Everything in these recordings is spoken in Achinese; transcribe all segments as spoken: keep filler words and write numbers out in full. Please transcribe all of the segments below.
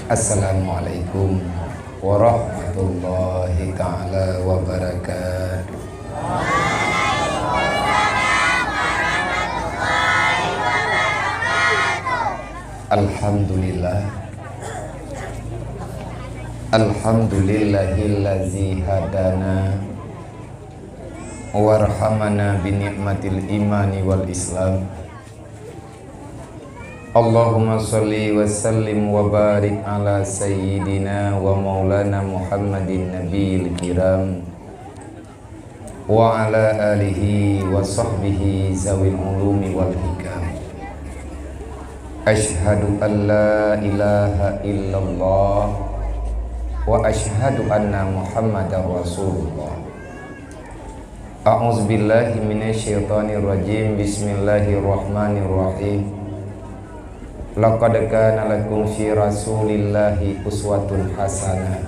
Assalamualaikum warahmatullahi taala wabarakatuh. Alhamdulillah. Alhamdulillahillazi hadana warhamana bi ni'matil imani wal islam. Allahumma shalli wa sallim wa barik ala sayyidina wa maulana Muhammadin nabiyil kiram wa ala alihi wa sahbihi zawil ulumi wal hikam. Asyhadu an la ilaha illallah wa asyhadu anna Muhammadar Rasulullah. A'udzubillahi minasyaitonirrajim. Bismillahirrahmanirrahim. Laqad kana lakum fi Rasulillahi uswatun hasanah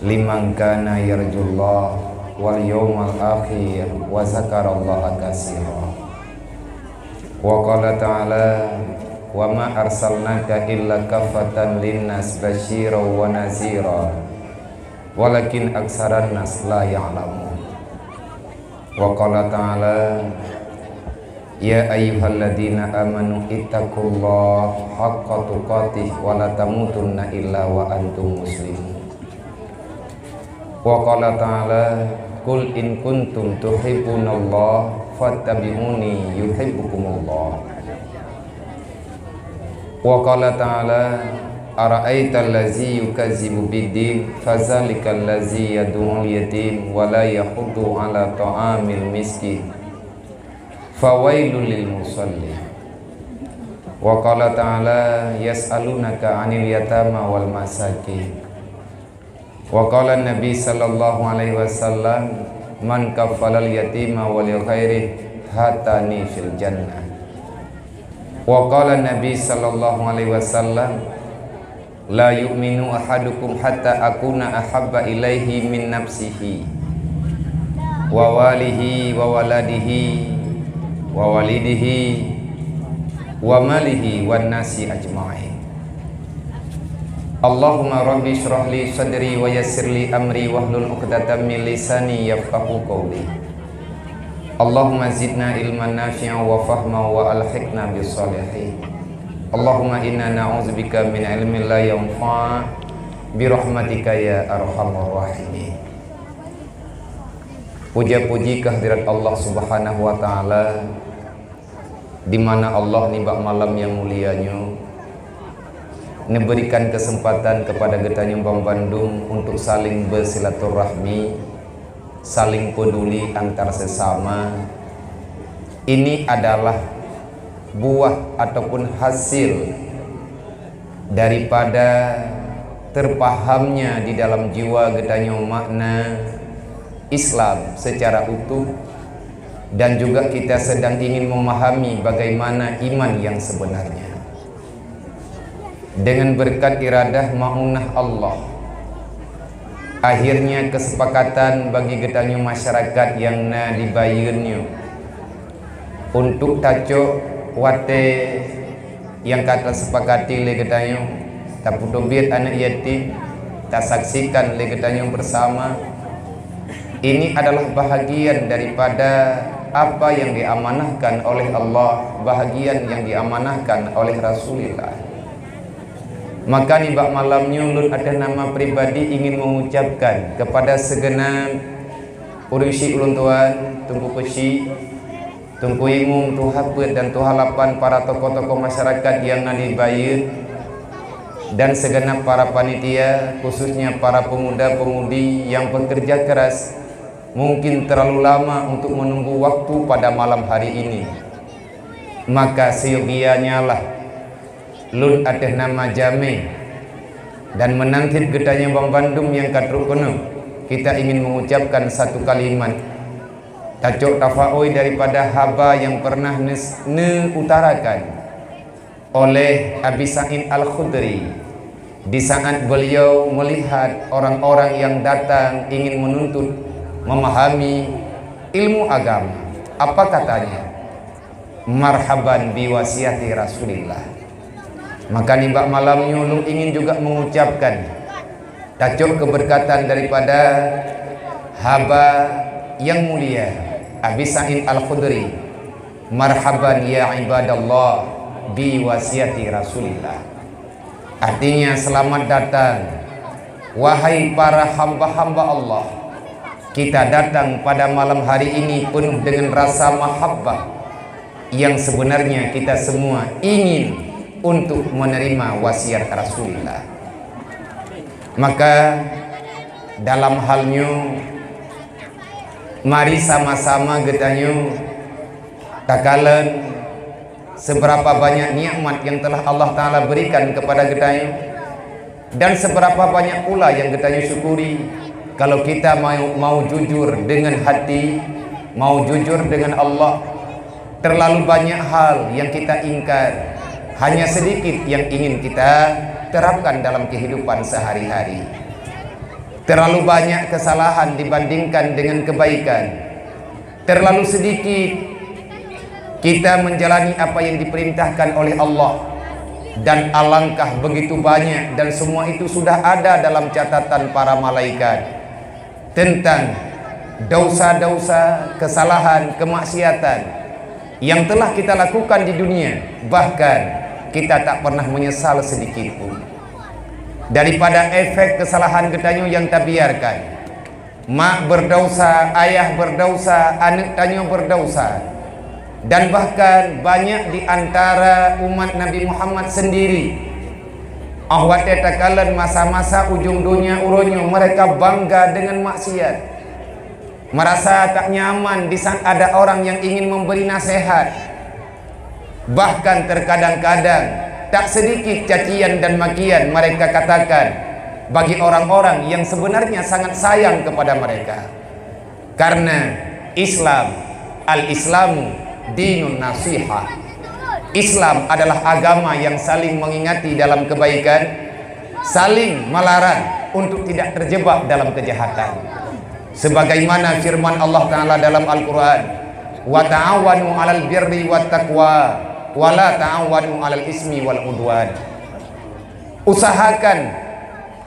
liman kana yarjullah wal yaumal akhir wa zakarallaha katsira. Wa qala ta'ala, "Wa ma arsalnaka illa kaffatan linnas basyiran wa nazira, walakin aksaran nas la ya'lamun." Wa qala ta'ala, "Ya ayyuhalladzina amanu ittaqullaha haqqa tuqatih wa la tamutunna illa wa antum muslimun." Wa qala ta'ala, "Qul in kuntum tuhibbunallaha fattabi'uni yuhibbukumullah." Wa qala ta'ala, "Ara'aital ladzi yukazzibu biddin, fadzalikal ladzi yadu'ul yatim wa la yahuddu 'ala ta'amil miskin. Fawailul lil musallin." Wa qala ta'ala, "Yas'alunaka 'anil yatama wal masakin." Wa qala Nabi sallallahu alaihi wasallam, "Man kaffalal yatima wa li ghairihi hatani fil jannah." Wa qala Nabi sallallahu alaihi wasallam, "La yu'minu ahadukum hatta akuna ahabba ilaihi min nafsihi wa walihi wa waladihi wa walidihi wa malihi wan nasi ajma'in." Allahumma rabbi shrah li sadri wa yassir li amri wahlul 'uqdatam min lisani yafqahu qawli. Allahumma zidna ilman nafi'a wa fahma wa alhiqna bis shalihin. Allahumma inna na'udzubika min ilmin la yanfa' bi rahmatika ya arhamar rahimin. Puja-puji kehadirat Allah Subhanahu wa Ta'ala, di mana Allah nibak malam nyang mulia nyoe neuberikan keuseumpatan keupada geutanyoe banmandum untuk saling bersilaturahmi, saling peduli antar sesama. Ini adalah buah ataupun hasil daripada terpahamnya di dalam jiwa geutanyoe makna Islam secara utuh, dan juga kita sedang ingin memahami bagaimana iman yang sebenarnya. Dengan berkat iradah maunah Allah, akhirnya kesepakatan bagi geutanyoe masyarakat nyang na di Bayeuen nyoe untuk tacok watée nyang ka tasepakati lé geutanyoe, tapeuteubiet aneuëk yatim, tasaksikan lé geutanyoe bersama. Ini adalah bahagian daripada apa yang diamanahkan oleh Allah, bahagian yang diamanahkan oleh Rasulullah. Maka nibak malam nyoe lôn atas nama pribadi ingin mengucapkan kepada segenap ureuëng syik ulôn tuan, Teungku Keuchik, Teungku Imum, Tuha Peuet dan Tuha Lapan, para tokoh-tokoh masyarakat nyang na di Bayeuen, dan segenap para panitia, khususnya para pemuda-pemudi yang bekerja keras, mungkin terlalu lama untuk menunggu waktu pada malam hari ini. Maka seyogianya lah lôn ateueh nama jamé dan meunan cit geutanyoe banmandum nyang ka trok keunoe, kita ingin mengucapkan satu kalimat. Tacok tafaôi daripada haba nyang pernah neus-, neuutarakan oleh Abi Sa'id Al-Khudri di saat beliau melihat orang-orang yang datang ingin menuntut memahami ilmu agama. Apa katanya? "Marhaban bi wasiati Rasulillah." Maka nibak malam nyoe lôn ingin juga mengucapkan tacok keberkatan daripada haba yang mulia Abi Sa'id Al-Khudri, "Marhaban ya ibadallah bi wasiati Rasulillah." Artinya, selamat datang, wahai para hamba-hamba Allah. Kita datang pada malam hari ini penuh dengan rasa mahabbah yang sebenarnya kita semua ingin untuk menerima wasiat Rasulullah. Maka dalam hal nyoe, mari sama-sama geutanyoe takalon seberapa banyak nikmat yang telah Allah Taala berikan kepada geutanyoe, dan seberapa banyak pula yang geutanyoe syukuri. Kalau kita mau, mau jujur dengan hati, mau jujur dengan Allah, terlalu banyak hal yang kita ingkar, hanya sedikit yang ingin kita terapkan dalam kehidupan sehari-hari. Terlalu banyak kesalahan dibandingkan dengan kebaikan. Terlalu sedikit kita menjalani apa yang diperintahkan oleh Allah, dan alangkah begitu banyak, dan semua itu sudah ada dalam catatan para malaikat tentang dosa-dosa, kesalahan, kemaksiatan yang telah kita lakukan di dunia, bahkan kita tak pernah menyesal sedikit pun daripada efek kesalahan geutanyoe yang tabiarkan. Mak berdosa, ayah berdosa, aneuk tanyoe berdosa, dan bahkan banyak di antara umat Nabi Muhammad sendiri, óh watée takalon masa-masa ujong donya uroe nyoe, mereka bangga dengan maksiat, merasa tak nyaman di saat ada orang yang ingin memberi nasihat. Bahkan terkadang-kadang, tak sedikit cacian dan makian mereka katakan bagi orang-orang yang sebenarnya sangat sayang kepada mereka. Karena Islam, al-Islamu dinun nasihah. Islam adalah agama yang saling mengingati dalam kebaikan, saling melarang untuk tidak terjebak dalam kejahatan. Sebagaimana firman Allah Taala dalam Al-Quran, "Wa ta'awanu 'alal birri wat taqwa, wa la ta'awanu 'alal ismi wal 'udwan." Usahakan,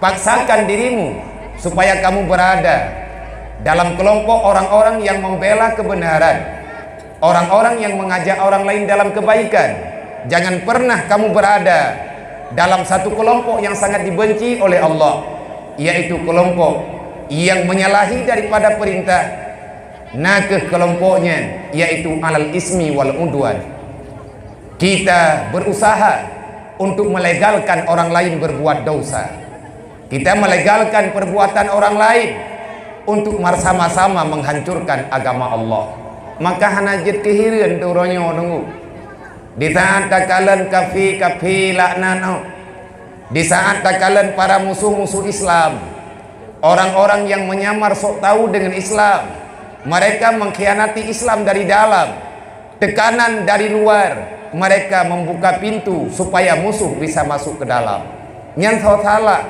paksakan dirimu supaya kamu berada dalam kelompok orang-orang yang membela kebenaran, orang-orang yang mengajak orang lain dalam kebaikan. Jangan pernah kamu berada dalam satu kelompok yang sangat dibenci oleh Allah, yaitu kelompok yang menyalahi daripada perintah, na kheueh kelompok nyan, yaitu alal ismi wal udwan. Kita berusaha untuk melegalkan orang lain berbuat dosa. Kita melegalkan perbuatan orang lain untuk bersama-sama menghancurkan agama Allah. Maka hana jeuet keuhireuen teuh uroe nyoe, Teungku. Di saat takalon kafi-kafi laknat, di saat takalon para musuh-musuh Islam, orang-orang yang menyamar sok tahu dengan Islam, mereka mengkhianati Islam dari dalam. Tekanan dari luar, mereka membuka pintu supaya musuh bisa masuk ke dalam. Nyan soe salah?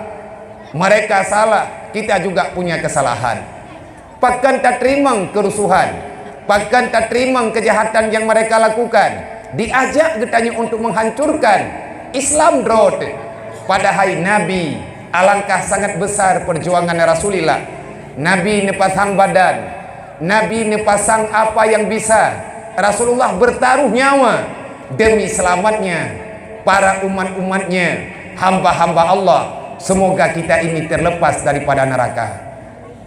Mereka salah, kita juga punya kesalahan. Pakon tateurimong kerusuhan, pakon tateurimong kejahatan yang mereka lakukan, diajak geutanyoe untuk menghancurkan Islam droe teuh. Padahai Nabi, alangkah sangat besar perjuangan Rasulullah. Nabi neupasang badan, Nabi neupasang apa yang bisa. Rasulullah bertaruh nyawa demi selamatnya para umat-umatnya, hamba-hamba Allah. Semoga kita ini terlepas daripada neraka.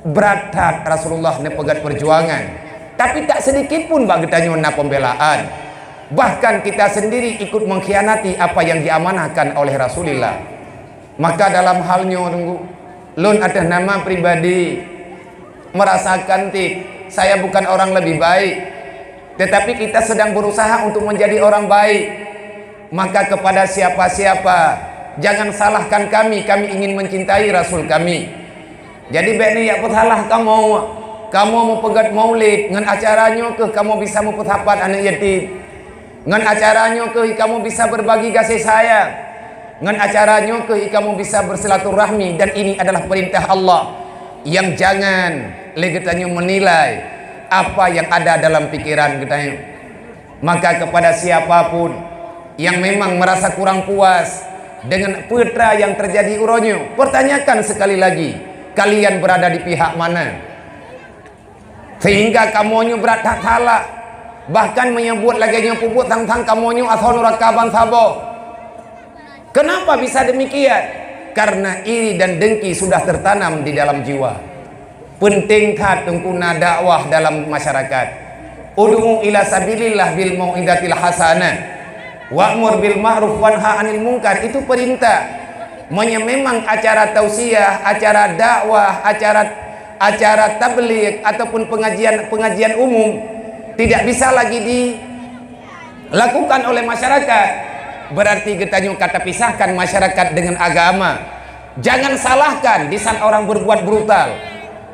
Brat that Rasulullah neupeugét perjuangan, tapi tak sedikit pun bak geutanyoe na pembelaan. Bahkan kita sendiri ikut mengkhianati apa yang diamanahkan oleh Rasulullah. Maka dalam hal nyoe, Teungku, lôn atas nama pribadi merasakan tik, saya bukan orang lebih baik, tetapi kita sedang berusaha untuk menjadi orang baik. Maka kepada siapa-siapa, jangan salahkan kami, kami ingin mencintai Rasul kami. Jadi bék neujak peusalah kamoe. Kamoe meupeugét maulid, ngon acara nyoe kheueh kamoe bisa meupeusapat aneuk yatim. Ngon acara nyoe kheueh kamoe bisa berbagi gaséh sayang. Ngon acara nyoe kheueh kamoe bisa bersilaturahmi, dan ini adalah perintah Allah yang jangan lé geutanyoe menilai apa yang ada dalam pikiran geutanyoe. Maka kepada siapapun yang memang merasa kurang puas, Dengan peue teuma nyang teujadi uroe nyoe, pertanyakan sekali lagi, kalian berada di pihak mana? Sehingga kamoe nyoe brat that salah, bahkan meunyoe buet lagée nyoe peubuet sang-sang kamoe nyoe asoe nuraka bansaboh. Kenapa bisa demikian? Karena iri dan dengki sudah tertanam di dalam jiwa. Penting that Teungku na dakwah dalam masyarakat. Ud'u ila sabilillah bil mau'izatil hasanah. Wa'mur bil ma'ruf wanha 'anil munkar, itu perintah. Meunyoe memang acara tausiah, acara dakwah, acara acara tabligh ataupun pengajian-pengajian umum tidak bisa lagi dilakukan oleh masyarakat, berarti geutanyoe ka tapisahkan masyarakat dengan agama. Jangan salahkan di saat orang berbuat brutal.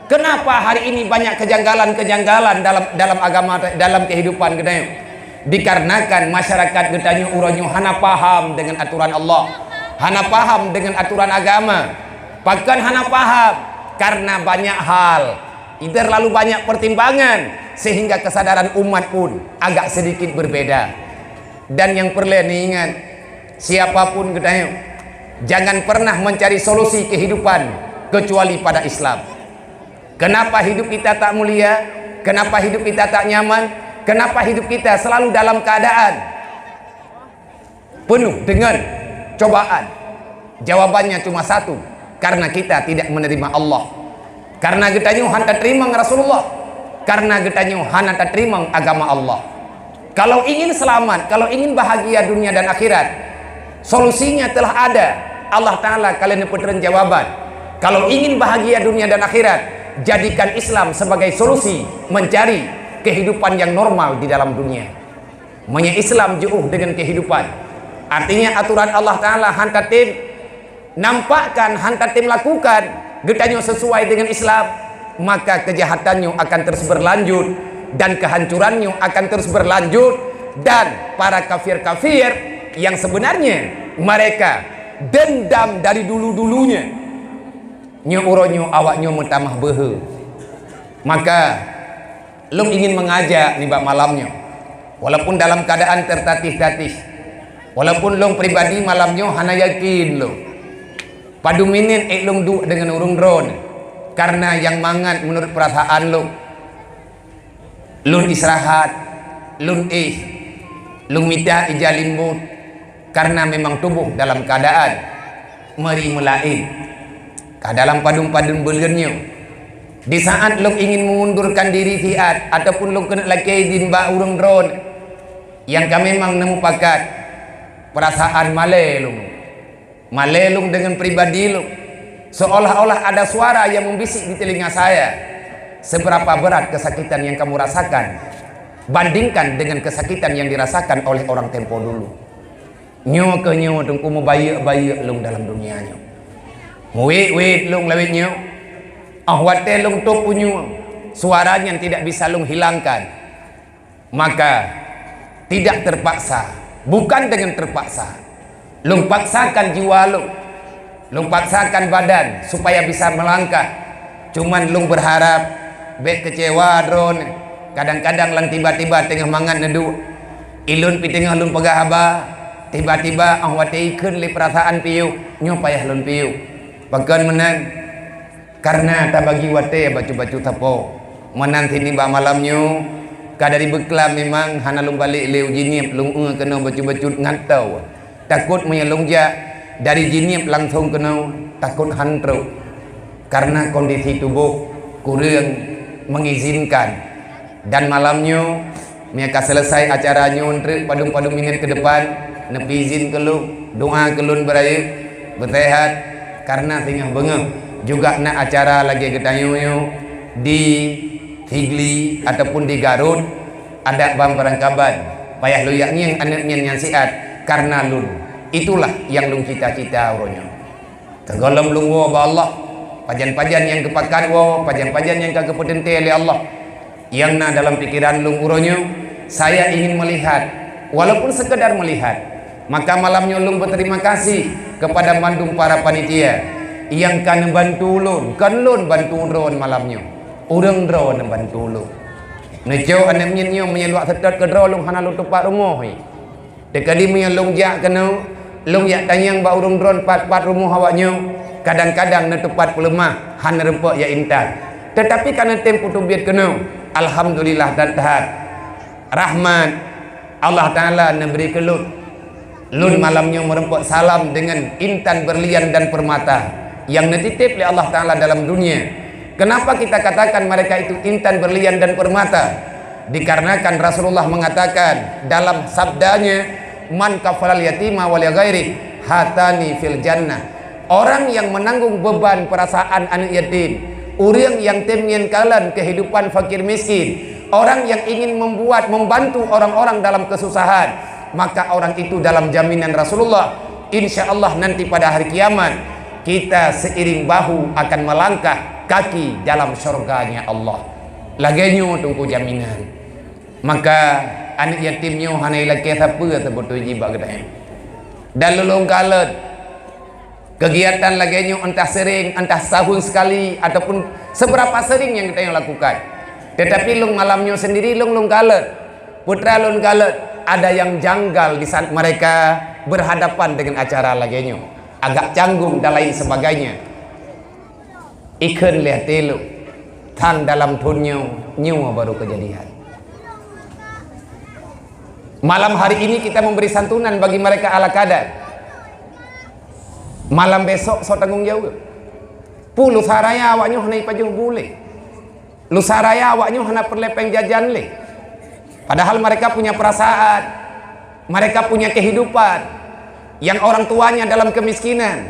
Kenapa hari ini banyak kejanggalan-kejanggalan dalam, dalam agama, dalam kehidupan geutanyoe? Dikarenakan masyarakat geutanyoe uroe nyoe hana paham dengan aturan Allah, hana paham dengan aturan agama. Pakon hana paham? Karena banyak hal, terlalu banyak pertimbangan, sehingga kesadaran umat pun agak sedikit berbeda. Dan nyang peureulée neuingat, siapapun geutanyoe, jangan pernah mencari solusi kehidupan kecuali pada Islam. Kenapa hidup kita tak mulia? Kenapa hidup kita tak nyaman? Kenapa hidup kita selalu dalam keadaan penuh dengan cobaan? Jawabannya cuma satu, karena kita tidak menerima Allah. Karena geutanyoe hana tateurimong Rasulullah. Karena geutanyoe hana tateurimong agama Allah. Kalau ingin selamat, kalau ingin bahagia dunia dan akhirat, solusinya telah ada. Allah Ta'ala ka lheueh neupeutrön jawaban. Kalau ingin bahagia dunia dan akhirat, jadikan Islam sebagai solusi mencari kehidupan yang normal di dalam dunia. Meunyoe Islam jiôh deungon kehidupan, artinya aturan Allah Ta'ala hana tatem nampakkan, hana tatem lakukan geutanyoe sesuai dengan Islam, maka kejahatan nyoe akan terus berlanjut dan kehancuran nyoe akan terus berlanjut, dan para kafir-kafir yang sebenarnya mereka dendam dari dulu-dulunya, nyoe uroe nyoe awak nyoe meutamah beuhe. Maka lôn ingin mengajak nibak malam nyoe, walaupun dalam keadaan tertatih-tatih, walaupun lôn pribadi malam nyoe hana yakin lôn padum minét ék lôn duek deungon ureuëng droeneuh, karena nyang mangat meunurot peurasaan lôn. Lôn istirahat, lôn éh, lôn mita ija limbot, karena memang tuboh dalam keadaan meuri meulaén. Ka dalam padum-padum buleuen nyoe, di saat lôn ingin mengundurkan diri siat ataupun lôn keuneuk lakée idin bak ureuëng droeneuh, nyang ka memang neumupakat, peurasaan malée lôn. Malée lôn deungon pribadi lôn, seolah-olah ada suara yang membisik di telinga saya, "Seberapa berat kesakitan yang kamu rasakan, bandingkan dengan kesakitan yang dirasakan oleh orang tempo dulu." Nyoe keuh nyoe Teungku mubayeuk-bayeuk lôn dalam dunia nyoe. Muwét-wét lôn lawét nyoe. Óh watée lôn tôp unyueng, suara nyan tidak bisa lôn hilangkan. Maka, tidak terpaksa, bukan dengan terpaksa. Lôn paksakan jiwa lôn, lôn paksakan badan supaya bisa melangkah. Cuman lôn berharap bék kecewa droeneuh. Kadang-kadang lam tiba-tiba teungoh mangat neuduek, ilôn pih teungoh lôn peugah haba, tiba-tiba óh watée ikheun lé peurasaan piôh, nyoe payah lôn piôh. Pakon meunan? Karena tabagi watée bacut-bacut sapo. Meunan cit nibak malam nyoe, ka dari beuklam memang hana lôn balek lé u Jeunieb, lôn eu keunoe bacut-bacut ngon toe. Takot meunyoe lôn jak dari Jeunieb langsong keunoe, takot han trok. Karena kondisi tuboh kureueng mengizinkan. Dan malam nyoe, meunyoe ka seuleusoe acara nyoe treuk padum-padum minét keu depan, neupeuizin keu lôn, doa keu lôn beurayeuk, beuseuhat, karena singoh beungoh juga na acara lagée geutanyoe nyoe di Sigli ataupun di Garut, adat ban peurangkaban. Payah lôn yak ngieng aneuëk nyan nyang siat karena lôn. Itulah nyang lôn cita-cita uroe nyoe. Keu gohlom lôn woe bak Allah, pajan-pajan nyang geupakat woe, pajan-pajan nyang ka geupeuteuntée lé Allah. Nyang na dalam pikeran lôn uroe nyoe, saya ingin melihat, walaupun sekedar melihat. Maka malam nyoe lôn berterima kasih kepada mandum para panitia nyang ka neubantu lôn, kon lôn bantu droe malam nyoe. Ureuëng droe neubantu lôn. Neucok aneuëk miet nyoe meunyoe luwat seutôt keudroe lôn hana lôn tupat rumoh. Teukeudi meunyoe lôn jak keunoe, Lôn jak tanyong bak ureuëng droen pat-pat rumoh awaknyoe, kadang-kadang neuteupat peuleumah, hana reumpok jak intat. Teutapi ka neutem putôbiet keunoe, alhamdulillah that-that. Rahmat Allah Taala neubri keu lôn. Lôn malam nyoe meureumpok salam deungon intan berlian dan permata nyang neutitép lé Allah Taala dalam dunia. Kenapa kita katakan mereka itu intan berlian dan permata? Dikarenakan Rasulullah mengatakan dalam sabdanya, "Man kafalal yatima wa li ghairi hatani fil jannah." Orang yang menanggung beban perasaan aneuk yatim, ureuëng nyang tem ngieng kalon kehidupan fakir miskin, orang yang ingin membuat, membantu orang-orang dalam kesusahan, maka orang itu dalam jaminan Rasulullah, insya Allah nanti pada hari kiamat, kita seiring bahu akan melangkah kaki dalam syurganya Allah. Lagée nyoe teungku jaminan. Maka aneuk yatim nyoe hana ilakée sapeue seubeutôi jih bak geutanyoe. Dan lôn lôn kalon, kegiatan lagée nyoe entah sering, entah setahun sekali, ataupun seberapa sering nyang geutanyoe lakukan. Tetapi lôn malam nyoe sendiri lôn lôn kalon. Putra lôn kalon, ada yang janggal di saat mereka berhadapan dengan acara lagée nyoe. Agak canggung dan lain sebagainya. Ikheun lé até lôn, thang dalam thon nyoe, nyoe baru keujadian. Malam hari ini kita memberi santunan bagi mereka ala kadar. Malam besok sok tanggong jaweueb. Peue lusa raya awaknyoe hana ipajoh bu lé. Lusa raya awaknyoe hana peureulée péng jajan lé. Padahal mereka punya perasaan, mereka punya kehidupan, yang orang tuanya dalam kemiskinan,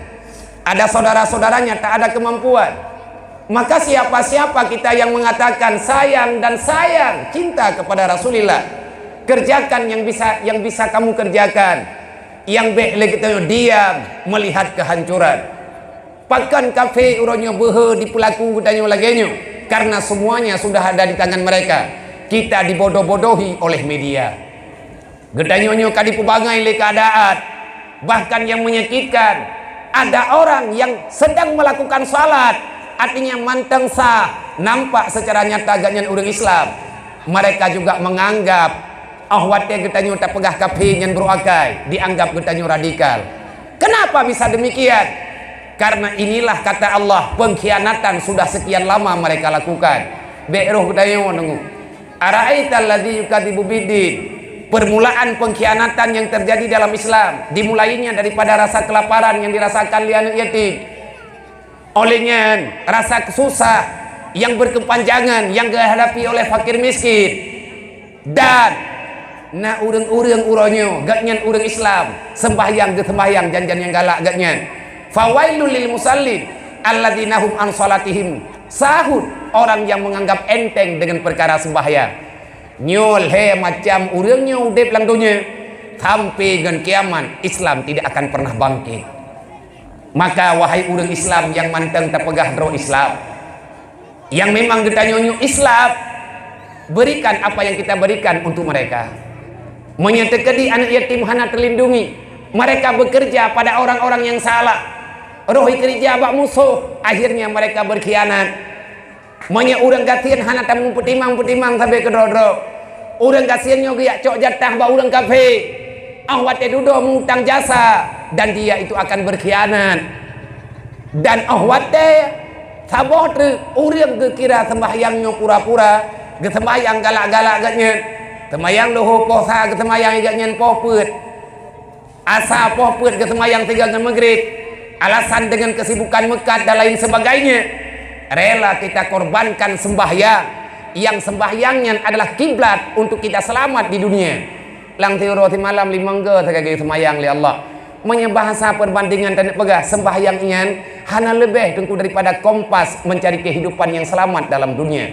ada saudara-saudaranya tak ada kemampuan. Maka siapa-siapa kita yang mengatakan sayang dan sayang, cinta kepada Rasulullah, kerjakan yang bisa, yang bisa kamu kerjakan. Nyang bék lé geutanyoe diam melihat kehancuran. Pakon kafé uroe nyoe beuhe dipeulaku geutanyoe lagée nyoe? Karena semuanya sudah ada di tangan mereka. Kita dibodoh-bodohi oleh media. Geutanyoe nyoe ka dipeubangai lé keuadaan. Bahkan yang menyakitkan, ada orang yang sedang melakukan salat, artinya mantong sah, nampak secara nyata gobnyan ureuëng Islam. Mereka juga menganggap, oh watée geutanyoe tapeugah kafé nyan brok akai, dianggap geutanyoe radikal. Kenapa bisa demikian? Karena inilah kata Allah, pengkhianatan sudah sekian lama mereka lakukan. Bék roh geutanyoe deungoe. Ara'aital ladzi yukadzibu biddin. Permulaan pengkhianatan yang terjadi dalam Islam, dimulainya daripada rasa kelaparan yang dirasakan lé aneuk yatim. Oleh nyan, rasa susah yang berkepanjangan yang dihadapi oleh fakir miskin. Dan na ureuëng-ureuëng uroe nyoe, gobnyan ureuëng Islam, sembahyang geusembahyang jan-jan nyang galak gobnyan. Fawailul lil musallin alladzina hum an salatihim sahun, orang yang menganggap enteng dengan perkara sembahyang. Nyoe lhée macam ureuëng nyoe udeb lam donya, sampai ngon kiamat Islam tidak akan pernah bangkit. Maka wahai ureuëng Islam nyang mantong tapeugah droe Islam, nyang memang geutanyoe nyoe Islam, berikan apa yang kita berikan untuk mereka. Meunyoe teukeudi aneuk yatim hana terlindungi, mereka bekerja pada orang-orang yang salah. Roh ikeurija bak musoh, akhirnya mereka berkhianat. Meunyoe ureuëng gasien hana tameupeutimang-peutimang sabe keudroe-droe, ureuëng gasien nyoe geujak cok jatah bak ureuëng kafé, óh watée dudoe meu-utang jasa, dan dia itu akan berkhianat. Dan óh watée saboh treuk ureuëng geukira seumbahyang nyoe pura-pura, geuseumbahyang galak-galak gobnyan, seumbahyang luho poh sa geuseumbahyang gobnyan poh peuet. Asa poh peuet geuseumbahyang sigoe ngon Maghrib, alasan dengan kesibukan meukat dan lain sebagainya, rela kita korbankan sembahyang, yang sembahyang nyan adalah kiblat untuk kita selamat di dunia. Lam siuroe simalam limong go sagai geuseumbahyang lé Allah. Meunyoe bahasa perbandingan taneuk peugah, sembahyang nyan hana leubeh teungku daripada kompas mencari kehidupan yang selamat dalam dunia.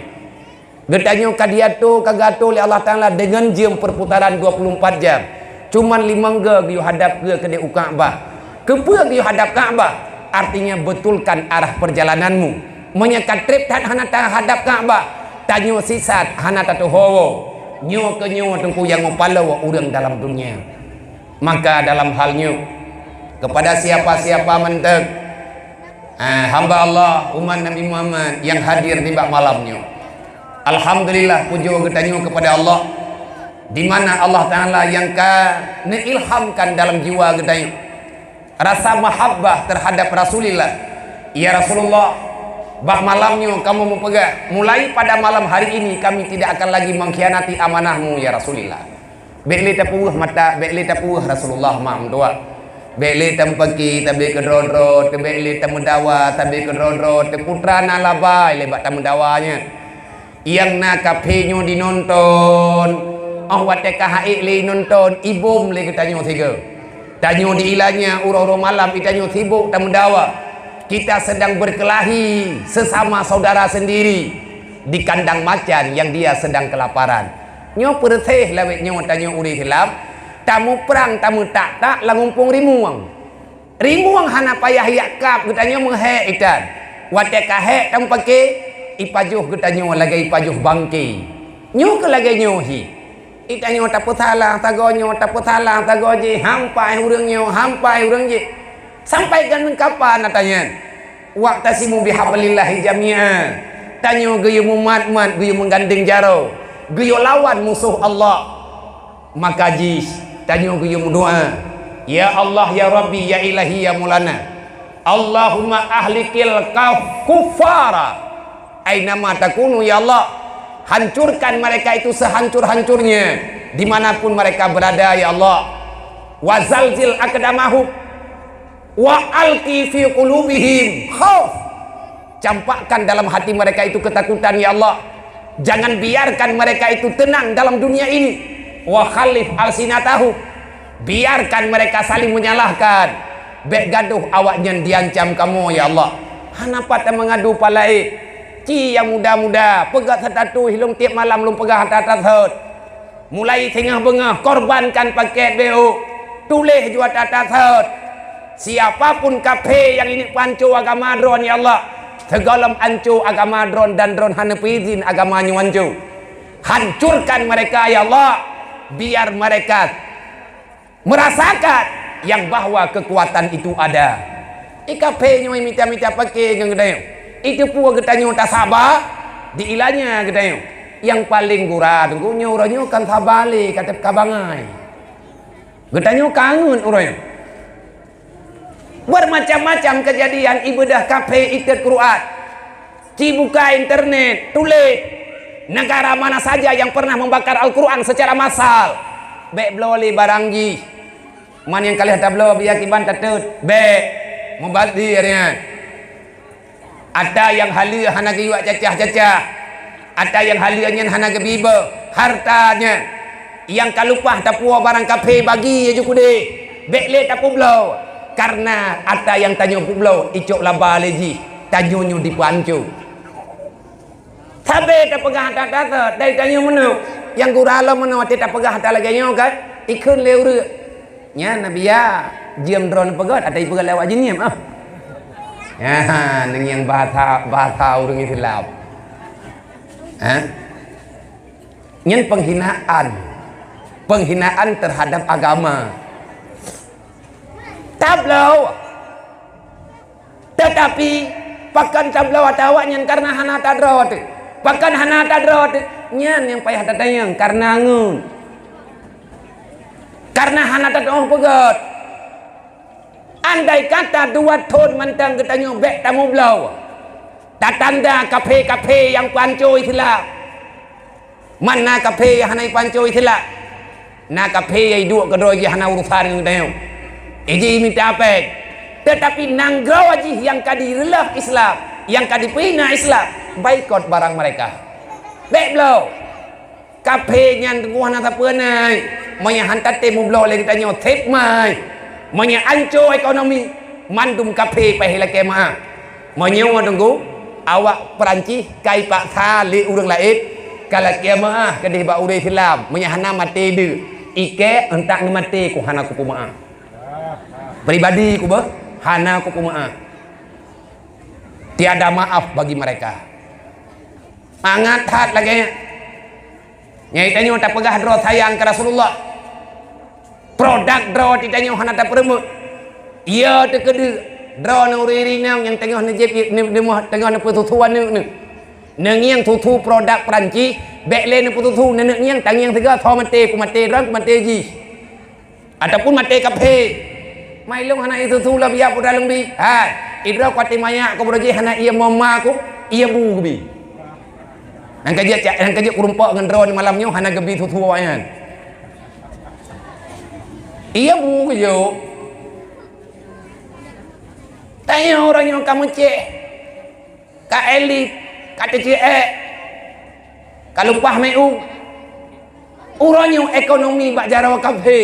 Geutanyoe ka diato, ka geuato lé Allah Taala deungon jeuem perputaran dua puluh empat jam. Cuman limong go geuyue hadab keue keudeh u Ka'bah. Keupeue geuyue hadab Ka'bah? Artinya betulkan arah perjalananmu. Meunyoe ka treb that hana tahadab Ka'bah, tanyoe sisat hana tatuho woe. Nyoe keuh nyoe teungku nyang mupaloe ureuëng dalam dunia. Maka dalam hal nyoe, kepada siapa-siapa mantong, ah, hamba Allah, umat Nabi Muhammad nyang hadir nibak malam nyoe. Alhamdulillah, pujoe geutanyoe kepada Allah, di mana Allah Taala nyang ka neuilhamkan dalam jiwa geutanyoe Rasa mahabbah terhadap Rasulillah. Ya Rasulullah, bak malam nyoe kamoe meupeugah, mulai pada malam hari ini kami tidak akan lagi mengkhianati amanahmu ya Rasulillah. Bék lé tapeuweueh mata, bék lé tapeuweueh Rasulullah, mak meutuah. Bék lé tameupaki, tabe keudroe-droe, bék lé tameudawa, tabe keudroe-droe, putra na labai lé bak tameudawa nyan. Nyang na kaphé nyoe jinonton, óh watée ka ha'ék lé nonton, ibom lé geutanyoe sigoe. Tanyoe di ilanya uroe-uroe malam, geutanyoe sibok tameudawa. Kita sedang berkelahi sesama saudara sendiri di kandang macan yang dia sedang kelaparan. Nyoe peureuséh lawét nyoe tanyoe ureuëng Islam, tamuprang tameutak-tak lam umpung rimueng. Rimueng hana payah jak kab, geutanyoe meuhék itan. Watée ka hék tamupaké, ipajoh geutanyoe lagée ipajoh bangké. Nyoe keu lagée nyoe hi. Itanyoe tapeusalah sagoe nyoe, tapeusalah sagoe jih, hampai ureuëng nyoe, hampai ureuëng jih. Sampai keunan kapan ata nyan? Wa'tasimu bihablillahi jami'a. Tanyoe geuyue mumat-mat, geuyue meugandeng jaroe, geuyue lawan musoh Allah. Maka jih tanyoe geuyue meudoá, "Ya Allah, ya Rabbi, ya Ilahi, ya Maulana, Allahumma ahlikil kaf-, kuffara ainama takunu, ya Allah, hancurkan mereka itu sehancur-hancurnya dimanapun mereka berada, ya Allah. Wa zalzil aqdamahum, wa alqi fi qulubihim khauf." Campakkan dalam hati mereka itu ketakutan, ya Allah. Jangan biarkan mereka itu tenang dalam dunia ini. Wa khalif alsinatahu. Biarkan mereka saling menyalahkan. Bék gadôh awaknyan diancam kamoe, ya Allah. Hana pat tameungadu palai. Ci nyang muda-muda, peugét seutatuih lôn tieb malam lôn peugah ata-ata sot. Mulai singoh beungoh, korbankan paket B O, tuléh ju ata-ata sot. Siapapun kaphé nyang ini panco agama droen, ya Allah, sigohlom anco agama droen dan droen hana peuizin agama nyoe anco. Hancurkan mereka, ya Allah, biar mereka merasakan yang bahwa kekuatan itu ada. Di kaphé nyoe mita-mita paké ngon geutanyoe. Itu pue geutanyoe tasaba, di ilanya geutanyoe. Nyang paleng gura teungku nyoe uroe nyoe kan saba lé ka teuka bangai. Geutanyoe kangeut uroe nyoe. Bermacam-macam kejadian ibadah kaphé itet Quran. Ci buka internet, tuléh negara mana saja yang pernah membakar Al-Quran secara massal. Bék bloe lé barang jih. Man nyang ka lheueh tabloe biya kiban tateut. Bék. Mubazir nyan. Ata nyang haleue hana geuyue cacah-cacah. Ata nyang haleue nyan hana geubibeu harta nyan. Nyang ka lupah tapuwoe barang kaphé bagi laju keudeh. Bék lé tapeubloe. Kareuna ata nyang tanyoe peubloe icok laba lé jih. Tanyoe nyoe dipeuanco. Sabe tapeugah that-that dari tanyoe meunoe. Nyang gura lom meunoe watée tapeugah that lagée nyoe kan, ikheun lé ureuëng. Nyan Nabi ya, jeuem droeneuh peugét, ata ipeugét lé awak jih nyan, ah. Ya, nyan nyang bahasa, bahasa ureuëng Islam. Ha? Nyan penghinaan. Penghinaan terhadap agama. Tabloe. Teutapi, pakon tabloe ata awaknyan kareuna hana tadroe teuh? Pakon hana tadroe teuh? Nyan nyang payah tatanyong, kareuna ngon. Kareuna hana tatuoh peugét. Andai kata dua thon mantong geutanyoe bék tamubloe, tatanda kaphé-kaphé nyang panco Islam. Man na kaphé nyang hana ipanco Islam. Na kaphé nyang iduek keudroe jih hana urusan ngon geutanyoe. Iji mita péng. Teutapi nanggroe jih nyang ka direulôh Islam, nyang ka dipeuhina Islam, baikot barang mereka. Bék bloe. Kaphé nyan teungoh na sapeue nai. Meunyo han tatem mubloe lé geutanyoe, sép mai. Meunyo anco ekonomi, mandum kaphé payah lakée meuáh. Meunyoe teungku, awak Peurancih ka ipaksa lé ureuëng laén, ka lakée meuáh keudeh bak ureuëng Islam, meunyo hana maté deuek, ikée euntak neumaté ku hana kupeumeuáh. Pribadi kubeuh, hana kupeumeuáh. Tiada maaf bagi mereka. Mangat that lagée nyan. Nyang tanyoe tapeugah droe sayang keu Rasulullah. Produk droe tanyoe hana tapeureumeuk. Iya teukeudeuek droe nang ureuëng inong nyang teungoh neujép, ne-, ne-, teungoh neupeususu aneuëk neuh. Neungieng susu produk Peurancih, bék lé neupeususu neuneuk ngieng, tangieng sigoe, soe maté, kumaté droe, kumaté jih. Ataupun maté kaphé. Mai lôn hana ié susu lom, ya putra lôn bi. Hai, idroe kuati manyak ku beurojih hana ié moma ku, ié bu kubi. Nyang ka jeuet, nyang ka jeuet kurumpok ngon droe malam nyoe hana geubi susu awaknyan. Ié bu geujok. Tanyoe uroe nyoe ka meucéh, ka elit, ka teuceuék, ka lumpah meu. Uroe nyoe ekonomi bak jaroe kafé.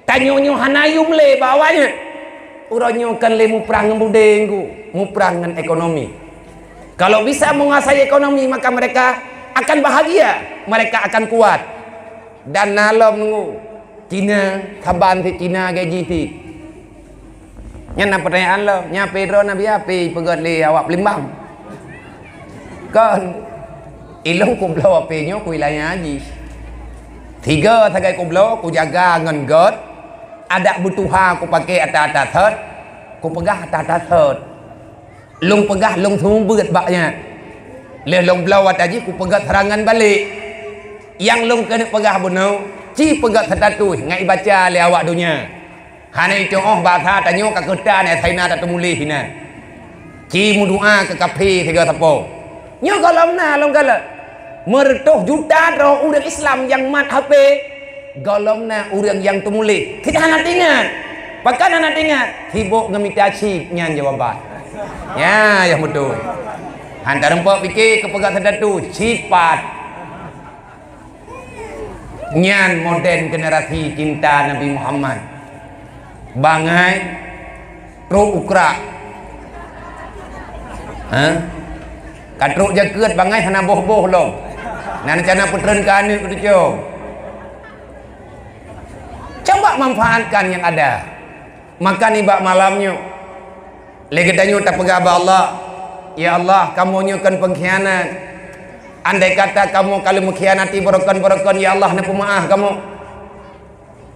Tanyoe nyoe hana yum lé bak awaknyan. Uroe nyoe kan lé muprang ngon budé ngu, muprang ngon ekonomi. Kalau bisa menguasai ekonomi, maka mereka akan bahagia, mereka akan kuat. Dan na lom ngu, Cina, saban sit Cina gaji sit. Nyan na peutanyaan lom, nyan pih droe na biasa pih peugét lé awak Palembang. Kon, ilong kubloe pih nyoe ku wilayah jih. Tiga sagai kubloe, kujaga ngon gét, adak beutuha kupake ata-ata sot, kupeugah ata-ata sot. Lôn peugah lôn seumeubeuet bak nyan. Lheueh lôn bloe ata jih kupeugét seurangan balek. Nyang lôn keuneuk peugah bunoe, ci peugét status ngai baca lé awak donya. Hana itu'oh basa tanyoe ka keutan nyang saina tatumuléh inan. Ci meudoa keu kafé sigoe sapo. Nyoe gohlom na lôn galak. Meureutoh juta droe ureuëng Islam nyang mat H P, gohlom na ureuëng nyang teumuléh. Kita hana teuingat. Pakon hana teuingat? Sibok ngeumita chip nyan jawaban. Ya, ya beutôi. Hantar empok pike keu peugah status chip pat. Nyan modern generasi cinta Nabi Muhammad. Bangai trok ukrak. Ha? Ka trok jakeuet bangai hana boh-boh lom. Nan cana peutreun keu aneuk keutuco. Coba manfaatkan yang ada. Maka nibak malam nyoe, lé geutanyoe tapeugah bak Allah, "Ya Allah, kamoe nyoe kon peungkhianat. Andai kata kamoe ka lheueh meukhianati beurokon-beurokon, ya Allah, neupeumaáh kamoe."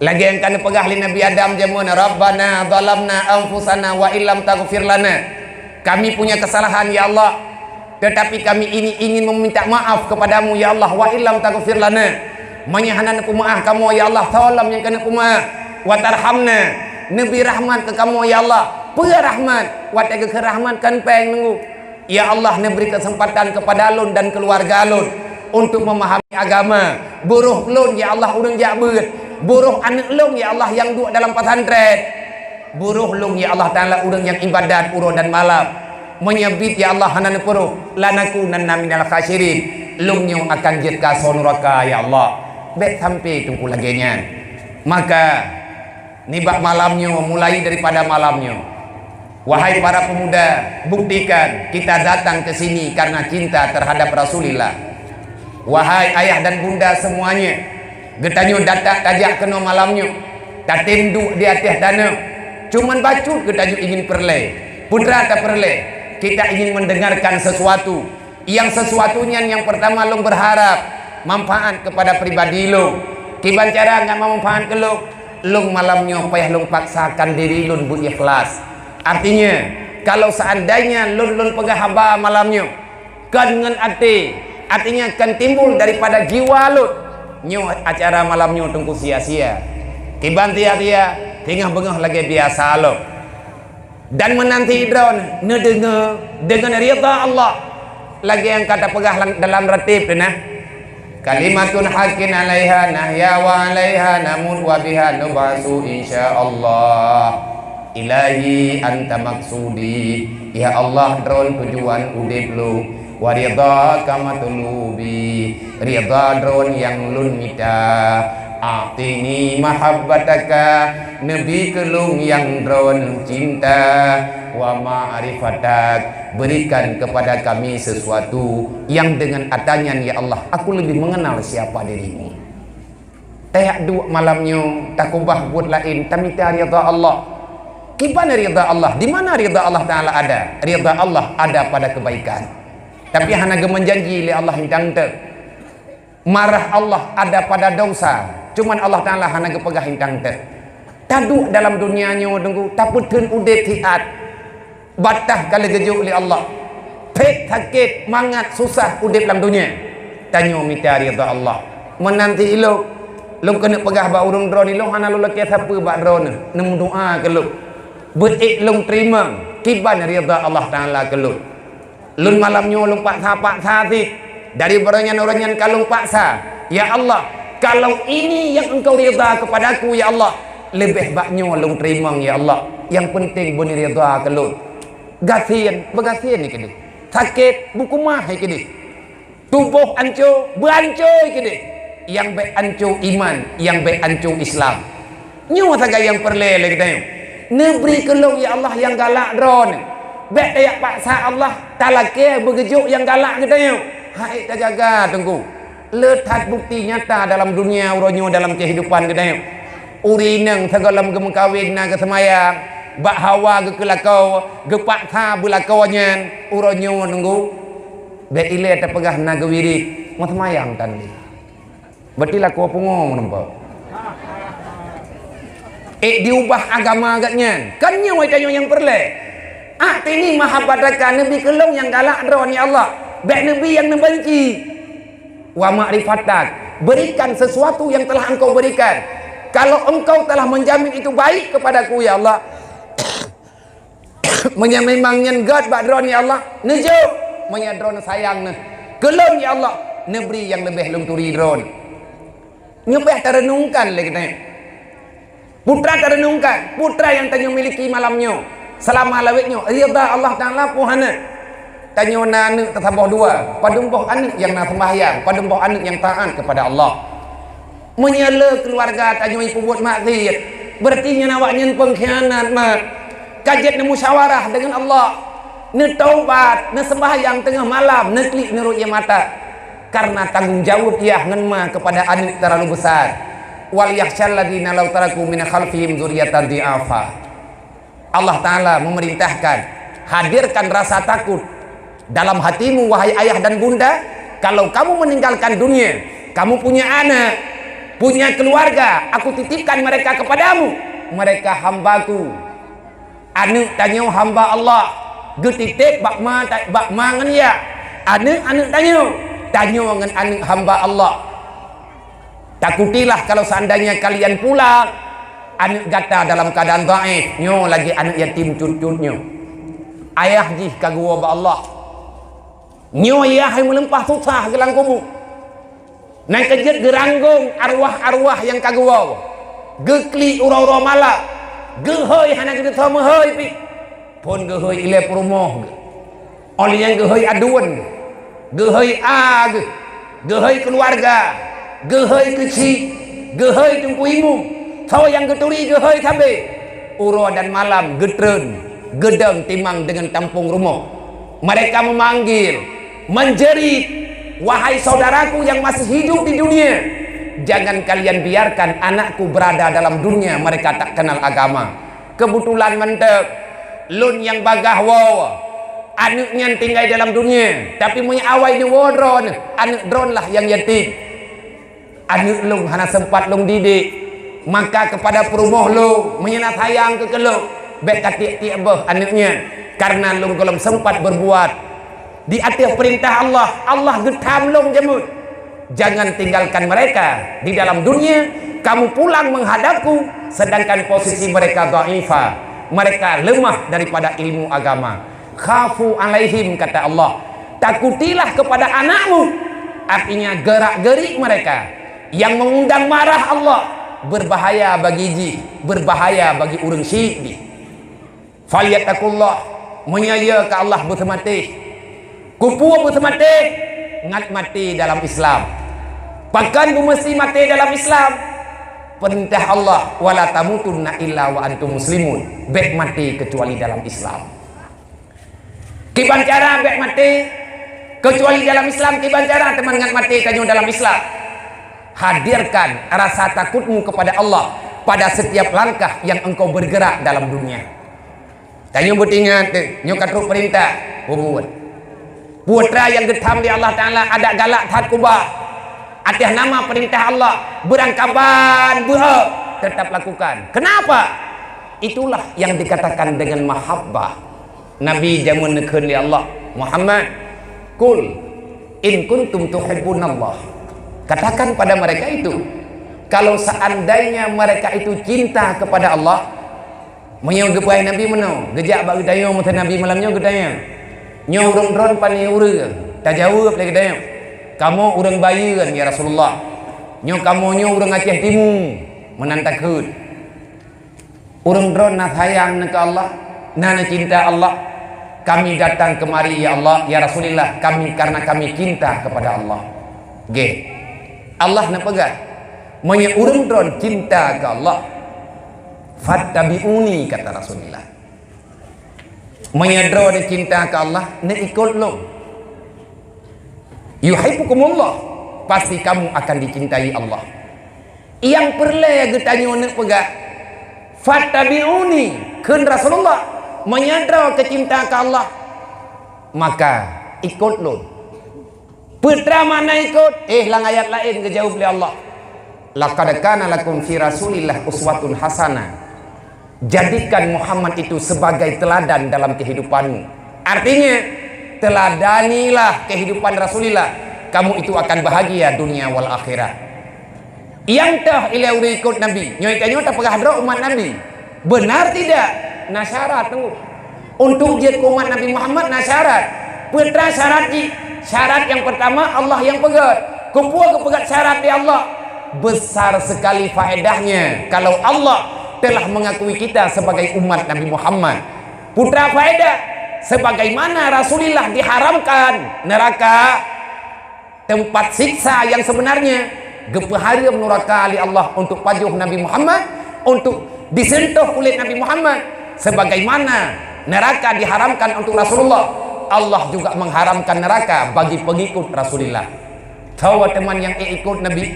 Lagée nyang ka neupeugah lé Nabi Adam jameun, "Rabbana zalamna anfusana wa illam taghfir lana." Kami punya kesalahan, ya Allah, tetapi kami ini ingin meminta maaf kepada-Mu, ya Allah, "wa illam taghfir lana." Meunyoe hana neupeumaáh kamoe, ya Allah, soe lom nyang keuneuk peumaáh. "Wa tarhamna," neubri rahmat keu kamoe, ya Allah. Peue rahmat? Watée geukheun rahmat kan péng nunggu. Ya Allah, neubri keuseumpatan keupada lôn dan keuluwarga lôn untuk meumahami agama. Buroh lôn, ya Allah, ureuëng jak beuet. Buroh aneuk lôn, ya Allah, nyang duek dalam pesantren. Buroh lôn, ya Allah Taala, ureuëng nyang ibadat uroe dan malam. Meunyoe biet, ya Allah, hana neupeuroh, lanakunanna minal khasirin. Lôn nyoe akan jeuet keu asoe nuraka, ya Allah. Bék sampai teungku lagée nyan. Maka, nibak malam nyoe, mulai daripada malam nyoe, wahai para pemuda, buktikan kita datang ke sini karena cinta terhadap Rasulullah. Wahai ayah dan bunda semuanya, geutanyoe datang tajak keunoe malam nyoe, tatem duek di ateueh tanoh. Cuman bacut geutanyoe ingin peureulée. Peue teuma tapeureulée? Kita ingin mendengarkan sesuatu. Nyang sesuatu nyan nyang pertama lôn berharap manfaat kepada pribadi lôn. Kiban cara ngat manfaat keu lôn? Lôn malam nyoe payah lôn paksakan diri lôn beuikhlas. Artinya, kalau seandainya lôn, lôn peugah haba malam nyoe, kon ngon até, artinya kon timbul daripada jiwa lôn, nyoe acara malam nyoe teungku sia-sia. Kiban sia-sia, singoh beungoh lagée biasa lom. Dan meunanti droe neudeungoe deungon ridha Allah, lagée nyang ka tapeugah lam, dalam ratib teuh na, "Kalimatun haqqin alaiha nahya wa alaiha namut wa biha nub'atsu insya Allah. Ilahi anta maksudi, ya Allah, droe tujuan udeb lôn. Wa ridhaka matlubi, ridha droe nyang lôn mita. A'tini mahabbataka, neubi keu lôn nyang droe cinta. Wa ma'rifatak, berikan kepada kami sesuatu yang dengan atanyan, ya Allah, aku lebih mengenal siapa dirimu." Tajak duek malam nyoe, takubah buet laén, tamita ridha Allah. Kiban ridha Allah? Di mana ridha Allah Taala ada? Ridha Allah ada pada kebaikan. Tapi hana geumeujanji lé Allah intan teuk. Marah Allah ada pada dosa. Cuman Allah Taala hana geupeugah intan teuk. Taduek dalam dunia nyoe deungoe, tapeutheun udeb siat. Batah ka lheueh geujok lé Allah. Phet sakét, mangat, susah udeb lam dunia. Tanyoe mita ridha Allah. Meunanti ilok, Lôn keuneuk peugah bak ureuëng droeneuh, lôn hana lôn lakée sapeue bak droeneuh, neumeudoá keu lôn. Beuék lôn teurimong kiban ridha Allah Taala keu lôn. Lôn malam nyoe lôn paksa-paksa cit. Dari uroe nyan, uroe nyan ka lôn paksa. Ya Allah, kalau ini yang Engkau ridha kepadaku, ya Allah, leubeh bak nyoe lôn teurimong, ya Allah. Nyang penting beuneuk ridha keu lôn. Gasien, beugasien keudeh. Sakét, beukumaih keudeh. Tuboh anco, beuanco keudeh. Nyang bék anco iman, nyang bék anco Islam. Nyoe sagai nyang peureulée lé geutanyoe. Neubri keu lôn, ya Allah, nyang galak droeneuh. Bék tajak paksa Allah, talakée beugeujok nyang galak geutanyoe. Hai tajaga, Teungku. Le that bukti nyata dalam dunia uroe nyoe dalam kehidupan geutanyoe. Ureuëng inong sigohlom geumeukawen na geuseumayang, bak hawa geukeulakoe, geupaksa beulakoe nyan, uroe nyoe Teungku. Bék ilée tapeugah na geuwirit, meuseumayang tan lé. Berarti lakoe pungo meurumpok. Ék diubah agama geuh nyan. Kan nyoe tanyoe nyang peureulée. A'tini mahabbataka, neubri keu lôn nyang galak droeneuh, ya Allah. Bék neubri nyang neubanci. Wa ma'rifatak, berikan sesuatu yang telah Engkau berikan. Kalau Engkau telah menjamin itu baik kepadaku, ya Allah, meunyoe memang nyan gét bak droeneuh, ya Allah, neujok. Meunyoe droeneuh sayang neuh keu lôn, ya Allah, neubri nyang leubeh lôn turi droeneuh. Nyoe payah tarenungkan lé geutanyoe. Putra tarenungkan, putra nyang tanyoe miliki malam nyoe, seulama lawét nyoe, ridha Allah Taala peue hana? Tanyoe na aneuëk teusaboh dua, padum boh aneuëk nyang na seumbahyang, padum boh aneuëk nyang taát kepada Allah. Meunyoe le keuluwarga tanyoe peubuet maksiet, berarti nyan awaknyan peungkhianat, mak. Ka jeuet neumusyawarah deungon Allah, neutaubat, neuseumbahyang teungoh malam, neuklik neurot ie mata. Karena tanggong jaweueb yah ngon ma kepada aneuëk terlalu besar. "Wal yakhsyal ladzina law taraku min khalfihim dzurriyyatan dhi'afa." Allah Taala memerintahkan, hadirkan rasa takut dalam hatimu, wahai ayah dan bunda, kalau kamu meninggalkan dunia, kamu punya anak, punya keluarga, aku titipkan mereka kepadamu, mereka hambaku. Aneuëk tanyoe hamba Allah, geutitép bak ma, bak ma ngon yah. Aneuëk-aneuëk tanyoe, tanyoe ngon aneuëk hamba Allah. Takutilah kalau seandainya kalian pulang, aneuëk gata dalam keadaan dhaif, nyoe lagée aneuëk yatim cut-cut nyoe. Ayah jih ka geuwoe bak Allah. Nyoe yah hai meuleumpah susah geuh lam kubu. Nyang keujeuet geuranggong arwah-arwah nyang ka geuwoe. Geuklik uroe-uroe malam. Geuhôi hana geuteusoe meuhôi pih. Phon geuhôi ilée peurumoh geuh. Óh lheueh nyan geuhôi aduen geuh. Geuhôi a geuh. Geuhôi keuluwarga. Geuhôi keuchik. Geuhôi teungku imum. Soe nyang geuturi geuhôi sabe. Uroe dan malam geutreun, geudong timang deungon tampông rumoh. Mereka memanggil, menjerit, "Wahai saudaraku yang masih hidup di dunia, jangan kalian biarkan anakku berada dalam dunia mereka tak kenal agama." Kebetulan mantap, lôn nyang bagaih woe, aneuëk nyan tinggai dalam dunia, tapi meunyoe awai neuwoe droeneuh, aneuëk droeneuh lah nyang yatim. Aneuëk lôn hana sempat lôn didik, maka kepada peurumoh lôn, meunyoe na sayang keu lôn, bék katiek-tiek boh aneuëk nyan, karena lôn gohlom sempat berbuat di ateueh perintah Allah. Allah geutham lôn jameun. Jangan tinggalkan mereka di dalam dunia, kamu pulang menghadapku, sedangkan posisi mereka dhaifah, mereka lemah daripada ilmu agama. "Khafu alaihim," kata Allah, "takutilah kepada anakmu." Artinya, gerak-gerik mereka yang mengundang marah Allah, berbahaya bagi jih, berbahaya bagi ureuëng syiek jih. "Falyattaqullah," meunyoe ka Allah beuseumatéh. Kupeue beuseumatéh? Ngat maté dalam Islam. Pakon beumeusti maté dalam Islam? Perintah Allah, "Wala tamutunna illa wa antum muslimun." Bék maté kecuali dalam Islam. Kiban cara bék maté kecuali dalam Islam, kiban cara teuma ngat maté tanyoe dalam Islam. Hadirkan rasa takutmu kepada Allah pada setiap langkah yang engkau bergerak dalam dunia. Tanyoe beutingat teuh, nyoe ka trok peurintah, peubuet. Putra nyang geutham lé Allah Taala adak galak that keubah. Ateueh nama peurintah Allah, beurangkaban beuhe, tetap lakukan. Kenapa? Itulah yang dikatakan dengan mahabbah. Nabi jameun neukheun lé Allah, "Muhammad, qul in kuntum tuhibbunallah." Katakan pada mereka itu, Kalau seandainya mereka itu cinta kepada Allah, meunyoe geupeugah Nabi meunoe, geujak bak geutanyoe masa Nabi malam nyoe geutanyong, "Nyoe ureuëng droen pane ureuëng?" Tajaweueb lé geutanyoe, "Kamoe ureuëng Bayeuen, ya Rasulullah." "Nyoe kamoe nyoe ureuëng Aceh Timu," meunan takheun. "Ureuëng droen na sayang keu Allah, na neucinta Allah. Kami datang kemari, ya Allah, ya Rasulillah, kami karena kami cinta kepada Allah." Geh. Allah neupeugah, "Meunyoe ureuëng droen cinta keu Allah, fattabi'uni," kata Rasulillah. "Meunyoe droen cinta keu Allah, neuikot lôn. Yuhibbukumullah, pasti kamu akan dicintai Allah." Nyang peureulée geutanyoe neupeugah, "Fattabi'uni," kheun Rasulullah, "Meunyoe droe keucinta keu Allah, maka ikot lôn." Peue teuma makna ikot? Eh, lam ayat laén geujaweueb lé Allah, "Laqad kana lakum fi Rasulillah uswatun hasanah." Jadikan Muhammad itu sebagai teladan dalam kehidupanmu. Artinya, teladanilah kehidupan Rasulillah, kamu itu akan bahagia dunia wal akhirat. Nyang toh ilée ureuëng ikot Nabi, nyoe tanyoe tapeugah droe umat Nabi. Benar tidak? Na syarat teungku. Untuk jeuet keu umat Nabi Muhammad na syarat. Peue teuma syarat jih? Syarat nyang pertama, Allah nyang peugét. Keupeue geupeugét syarat di Allah? Besar sekali faedahnya kalau Allah telah mengakui kita sebagai umat Nabi Muhammad. Peue teuma faedah? Sebagaimana Rasulillah diharamkan neraka, tempat siksa yang sebenarnya, geupeuhareuem nuraka lé Allah untuk pajoh Nabi Muhammad, untuk disentuh kulét Nabi Muhammad, sebagaimana neraka diharamkan untuk Rasulullah, Allah juga mengharamkan neraka bagi pengikut Rasulillah. Tahu teuma nyang ikot Nabi,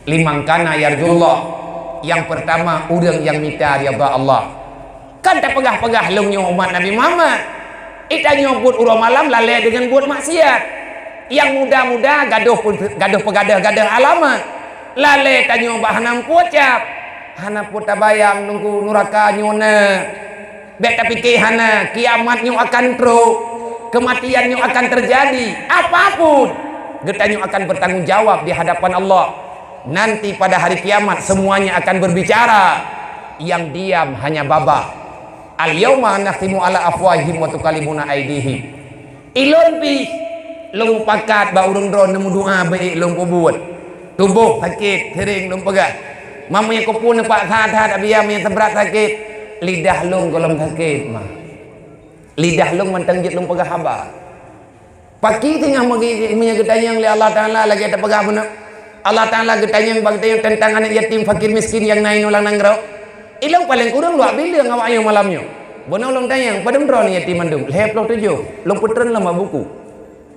"Liman kana yarjullah," nyang pertama ureuëng nyang mita ridha Allah. Kan tapeugah-peugah lôn nyoe umat Nabi Muhammad. Ih, tanyoe buet uroe malam lalée deungon buet maksiat. Nyang muda-muda gadoh pun, gadoh peugadoh-gadoh alamat. Lalée tanyoe bak hana meupucap. Hana peue tabayang nunggu nuraka nyoe na. Bék tapike hana, kiamat nyoe akan trok. Keumatian nyoe akan teujadi. Apapun, geutanyoe akan bertanggung jawab di hadapan Allah. Nanti pada hari kiamat semuanya akan berbicara. Yang diam hanya babah. "Al-yauma nakhtimu ala afwahihim wa tukallimuna aidihim." Ilôn pih lôn pakat bak ureuëng droe neumeudoa beuék lôn peubuet. Tuboh sakét, seuring lôn peugah. Meunyoe keupeue neupak that-that, abia meunyoe seubrat sakét, lidah lôn gohlom sakét mah. Lidah lôn mantong jeuet lôn peugah haba. Pakri teungoh meunyoe geutanyong lé Allah Taala lagée tapeugah meunoe. Allah Taala geutanyong bak geutanyoe teuntang aneuëk yatim fakir miskin nyang na inoe lam nanggroe. Ilôn paleng kureueng luwak bileueng awak nyoe malam nyoe. Bunoe lôn tanyong, padum droe aneuëk yatim mandum? Lhée ploh tujoh. Lôn peutrön lam buku.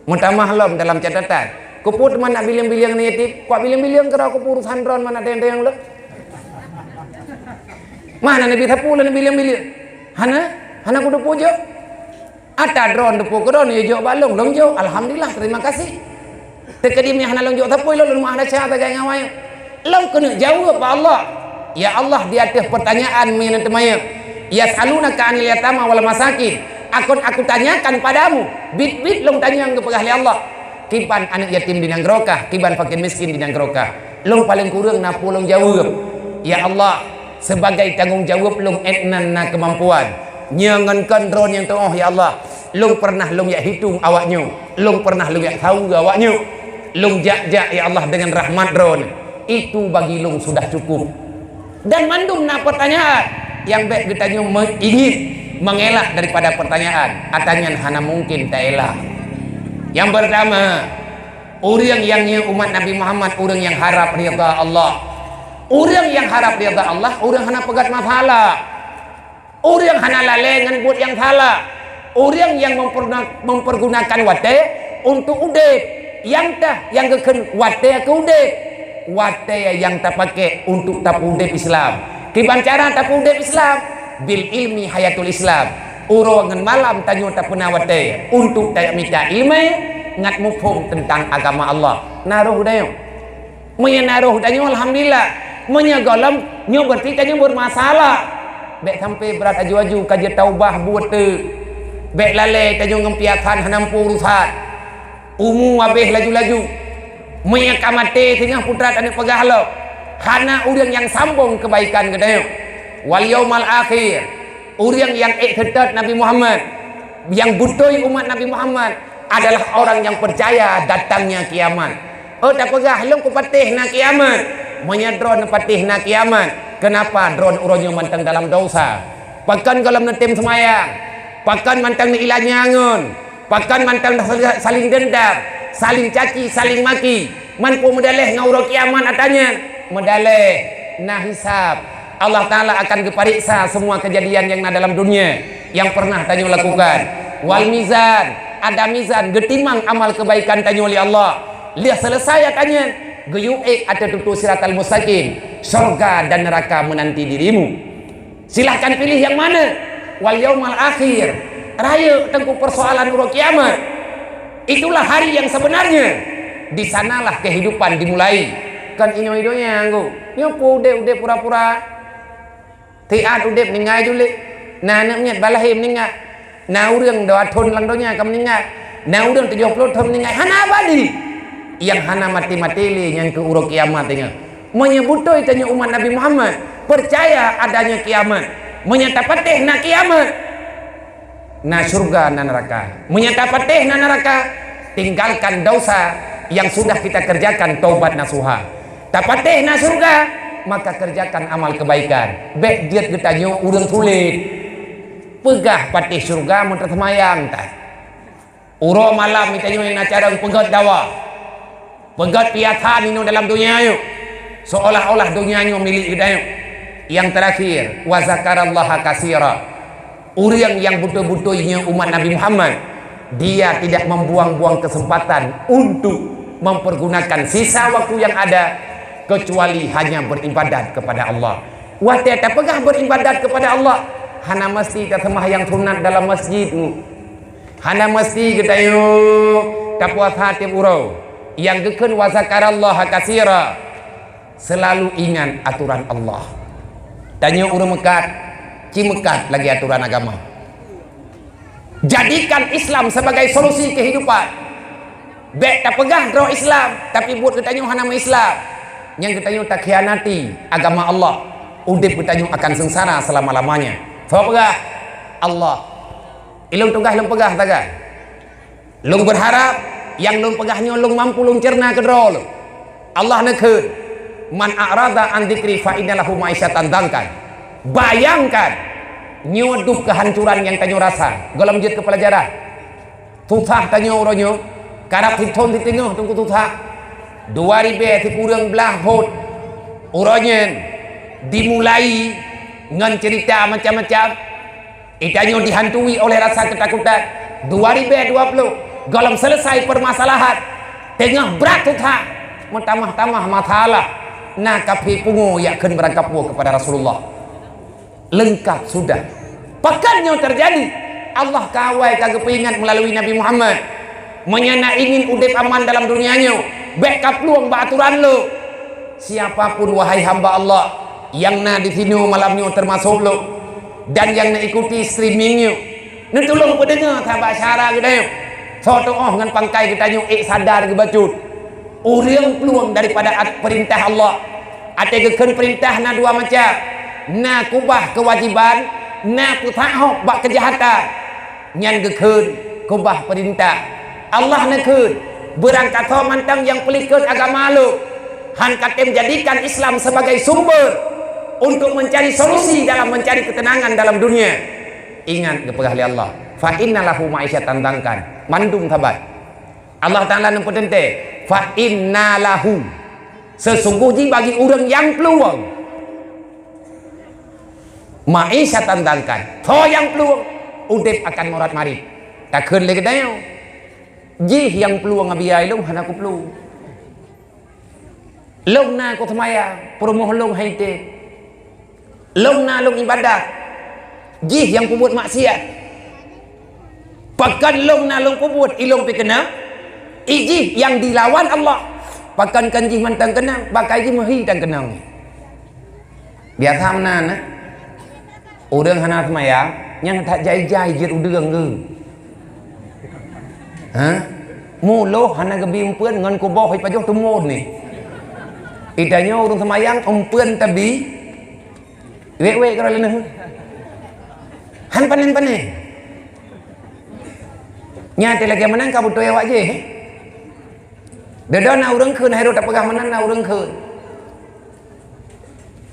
Meutamah lom dalam catatan. Keupeue teuma na bileueng-bileueng aneuëk yatim? Kuak bileueng-bileueng keudroe keupeue urosan droe mana tanyong-tanyong lôn? Mana Nabi sapeue lôn bileueng-bileueng? Hana, hana kuteupeu jok. Ata droe teupeu keudroe neujok bak lôn, lôn jok. Alhamdulillah, terima kasih. Teukeudi meuhana lôn jok sapeue lôn, lôn meuah rasa sagai ngon awai. Lôn keuneuk jaweueb bak Allah. Ya Allah, di ateueh peurtanyaan meunyoe teuma, "Yas'alunaka 'anil yatama wal masakin." Akan Aku tanyakan padamu, biet-biet lôn tanyong geupeugah lé Allah. Kiban aneuëk yatim di nanggroe kah, kiban fakir miskin di nanggroe kah. Lôn paleng kureueng na peue lôn jaweueb. Ya Allah, sebagai tanggong jaweueb lôn 'et nan na keumampuan. Nyoe ngon kon droe nyang tuoh, ya Allah. Lôn peureunah lôn jak hitong awak nyoe. Lôn peureunah lôn jak saweue awak nyoe. Lôn jak-jak, ya Allah, deungon rahmat Droeneueh. Itu bagi lôn sudah cukup. Dan mandum na peurtanyaan nyang bék geutanyoe meungieng, meungelak daripada peurtanyaan. Ata nyan hana mungken taelak. Nyang peurtama, ureuëng nyang nyoe umat Nabi Muhammad, ureuëng nyang harab ridha Allah. Ureuëng nyang harab ridha Allah, ureuëng hana peugét masalah. Ureuëng hana lalée ngon buet nyang salah. Ureuëng nyang memperguna-, mempergunakan watée untuk udeb. Nyang tah nyang geukheun watée keu udeb. Watée nyang tapaké untuk tapeuudeb Islam. Kiban cara tapeuudeb Islam? Bil ilmi hayatul Islam. Uroe ngon malam tanyoe tapeuna watée untuk tamita iéleumé ngat muphom teuntang agama Allah. Na roh tanyoe. Meunyoe na roh tanyoe, alhamdulillah. Meunyoe gohlom, nyoe berarti tanyoe bermasalah. Bék sampai brat aju-aju ka jeuet taubah buet teuk. Bék lalée tanyoe ngon piasan hana muphom urusan. Umu habéh laju-laju. Meunyoe ka maté singoh putra tanyoe peugah lom. Hana ureuëng nyang sambong keubaikan geutanyoe. Wal yaumal akhir, ureuëng nyang ék seutôt Nabi Muhammad, nyang beutôi umat Nabi Muhammad, adalah orang nyang peucaya datangnya kiamat. Oh, tapeugah lôn kupatéh na kiamat. Meunyoe droe neupatéh na kiamat, keunapa droe uroe nyoe mantong dalam dosa? Pakon gohlom neutem seumayang? Pakon mantong neuilanyan ngon? Pakon mantong saling dendam, saling caci, saling maki? Man peue meudaleh ngon uroe kiamat ata nyan? Meudaleh na hisab. Allah Taala akan geupareksa semua kejadian yang na dalam dunia yang pernah tanyoe lakukan. Wal mizan, ada mizan geutimang amal kebaikan tanyoe lé Allah. Lheueh selesai ata nyan, geuyue ék ateueh tutoe siratal mustaqim, syurga dan neraka menanti dirimu. Silahkan pilih yang mana. Wal yaumal akhir, rayeuk teungku persoalan uroe kiamat. Itulah hari yang sebenarnya. Di sanalah kehidupan dimulai. Kon inoe donya nggu. Nyoe peue udeb-udeb pura-pura. Tiat udeb ninggai julik. Na aneuk miet balahé meuninggai. Na ureuëng dua thon lam donya ka meuninggai. Na ureuëng tujoh ploh thon meuninggai. Hana abadi. Nyang hana maté-maté lé nyan keu uroe kiamat nyan. Meunyoe beutôi tanyoe umat Nabi Muhammad, peucaya adanya kiamat. Meunyoe tapatéh na kiamat, na syurga, na neraka. Meunyoe tapatéh na neraka, tinggalkan dosa yang sudah kita kerjakan, taubat nasuha. Tapatéh na syurga, maka kerjakan amal kebaikan. Bék jeuet geutanyoe ureuëng sulet. Peugah patéh syurga meuteusemayang tan. Uroe malam geutanyoe na carông peugét dawa, peugét piasan inoe dalam donya nyoe, seolah-olah donya nyoe milék geutanyoe. Yang terakhir, wa zakarallaha katsira. Ureuëng nyang beutôi-beutôi nyoe umat Nabi Muhammad, dia tidak membuang-buang kesempatan untuk mempergunakan sisa waktu yang ada, kecuali hanya beribadat kepada Allah. Watée tapeugah beribadat kepada Allah, hana meusti taseumbahyang sunat dalam masjid. Hana meusti geutanyoe tapuasa tieb uroe. Nyang geukheun wa zakarallaha katsira, seulalu ingat aturan Allah. Tanyoe ureuëng meukat, ci meukat lagée aturan agama. Jadikan Islam sebagai solusi kehidupan. Bék tapeugah droe Islam, tapi buet geutanyoe hana meu-Islam. Nyang geutanyoe takhianati agama Allah. Udeb geutanyoe akan seungsara selama-lamanya. Soe peugah? Allah. Ilôn tugaih lôn peugah sagai. Lôn beurharab nyang lôn peugah nyoe lôn mampu lôn ceurna keudroe lôn. Allah neukheun, "Man a'rada an dzikri fa inna lahu ma'isyatan dhankan." Bayangkan, nyoe dub keuhancuran nyang tanyoe rasa. Gohlom jeuet keu peulajaran. Susah tanyoe uroe nyoe, karab sithon siteungoh teungku susah. Dua ribée sikureueng blaih phon. Uroe nyan dimulai ngon ceurita macam-macam. Geutanyoe dihantui oleh rasa keutakutan. Dua ribée dua ploh, gohlom selesai permasalahan, teungoh brat tuha, meutamah-tamah masalah, na kafé pungo jak kheun beurangkapeue keupada Rasulullah. Leungkap sudah. Pakon nyoe teujadi? Allah ka awai ka geupeuingat meulalu Nabi Muhammad. Meunyoe na ingin udeb aman dalam donya nyoe, bék kaplueng bak atoran lôn. Siapa pun, wahai hamba Allah, nyang na disinoe malam nyoe teumasok lôn, dan nyang neuikuti streaming nyoe, neutulông peudeungoe sabab syara geutanyoe. Soe tuoh ngon pangkai geutanyoe ék sadar geubacut. Ureuëng plueng daripada at-, peurintah Allah. Até geukheun peurintah na dua macam, na keubah keuwajiban, na peuthak hok bak keujahatan. Nyan geukheun keubah peurintah. Allah neukheun, beurangkasoe mantong nyang peulikot agama lôn, han katem jadikan Islam sebagai sumber untuk mencari solusi dalam mencari ketenangan dalam dunia. Ingat geupeugah lé Allah, "Fa inna lahu ma'isyatan dhankan." Mandum sabat. Allah Taala neupeuteuntée, "Fa inna lahu." Sesungguh jih bagi ureuëng nyang plueng. Ma'i syatan dangkan. Soe nyang plueng, udeb akan morat marit. Takheun lé geutanyoe, jih nyang plueng abiya ilong hana kuplueng. Long na kuseumayang, peurumoh long hai teb. Long na long ibadat, jih nyang peubuet maksiat. Pakon long na long peubuet ilong pih keunong, i jih nyang dilawan Allah. Pakon kon jih mantong keunong, bakai jih meuhi tan keunong. Biasa meunan, eh? Ureuëng hana seumayang, nyang that jai-jai jeuet udeueng geuh. Ha? Muloh hana geubi eumpeuen ngon kuboh ipajoh teumon ni. Geutanyoe ureuëng seumayang, eumpeuen tabi, wék-wék keudroe leuneuh. Han panen-panen. Nyan teuh lagée meunan ka beutôi awak jih. Deudon na ureuëng kheun, hai rot tapeugah meunan na ureuëng kheun.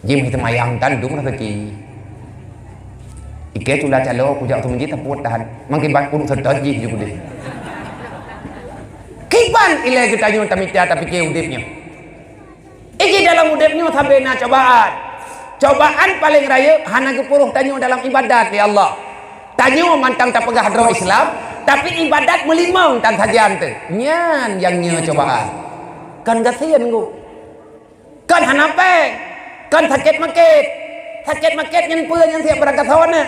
Jih meuteumanyong tan dum raseuki. Ikée cula calo kujak teumeujit tapeuet tahan. Mangkiban pun seutôt jih ju keudeh. Kiban ilée geutanyoe tamita tapike udeb nyoe. Iji dalam udeb nyoe sabe na cobaan. Cobaan paleng rayeuk hana geupuroh tanyoe dalam ibadat lé Allah. Tanyoe mantong tapeugah droe Islam, tapi ibadat meulimong tan sajan teuh. Nyan nyang nyoe cobaan. Kan gasien ngu. Kan hana péng, kan sakét makét. Sakét makét nyan peue nyang siap beurangkat sawan na.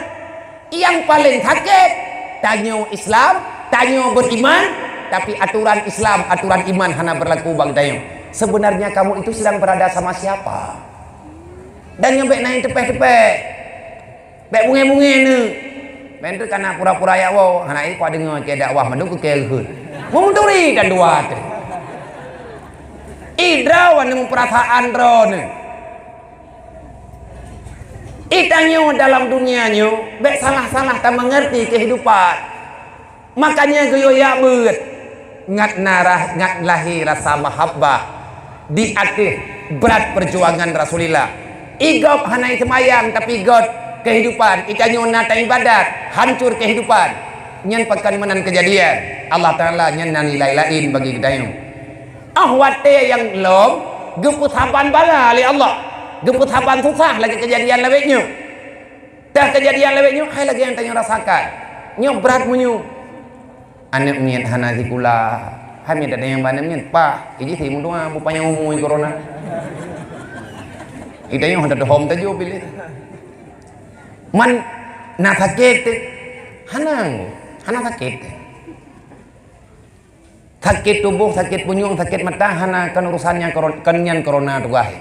Nyang paleng sakét, tanyoe Islam, tanyoe beriman, tapi aturan Islam, aturan iman hana berlaku bak tanyoe. Sebenarnya kamu itu sedang berada sama siapa? Dan nyoe bék na nyang teupeh-teupeh. Bék bungé-bungé neuh. Bék teuk kana pura-pura jak woe, hana ék kudeungoe keu dakwah mandum keu keu geuheuet. Meumuturi dan dua teuh. Idroe wan meupeurasaan droeneuh. Itanyoe dalam dunia nyoe bék salah-salah tameungerti keuhidupan. Makanya geuyue jak beuet ngat na rah-, ngat lahé rasa mahabbah di ateueh brat peujuangan Rasulillah. Igob hana iseumayang tapi got keuhidupan, itanyoe na taibadat, hancor keuhidupan. Nyan pakon meunan keujadian. Allah Taala nyan na nilai laén bagi geutanyoe. Óh watée nyang lom geupeusaban bala lé Allah, geupeusaban susah lagée keujadian lawét nyoe. Teuh keujadian lawét nyoe hai lagée nyang tanyoe rasakan. Nyoe brat meunyoe. Aneuëk miet hana sikula, hai miet ada nyang ba aneuëk miet, pah, iji si meudoa bupanyang umui corona. Ita nyoe hana dohom tajoe piléh. Man na sakét teuh, hana, hana sakét teuh. Sakét tuboh, sakét punyueng, sakét mata hana kon urusan nyang koron-, kon nyan corona tugaih.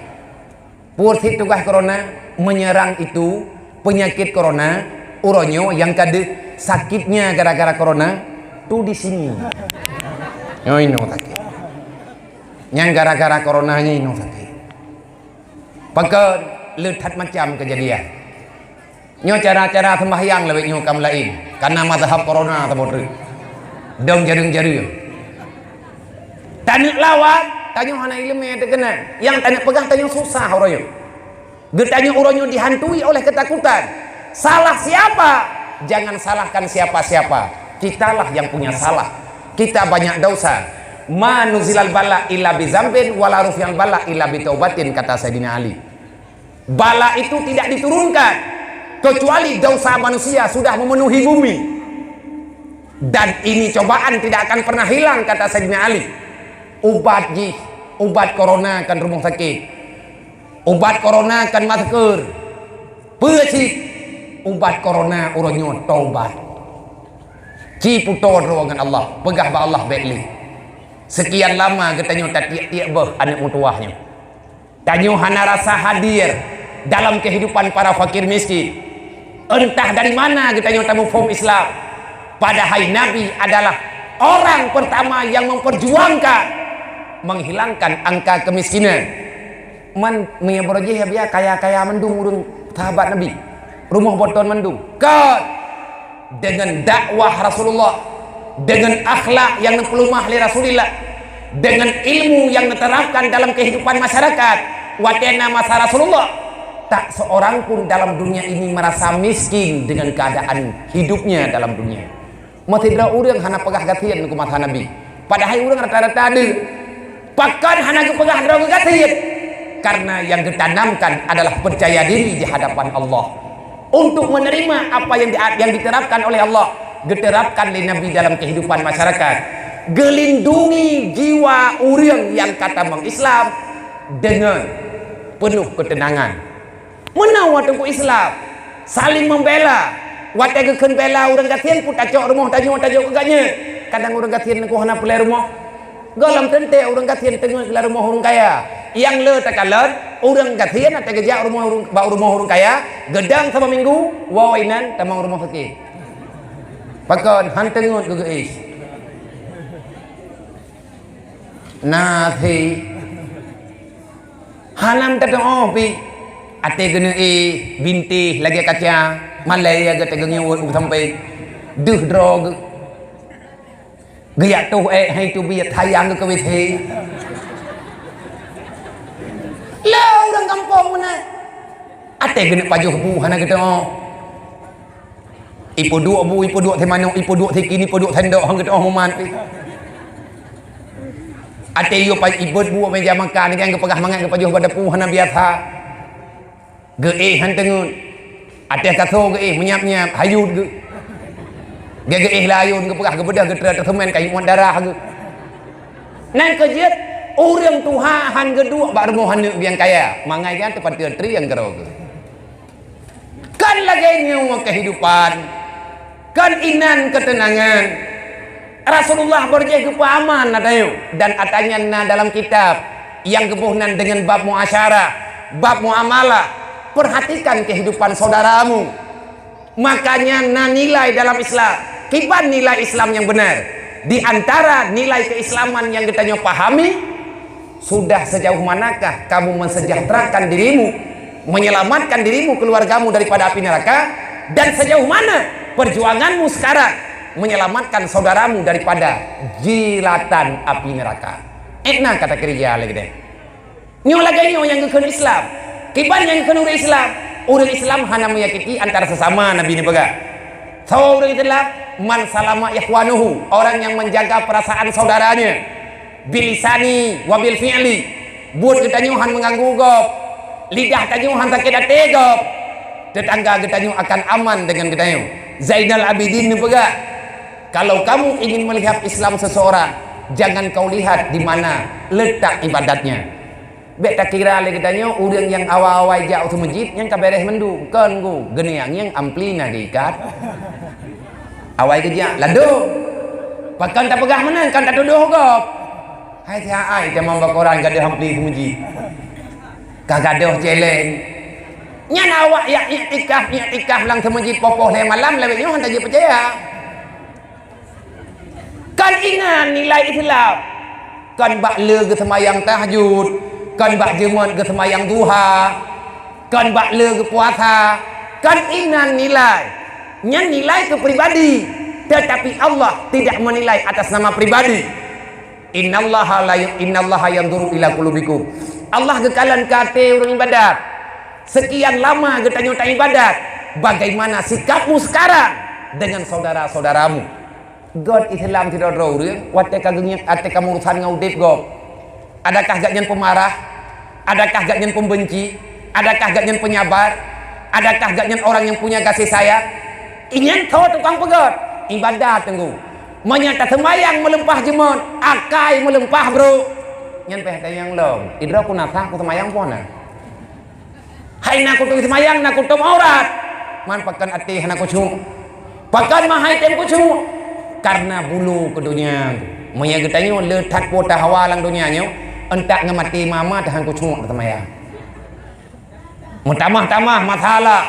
Peue sit tugaih corona menyerang itu, penyakit corona, uroe nyoe nyang ka deuh sakitnya gara-gara corona tu di sini. Nyoe inoe sakét. Nyang gara-gara corona nyoe inoe sakét. Pakon le that macam keujadian. Nyoe cara-cara seumbahyang lawét nyoe kam laén, kana mazhab corona saboh treuk. Dong jareueng-jareueng. Taneuk lawan, tanyoe hana iéleumé teukeuna. Nyang taneuk peugah tanyoe susah uroe nyoe. Geutanyoe uroe nyoe dihantui oleh ketakutan. Salah siapa? Jangan salahkan siapa-siapa. Kitalah yang punya salah. Kita banyak dosa. Ma nuzilal bala illa bizambin, wala rufi'al bala illa bitaubatin, kata Sayyidina Ali. Bala itu tidak diturunkan kecuali dosa manusia sudah memenuhi bumi. Dan ini cobaan tidak akan pernah hilang, kata Sayyidina Ali. Ubat jih, ubat corona kan rumoh sakét. Ubat corona kan masker. Peue cit? Ubat corona uroe nyoe tobat. Ci puto droe ngon Allah, peugah bak Allah bék lé. Sekian lama geutanyoe tatiek-tiek beuh aneuëk meutuwah nyoe. Tanyoe hana rasa hadir dalam kehidupan para fakir miskin. Entah dari mana geutanyoe tamuphom Islam. Padahai Nabi adalah orang pertama yang memperjuangkan menghilangkan angka kemiskinan. Man meunyoe barojih ya biya kaya-kaya mandum ureuëng sahabat Nabi. Rumoh boton mandum. Kon! Dengan dakwah Rasulullah, dengan akhlak nyang neupeulumah lé Rasulillah, dengan ilmu nyang neuterapkan dalam kehidupan masyarakat, watée na masa Rasulullah, tak seorang pun dalam dunia ini merasa miskin dengan keadaan hidupnya dalam dunia. Meusidroe ureuëng hana peugah gasien keu masa Nabi, padahai ureuëng rata-rata deuh. Pakon hana geupeugah droe geugasien? Karena yang geutanamkan adalah percaya diri di hadapan Allah. Untuk menerima apa yang di-, yang diterapkan oleh Allah, geuterapkan lé Nabi dalam kehidupan masyarakat. Geulindungi jiwa ureuëng nyang ka tamong Islam deungon peunoh keuteunangan. Meunoe watée ku Islam, saling membela. Watée geukheun bela ureuëng gasien pun tacok rumoh tanyoe tajok keu gobnyan. Kadang ureuëng gasien nangku hana peureulée rumoh. Gohlom teuntée ureuëng gasien teungeut lam rumoh ureuëng kaya. Nyang le takalon, ureuëng gasien watée geujak rumoh ureuëng, bak rumoh ureuëng kaya, geudong saboh minggu, woe inan tamong rumoh sakét. Pakon han teungeut geugeuéh. Nasi. Hana meutateu'oh pih. Até geuneuk éh bintéh lagée kaca, malée geuteugeunyuet u sampéng. Deuh droe geu-, geujak toh ék hai teubiet hayang geuh keu W C. Lé ureuëng gampông meunan. Até geuneuk pajoh bu hana geuteu'oh. Ipeuduek bu, ipeuduek thé manok, ipeuduek thé kini, ipeuduek sendok, han geuteu'oh mumat pih. Até yue pa-, ibeuet bu méja makan, nyang geupeugah mangat geupajoh bak dapu hana biasa. Geuéh han teungeut. Até kaso geuéh meunyap-nyap, hayut geu-, geu-, geuéh layôn geupeugah geubeudôh geutré teuseumén ka muat darah geu-. Nan keu jeuet, ureuëng tuha han geuduek bak rumoh aneuëk nyang kaya, mangat nyan teupanteue trieng keudroe geu-. Kan lagée nyoe keuhidupan, kan inan keuteunangan. Rasulullah beurjéh geupeuaman ata nyoe, dan ata nyan na dalam kitab nyang geuboh nan deungon bab muasyarah, bab muamalah. Perhatikan kehidupan saudaramu. Makanya na nilai dalam Islam. Kiban nilai Islam yang benar? Di antara nilai keislaman yang geutanyoe pahami, sudah sejauh manakah kamu mensejahterakan dirimu, menyelamatkan dirimu, keluargamu daripada api neraka, dan sejauh mana perjuanganmu sekarang menyelamatkan saudaramu daripada jilatan api neraka? Ék na ka takeureuja lé geude. Nyoe lagée nyoe nyang geukheun Islam. Kiban nyang geukheun ureuëng Islam? Ureuëng Islam hana menyakiti antara sesama, Nabi neupeugah. Soe ureuëng Islam? Man salama ikhwanuhu, orang yang menjaga perasaan saudaranya. Bilisani wa bil fi'li. Buet geutanyoe han meuganggu gob. Lidah tanyoe han sakét até gob. Tetangga geutanyoe akan aman dengan geutanyoe. Zainal Abidin neupeugah, kalau kamu ingin melihat Islam seseorang, jangan kau lihat di mana letak ibadatnya. Bék takira lé geutanyoe ureuëng nyang awai-awai jak u meuseujid nyang ka beres mandum, kon geuh geuneuk nyang ampli na geuikat. Awai geujak ladôm. Pakon tapeugah meunan, kon tatudôh gob. Hai si ai tamong bak koran gadôh ampli u meuseujid. Ka gadôh challenge. Nyan awak jak iktikaf, iktikaf lam meuseujid poh-poh lhée malam, lawét nyoe han tajeuet peucaya. Kon inan nilai Islam. Kon bak le geuseumayang tahajud, kon bak jeumot geuseumayang duha, kon bak le geupuasa, kon inan nilai. Nyan nilai keu pribadi, tetapi Allah tidak menilai atas nama pribadi. Innallaha la, innallaha yanzuru ila qulubikum. Allah geukalon keu até ureuëng ibadat. Sekian lama geutanyoe taibadat, bagaimana sikapmu sekarang dengan saudara-saudaramu? Göt Islam sidroe-droe ureuëng watée ka geungieng até ka meurusan ngon udeb gob. Adakah gobnyan peumarah? Adakah gobnyan pembenci? Adakah gobnyan penyabar? Adakah gobnyan orang yang punya kasih sayang? Inyan tho tukang peugöt ibadat teunggu. Meunyoe taseumayang meuleumpah jeumot, akai meuleumpah brôk, nyan pih tanyong lom, idroe ku na sah kuseumayang po na? Hai na kutem seumayang, na kutem aurat. Man pakon até hana khusyuk? Pakon meuhai tem khusyuk? Karena bulu keu donya. Meunyoe geutanyoe le that po tahawa lam donya nyoe, euntak ngon maté mama tahan khusyuk seumayang. Meutamah-tamah masalah.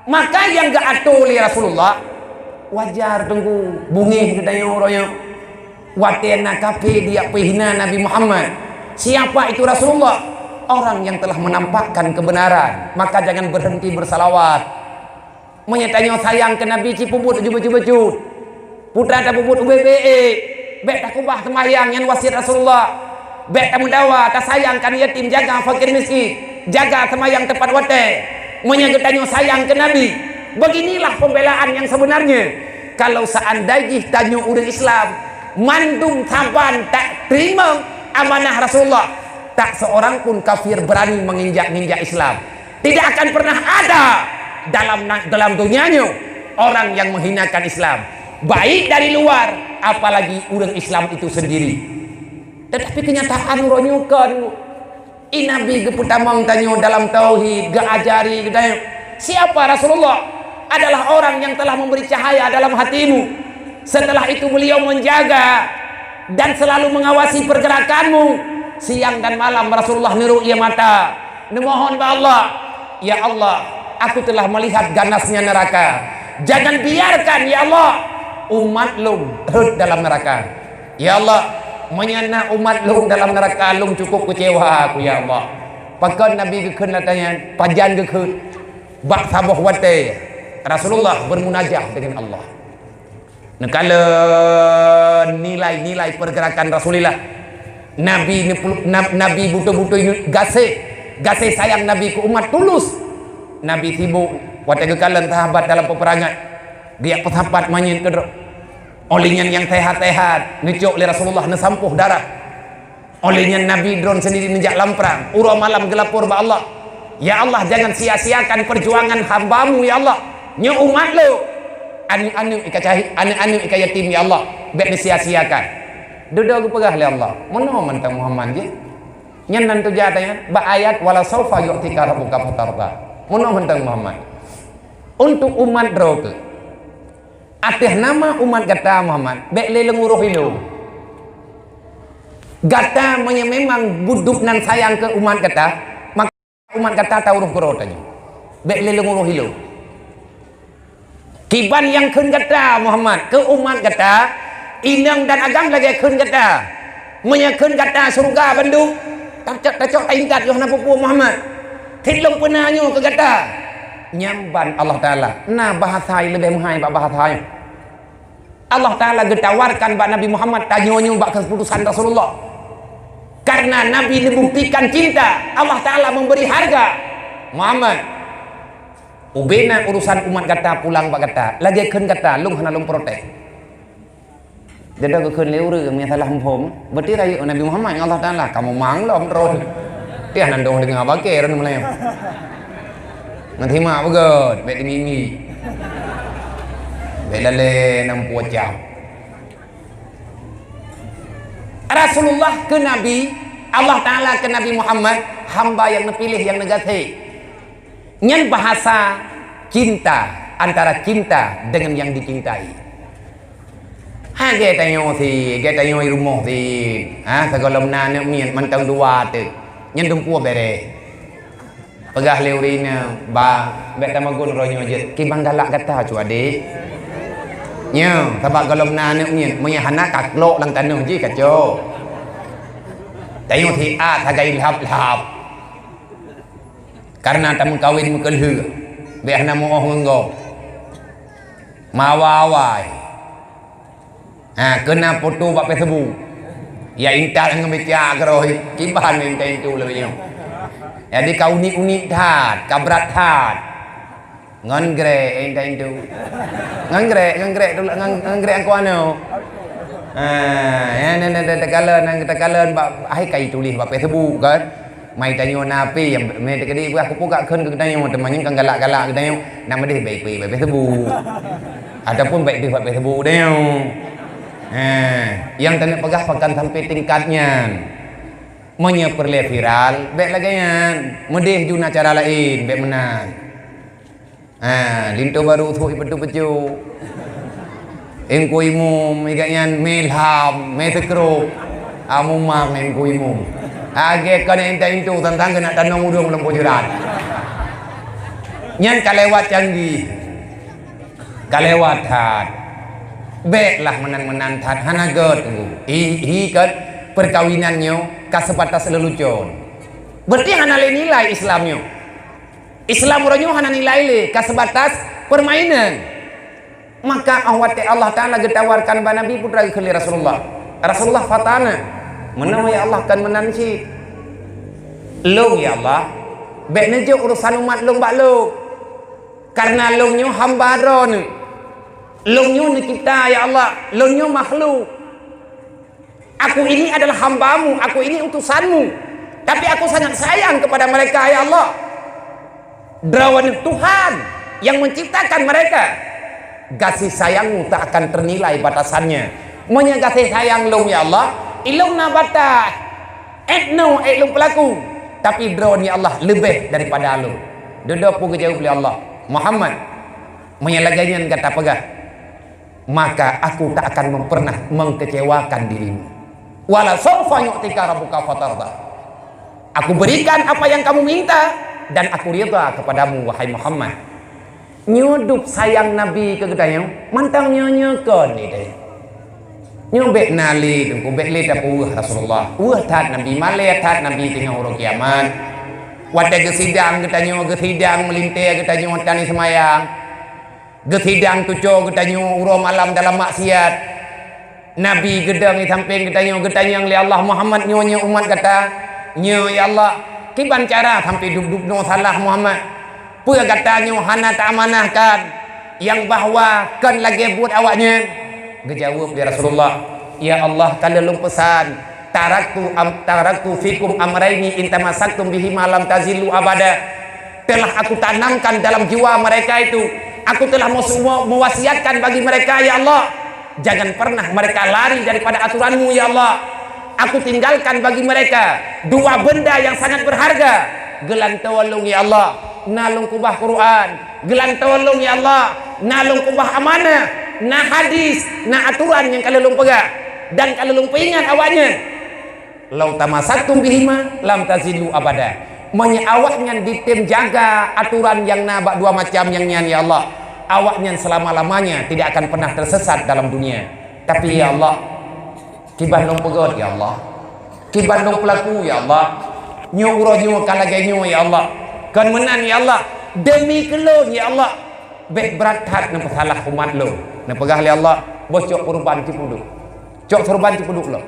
Maka nyang geuatoe lé Rasulullah, wajar teunggu bungéh geutanyoe uroe nyoe. Watée na kafé dijak peuhina Nabi Muhammad, siapa itu Rasulullah? Orang yang telah menampakkan kebenaran, maka jangan berhenti bersalawat. Meunyoe tanyoe sayang keu Nabi, ci peubuet ju bacut-bacut. Putra tapeubuet ubé-bé ék, bék takubah seumayang nyan wasiet Rasulullah. Bék tameudawa, tasayang keu yatim, jaga fakir miskin, jaga seumayang tepat watée. Meunyoe geutanyoe sayang keu Nabi, beginilah pembelaan yang sebenarnya. Kalau seandai jih tanyoe ureuëng Islam, mandum saban tak terima amanah Rasulullah, tak seorang pun kafir berani menginjak-injak Islam. Tidak akan pernah ada dalam na-, dalam dunia nyoe orang yang menghinakan Islam, baik dari luar, apalagi ureuëng Islam itu sendiri. Tetapi kenyataan uroe nyoe kon. I Nabi geupeutamong tanyoe dalam tauhid, geuajari geutanyoe. Siapa Rasulullah? Adalah orang yang telah memberi cahaya dalam hatimu. Setelah itu beliau menjaga dan selalu mengawasi pergerakanmu. Siang dan malam Rasulullah neurok ie mata, neumohon bak Allah, "Ya Allah, aku telah melihat ganasnya neraka. Jangan biarkan, ya Allah, umat lôn rhot dalam neraka. Ya Allah, meunyoe na umat lôn dalam neraka, lôn cukup kecewa aku, ya Allah." Pakon Nabi geukheun lagèe nyan? Pajan geukheun? Bak saboh watèe Rasulullah bermunajah dengan Allah. Neukalon nilai-nilai pergerakan Rasulullah. Nabi neupelu-, na-, Nabi beutôi-beutôi gaséh, gaséh sayang Nabi keu umat tulus. Nabi sibuk watèe geukalon sahabat dalam peperangan. Geujak peusapat manyét keudroe. Óh lheueh nyan nyang seuhat-seuhat neucok lé Rasulullah, neusampôh darah. Óh lheueh nyan Nabi droen sendiri neujak lam prang. Uroe malam geulapor bak Allah, "Ya Allah, jangan sia-siakan perjuangan hamba-Mu, ya Allah. Nyoe umat Lôn. Aneuk-aneuk ka syahid, aneuk-aneuk ka yatim, ya Allah. Bèk neusia-siakan." Dudoe geupeugah lé Allah, "Meunoe mantong Muhammad jih." Nyan nan tuju tanyoe bak ayat, "Wala saufa yu'tika rabbuka fatarda." Meunoe mantong Muhammad. Untuk umat droe keuh. Ateueh nama umat gata Muhammad, bèk lé leunguroh ilôn. Gata meunyoe memang beudôh nan sayang keu umat gata, maka umat gata tauroh keudroe tanyoe. Bèk lé leunguroh ilôn. Kiban nyang kheun gata Muhammad keu umat gata, inong dan agam lagèe kheun gata. Meunyoe kheun gata syeuruga bandum, tacok-tacok taingkat yoh na peue-peue Muhammad. Cit lôn peuna nyoe keu gata. Nyan ban Allah Taala na bahasa nyang leubeh meuhai bak bahasa nyoe. Allah Taala geutawarkan bak Nabi Muhammad tanyoe nyoe bak keuputusan Rasulullah. Karena Nabi neubuktikan cinta, Allah Taala memberi harga. Muhammad, ubena urusan umat gata pulang bak gata. Lagèe kheun gata, lôn hana lôn protes. Gata geukheun lé ureueng nyang salah muphom, berarti rayeuk Nabi Muhammad ngon Allah Taala, kamoe mang lom droe. Tiah nan dong deungoe bak kèe droe meulayeue. Ngon simak beugöt, bèk timi-mi. Bèk lalé nam pucam. Rasulullah keu Nabi, Allah Taala keu Nabi Muhammad, hamba nyang neupiléh, nyang neugaséh. Nyan bahasa cinta, antara cinta dengan yang dicintai. Ha, gèt tanyoe sit, gèt tanyoe i rumoh sit. Ha, sigohlom na aneuk miet mantong dua teuk. Nyan dum peue bèrèh. Peugah lé ureueng inong, "Ba, bèk tamagun uroe nyoe jeuet, kiban galak gata cu adék." Nyoe, sabab gohlom na aneuk miet, meunyoe hana ka klok lam tanoh jih kacok. Tanyoe siat sagai lhab-lhab. Karena tameukawen meukeulheueh, bèk hana meu-oh ngon gob. Meuawai-awai. Ha, keu na foto bak Facebook. Ya intat ngon becak keudroe, kiban intat itu lagèe nyoe. Jadi ka unik-unik that, ka brat that. Ngon grek intat itu. Ngon grek, ngon grek tu, ngon, ngon grek angku anu. Ha, ya, na, na, na, takalon, na, takalon bak, hai ka ituléh bak Facebook kan. Mai tanyoe na pih nyang mé teukeudi peugah, "Keupeue gak kheun keu geutanyoe?" Teuma nyan kan galak-galak geutanyoe, na meudeh bèk ipeu bak Facebook. Ataupun bèk deuh bak Facebook geutanyoe. Eh, nyang taneuk peugah pakon sampai tingkat nyan. Meunyoe peureulèe viral, bèk lagèe nyan. Meudeh ju na cara laén, bèk meunan. Ha, linto barô sôk ipeutôh-peutôh. Engku imum, i gobnyan mé lham, mé seukrôp. Amu mak engku imum. Lagèe kon intat itu, tantang keuneuk tanong udong lam kujuran. Nyan ka lewat canggih. Ka lewat that. Bèklah meunan-meunan that, hana gèt engku. Hi, hi kon, perkawinan nyoe ka sebatas leulucon. Berarti hana lé nilai Islam nyoe. Islam uroe nyoe hana nilai lé, ka sebatas permainan. Maka 'oh watèe Allah Taala geutawarkan bak Nabi, peue geukheun lé Rasulullah. Rasulullah fatana. Meunan ya Allah, kon meunan cit. Lôn ya Allah, bèk neujok urusan umat lôn bak lôn. Karena lôn nyoe hamba Droeneuh. Lôn nyoe neucipta ya Allah, lôn nyoe makhluk. Aku ini adalah hamba-Mu, aku ini utusan-Mu. Tapi aku sangat sayang kepada mereka, ya Allah. Droeneuh Tuhan yang menciptakan mereka. Gaséh sayang-Mu tak akan ternilai batasannya. Meunyoe gaséh sayang lôn, ya Allah, ilôn na batas. 'Et noe 'et lôn peulaku. Tapi Droeneuh, ya Allah, leubeh daripada lôn. Dudoe peue geujaweueb lé Allah, "Muhammad, meunyoe lagèe nyan gata peugah, maka aku tak akan mem-, pernah mengecewakan dirimu. Wala saufa yu'tika rabbuka fatarda. Aku berikan apa yang kamu minta dan aku ridha kepadamu, wahai Muhammad." Nyoe dub sayang Nabi keu geutanyoe, mantong nyoe-nyoe kon lé tanyoe. Nyoe bèk na lé teungku, bèk lé tapeuweueh Rasulullah. Weueh that Nabi, malèe that Nabi teungoh uroe kiamat. Watée geusidang geutanyoe, geusidang meulintée geutanyoe tan seumayang, geusidang tuco geutanyoe uroe malam dalam maksiat. Nabi geudong di sampéng geutanyoe, geutanyong lé Allah, "Muhammad, nyoe, nyoe umat gata?" "Nyoe, ya Allah." "Kiban cara sampai dub-dub noe salah, Muhammad? Peue gata nyoe hana taamanahkan nyang bahwa kon lagée buet awaknyan?" Geujaweueb lé Rasulullah, "Ya Allah, ka lôn peusan, taraktu am-, taraktu fikum amraini in tamassaktum bihima lam tazillu abada." Telah Aku tanamkan dalam jiwa mereka itu. Aku telah mesu-, me-, mewasiatkan bagi mereka, ya Allah, jangan pernah mereka lari daripada aturan-Mu, ya Allah. Aku tinggalkan bagi mereka dua benda yang sangat berharga. Geulantoe lôn, ya Allah, na lôn keubah Quran. Geulantoe lôn, ya Allah, na lôn keubah amanah, na hadis, na aturan nyang ka lôn peugah dan ka lôn peuingat awaknyan. "Lau tamassaktum bihima lam tazillu abada." Meunyoe awaknyan ditem jaga aturan nyang na bak dua macam nyang nyan, ya Allah, awaknyan selama-lamanya tidak akan pernah tersesat dalam dunia. Tapi, ya Allah, kiban lôn peugét, ya Allah, kiban lôn peulaku, ya Allah, nyoe uroe nyoe ka lagée nyoe, ya Allah, kon meunan, ya Allah, demi keu lôn, ya Allah, bék brat that neupeusalah umat lôn. Neupeugah lé Allah, "Boh cok peuruban cipeuduek, cok seuruban cipeuduek lom."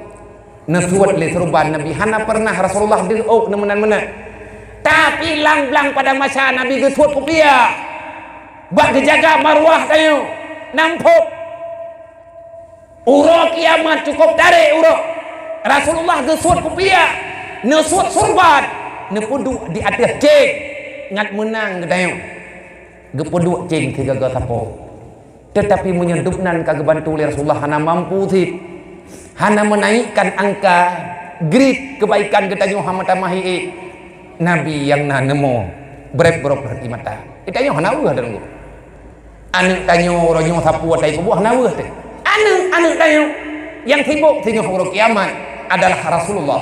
Neusuet lé seuruban Nabi, hana pernah Rasulullah deuh ôk neumeunan-meunan. Tapi lam blang padang mahsyar Nabi geusuet kupiah bak geujaga marwah tanyoe. Namphok uroe kiamat cukôp tarek uroe. Rasulullah geusuet kupiah, neusuet seuruban, neupeuduek di ateueh céng, ngat meunang geutanyoe. Geupeuduek céng sigaga sapo. Teutapi meunyoe dubnan ka geubantu lé Rasulullah hana mampu cit, hana meunaikan angka grade keubaikan geutanyoe hana tamah ié, Nabi nyang na neumo breb-brob rhot ie mata. Geutanyoe hana weueh deungon. Aneuëk tanyoe uroe nyoe sapeue ata ikubuih hana weueh teuh. Aneuëk-aneuëk tanyoe nyang sibok singoh uroe kiamat adalah Rasulullah.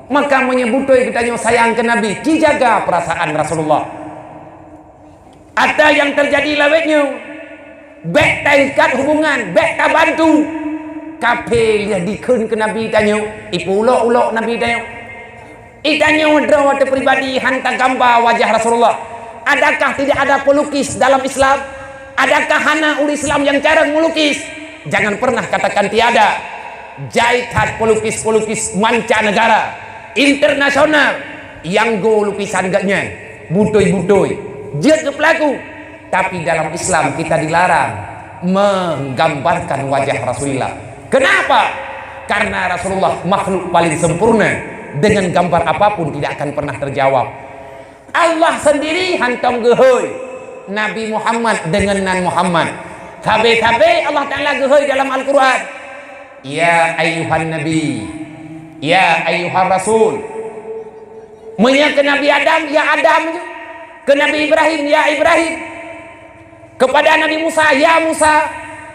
Maka meunyoe beutôi geutanyoe sayang keu Nabi, ci jaga peurasaan Rasulullah. Ata nyang teujadi lawét nyoe, bék taikat hubungan, bék tabantu. Kafé lheueh dikheun keu Nabi tanyoe, ipeulok-ulok Nabi tanyoe. Itanyoe droe teuh pribadi han tagambang wajah Rasulullah. Adakah tidak ada pelukis dalam Islam? Adakah hana ureuëng Islam nyang carông meulukis? Jangan pernah katakan tiada. Jai that pelukis-pelukis mancanegara, internasional, nyang go lukisan geuhnyan, beutôi-beutôi jeuet keu peulaku. Tapi dalam Islam kita dilarang menggambarkan wajah Rasulullah. Kenapa? Karena Rasulullah makhluk paling sempurna, dengan gambar apapun tidak akan pernah terjawab. Allah sendiri hantom geuhôi Nabi Muhammad dengan nan Muhammad. Sabe-sabe Allah Taala geuhôi dalam Al-Quran, "Ya ayyuhan nabi, ya ayyuhan rasul." Meunyoe keu Nabi Adam, "Ya Adam," keu Nabi Ibrahim, "Ya Ibrahim," kepada Nabi Musa, "Ya Musa,"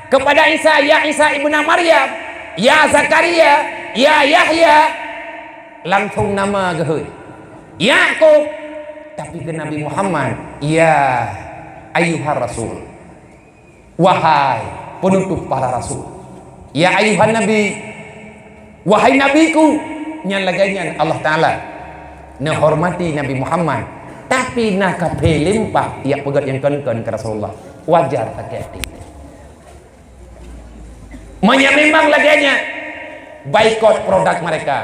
kepada Isa, "Ya Isa ibnu Maryam," "Ya Zakaria," "Ya Yahya." Langsung nama geuhôi. Yakub. Tapi keu Nabi Muhammad, "Ya ayyuhar rasul." Wahai penutup para rasul. "Ya ayyuhan nabi." Wahai nabiku. Nyan lagée nyan Allah Taala neuhormati Nabi Muhammad. Tapi na kafé limpah jak peugét nyang kon-kon keu Rasulullah. Wajar sakét hati. Meunyoe memang lagée nyan, boikot produk mereka.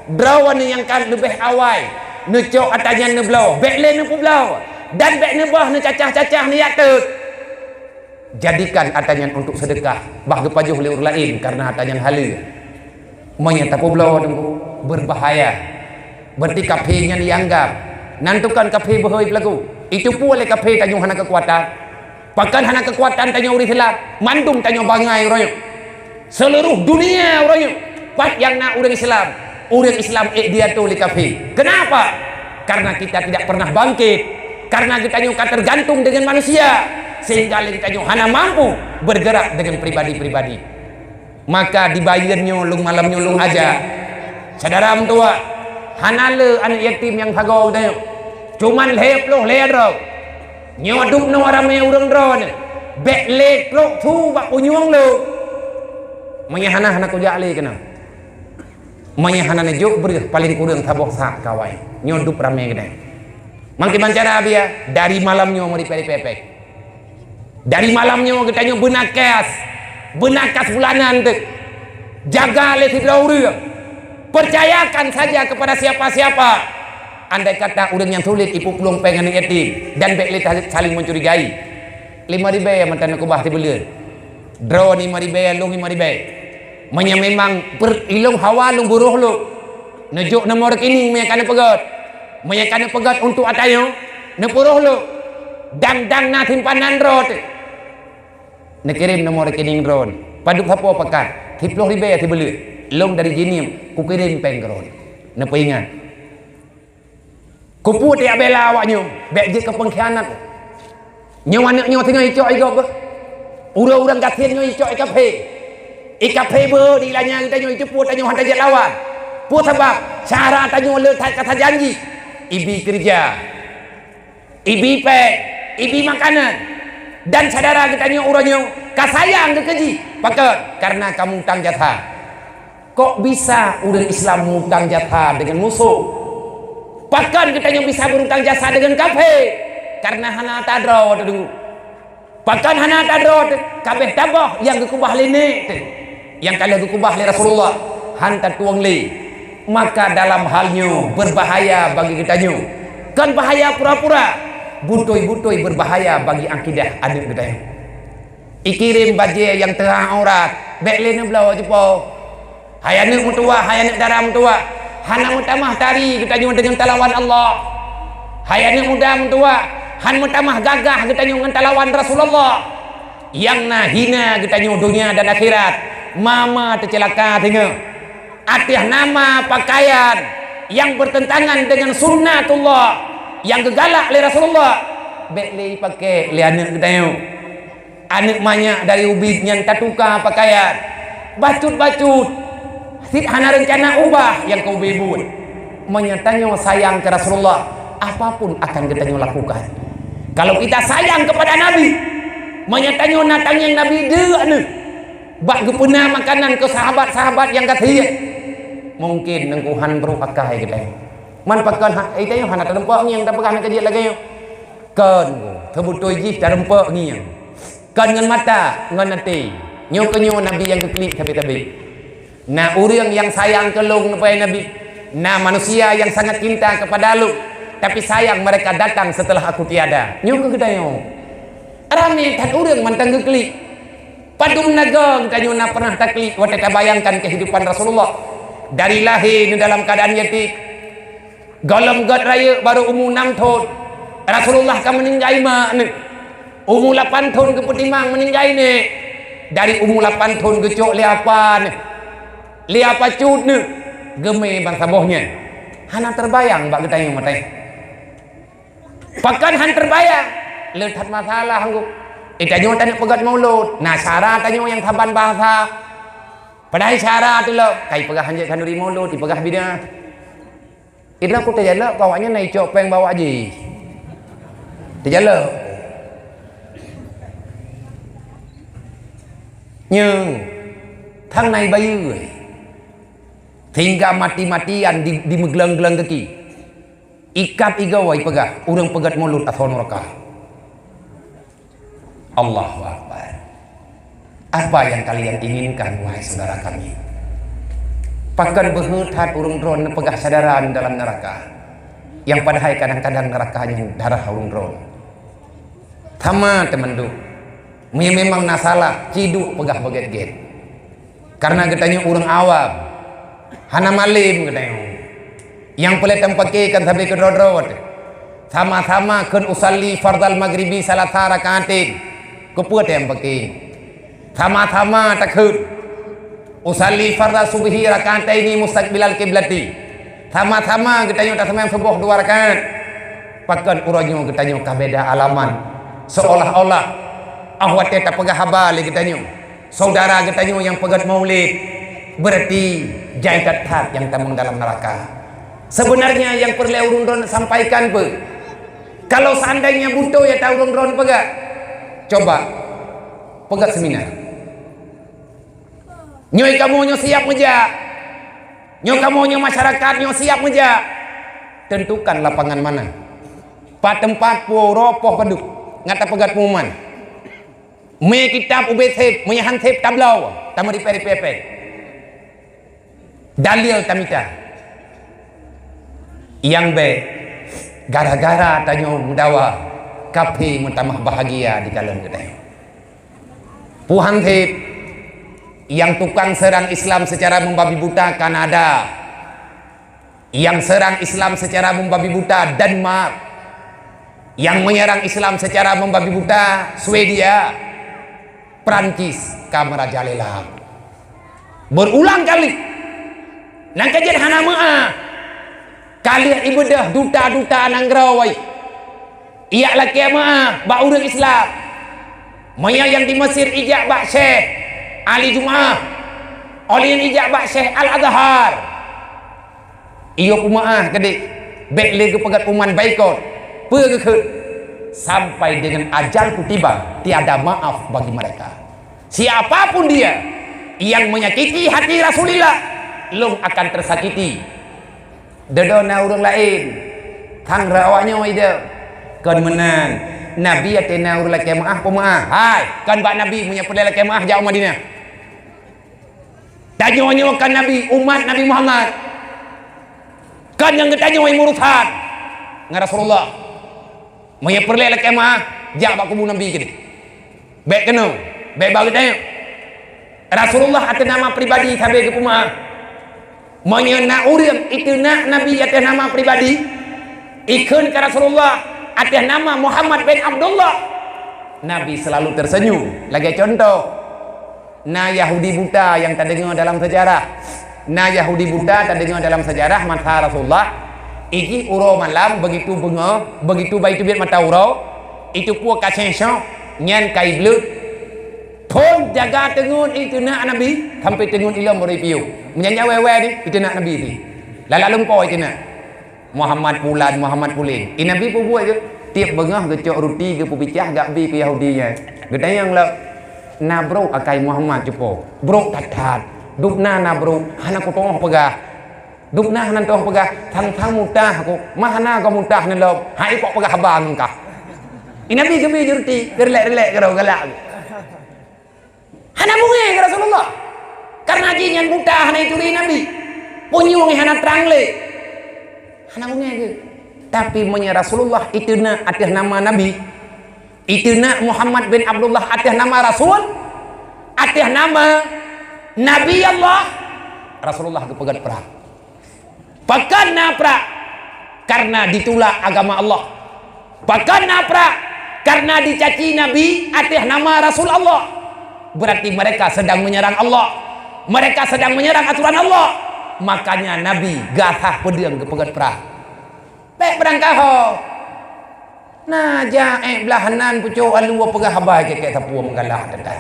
Droeneuh nyang ka leubeh awai neucok ata nyan neubloe, bék lé neupeubloe, dan bék neuboh neucacah-cacah neujak teut. Jadikan ata nyan untuk seudeukah, bah geupajoh lé ureuëng laén karena ata nyan haleue. Meunyoe tapeubloe teungku, berbahaya. Berarti kafé nyan dianggap, nan tukang kafé beuhôi peulaku. Itu pun lé kafé tanyoe hana keukuatan. Pakon hana keukuatan tanyoe ureuëng Islam? Mandum tanyoe bangai uroe nyoe. Seluruh dunia uroe nyoe, pat nyang na ureuëng Islam, ureuëng Islam ék diatur lé kafé. Kenapa? Karena kita tidak pernah bangkit. Karena geutanyoe ka tergantung dengan manusia, sehingga lé geutanyoe hana mampu bergerak dengan pribadi-pribadi. Maka di Bayeuen nyoe lôn malam nyoe lôn ajak syedara meutuwah, hana le aneuëk yatim nyang sagoe geutanyoe. Cuman lhée ploh lhée droe. Nyoe dubnoe ramé ureuëng droeneuh, bék lé trok su bak punyueng lôn. Meunyoe hana, hana kujak lé keunoe. Meunyoe hana neujok breueh, paleng kureueng saboh sak kawai. Nyoe dub ramé geutanyoe. Mangkiban cara biya, dari malam nyoe meuripée-ripée péng. Dari malam nyoe geutanyoe beunakas, beunakas bulanan teuk. Jaga lé sidroe ureuëng. Percayakan saja kepada siapa-siapa. Andai kata ureuëng nyang sulet ipeuplueng péng aneuk yatim dan bék lé saling mencurigai. Lima ribée mantong keubah sibuleuen. Droe lima ribée, lôn lima ribée. Meunyoe memang per-, ilôn hawa lôn buroh lôn. Neujok nomor rekening meunyoe ka neupeugét. Meunyoe ka neupeugét untuk ata nyoe, neupuroh lôn. Dang-dang na simpanan droe teuh. Neukirém nomor rekening droe. Padub sapo pakat? Siploh ribée sibuleuen. Lôn dari Jeunieb, kukirém péng keu droe. Neupeuingat. Kupeue tajak bela awak nyoe, bék jeuet keu peungkhianat. Nyoe aneuk nyoe singoh icok igob beuh. Ureuëng-ureuëng gasien nyoe icok i kafé. I kafé beuh di ilanya geutanyoe iteupue tanyoe hana tajak lawan. Peue sabab? Syara tanyoe le that ka tajanji. Ibi keureuja, ibi péng, ibi makanan. Dan syedara geutanyoe uroe nyoe ka sayang geuh keu jih. Pakon? Karena ka mutang jasa. Kok bisa ureuëng Islam mutang jasa deungon musoh? Pakon geutanyoe bisa beurutang jasa deungon kafé? Karena hana tadroe teuh. Pakon hana tadroe teuh? Ka abéh taboh nyang geukeubah lé nek teuh, nyang ka lheueh geukeubah lé Rasulullah, han tatueng lé. Maka dalam hal nyoe berbahaya bagi geutanyoe. Kon bahaya pura-pura, beutôi-beutôi berbahaya bagi akidah aneuk geutanyoe. Ikirém bajée nyang teuhah aurat, bék lé neubloe jipo. Hai aneuk meutuwah, hai aneuk dara meutuwah, hana meutamah tari geutanyoe deungon talawan Allah. Hai aneuk muda meutuwah, han meutamah gagah geutanyoe ngon talawan Rasulullah. Nyang na hina geutanyoe donya dan akhirat, mama teuceulaka singoh. Ateueh nama pakaian nyang beurteuntangan deungon sunnatullah nyang geugalak lé Rasulullah, bék lé ipaké lé aneuk geutanyoe. Aneuk manyak dari ubit nyan tatuka pakaian. Bacut-bacut. Cit hana reuncana ubah nyang ka ubé buet. Meunyoe tanyoe sayang keu Rasulullah, apapun akan geutanyoe lakukan. Kalau kita sayang kepada Nabi, meunyoe tanyoe na tangieng Nabi deuk neuh bak geupeuna makanan keu sahabat-sahabat nyang gasien, mungkin neungku han brôk akai geutanyoe. Man pakon ha-, eh, tanyoe hana teurumpok ngieng tapeugah na keujeuet lagée nyoe. Kon, teubeutôi jih teurumpok ngieng. Kon ngon mata, ngon até. Nyoe keuh nyoe Nabi nyang geuklik sabe-sabe. Na ureuëng nyang sayang keu lôn, neupeugah Nabi, na manusia yang sangat cinta kepada lôn, tapi sayang mereka datang setelah aku tiada. Nyoe keuh geutanyoe. Ramé that ureuëng mantong geuklik. Padum naga geutanyoe na pernah taklik watée tabayangkan kehidupan Rasulullah. Dari lahé neuh dalam keadaan yatim. Gohlom gét rayeuk barô umu nam thon, Rasulullah ka meuninggai mak neuh. Umu lapan thon geupeutimang meuninggai nek. Dari umu lapan thon geucok lé apa neuh, lé apa cut neuh, geumé bansaboh nyan. Hana teubayang bak geutanyoe maté. Pakon han teubayang? Le that masalah anggô. Eh, tanyoe taneuk peugét maulud. Na syara tanyoe nyang saban bahasa. Padahai syara teuh lom, kai peugah hanjeuet khanuri maulud, ipeugah bidah. Inoe ku teujalok keu awaknyan na icok péng bak awak jih. Teujalok. Nyoe, thang na ibayeue. Sehingga mati-matian di, dimeugleng-gleng gaki. Ikab igoe ipeugah, ureuëng peugét maulud asoe nuraka. Allahu Akbar. Apa yang kalian inginkan, wahai saudara kami? Pakon beuhe that ureuëng droe neupeugah syedara dalam neuraka, nyang padahai kadang-kadang neuraka nyan darah ureuëng droe. Sama teumandum. Meunyoe memang na salah, ci duek peugah beugét-gét. Karena geutanyoe ureuëng awam, hana malem geutanyoe. Nyang peureulée tameupake kan sabe keudroe-droe teuh. Sama-sama kheun usalli fardal maghribi salasa rakaatin. Keupeue teuh nyang pake? Sama-sama takheun usalli fardal subhi rakaataini mustaqbilal kiblati. Sama-sama geutanyoe taseumbahyang suboh dua rakaat. Pakon uroe nyoe geutanyoe ka beda alamat? Seolah-olah ah watée tapeugah haba lé geutanyoe, saudara geutanyoe nyang peugét maulid, berarti jai that-that nyang tamong dalam neuraka. Sebenarnya nyang peureulée ureuëng droe sampaikan peue? Kalau seandainya beutôi nyata ureuëng droe peugah, coba peugét seminar. Nyoe kamoe nyoe siap meujak. Nyoe kamoe nyoe masyarakat nyoe siap meujak. Tentukan lapangan mana. Pat teumpat po uroe poh padub, ngat tapeugét pengumuman. Mé kitab ubé sép, mé han sép tabloe, tameuripée-ripée pée. Dalil tamita. Nyang bék, gara-gara tanyoe meudawa, kaphé meutamah bahagia di kalon geutanyoe. Puhan sép, nyang tukang seurang Islam seucara membabi buta Kanada. Nyang seurang Islam seucara membabi buta Denmark, nyang meunyeurang Islam seucara membabi buta Swedia, Prancis ka meurajalela. Beurulang kali, nyang keujeuet hana meuáh, ka lheueh ibeudôh duta-duta nanggroe, ijak lakée meuáh bak ureuëng Islam. Meunyoe nyang di Mesir ijak bak Syekh Ali Jumaah, óh lheueh nyan ijak bak Syekh Al-Azhar. Iyo peumaáh keudéh, bék lé geupeugét peuman baikot. Peue geukheun? Sampai dengan ajalku tiba, tiada maaf bagi mereka. Siapa pun dia yang menyakiti hati Rasulillah, lôn akan tersakiti. Dudoe na ureuëng laén, khangra awaknyoe ideh. Kon meunan, Nabi ateueh na ureuëng lakée meuáh peumaáh. Hai, kon bak Nabi meunyoe peureulée lakée meuáh jak u Madinah. Tanyoe nyoe kan Nabi, umat Nabi Muhammad. Kan nyang geutanyoe meurusan ngon Rasulullah. Meunyoe peureulée lakée meuáh, jak bak kubu Nabi keudéh. Bék keunoe, bék bak geutanyoe. Rasulullah ateueh nama pribadi sabe geupeumaáh. Meunyoe na ureuëng iteunak Nabi ateueh nama pribadi, ikheun keu Rasulullah ateueh nama Muhammad bin Abdullah, Nabi selalu tersenyum. Lagée contoh, Na Yahudi buta nyang tadeungoe dalam seujarah. Na Yahudi buta tadeungoe dalam seujarah masa Rasulullah, ijih uroe malam begitu beungoh, begitu ba iteubiet mata uroe, iteupeue ka seng syok, nyan ka ibleuet. Phon jaga teungeut iteunak Nabi, sampai teungeut ilom baru ipiôh. Meunyan nyan wée-wée ni, iteunak Nabi ti. Lala lumpoe iteunak. Muhammad Pulan, Muhammad Pulan. I Nabi peubuet keu? Tieb beungoh geucok ruti geupeubicah gak bi keu Yahudi nyan. Geutanyong lom, "Na brok akai Muhammad cupo?" "Brok that-that." "Dubna na brok, hana kutuoh peugah." "Dubna hana tuoh peugah, sang-sang mutah aku." "Ma hana kau mutah neulom, hai kok peugah haba ngon kah." I Nabi geubi ruti, geurilek-rilek keudroe galak. Hana beungéh keu Rasulullah. Karena jih nyan buta hana ituri Nabi. Punyueng hana trang lé. Hana beungéh keu. Tapi meunyoe Rasulullah iteunak ateueh nama Nabi, iteunak Muhammad bin Abdullah ateueh nama Rasul, ateueh nama Nabi Allah, Rasulullah geupeugét prang. Pakon na prang? Karena ditulak agama Allah. Pakon na prang? Karena dicaci Nabi ateueh nama Rasul Allah. Berarti mereka sedang menyerang Allah. Mereka sedang menyerang aturan Allah. Makanya Nabi gasah peudeueng geupeugét prang. Bék beurangkaho. Na jak ék blaih nan pucok alue peugah haba keu kek sapeue meugalah teutai.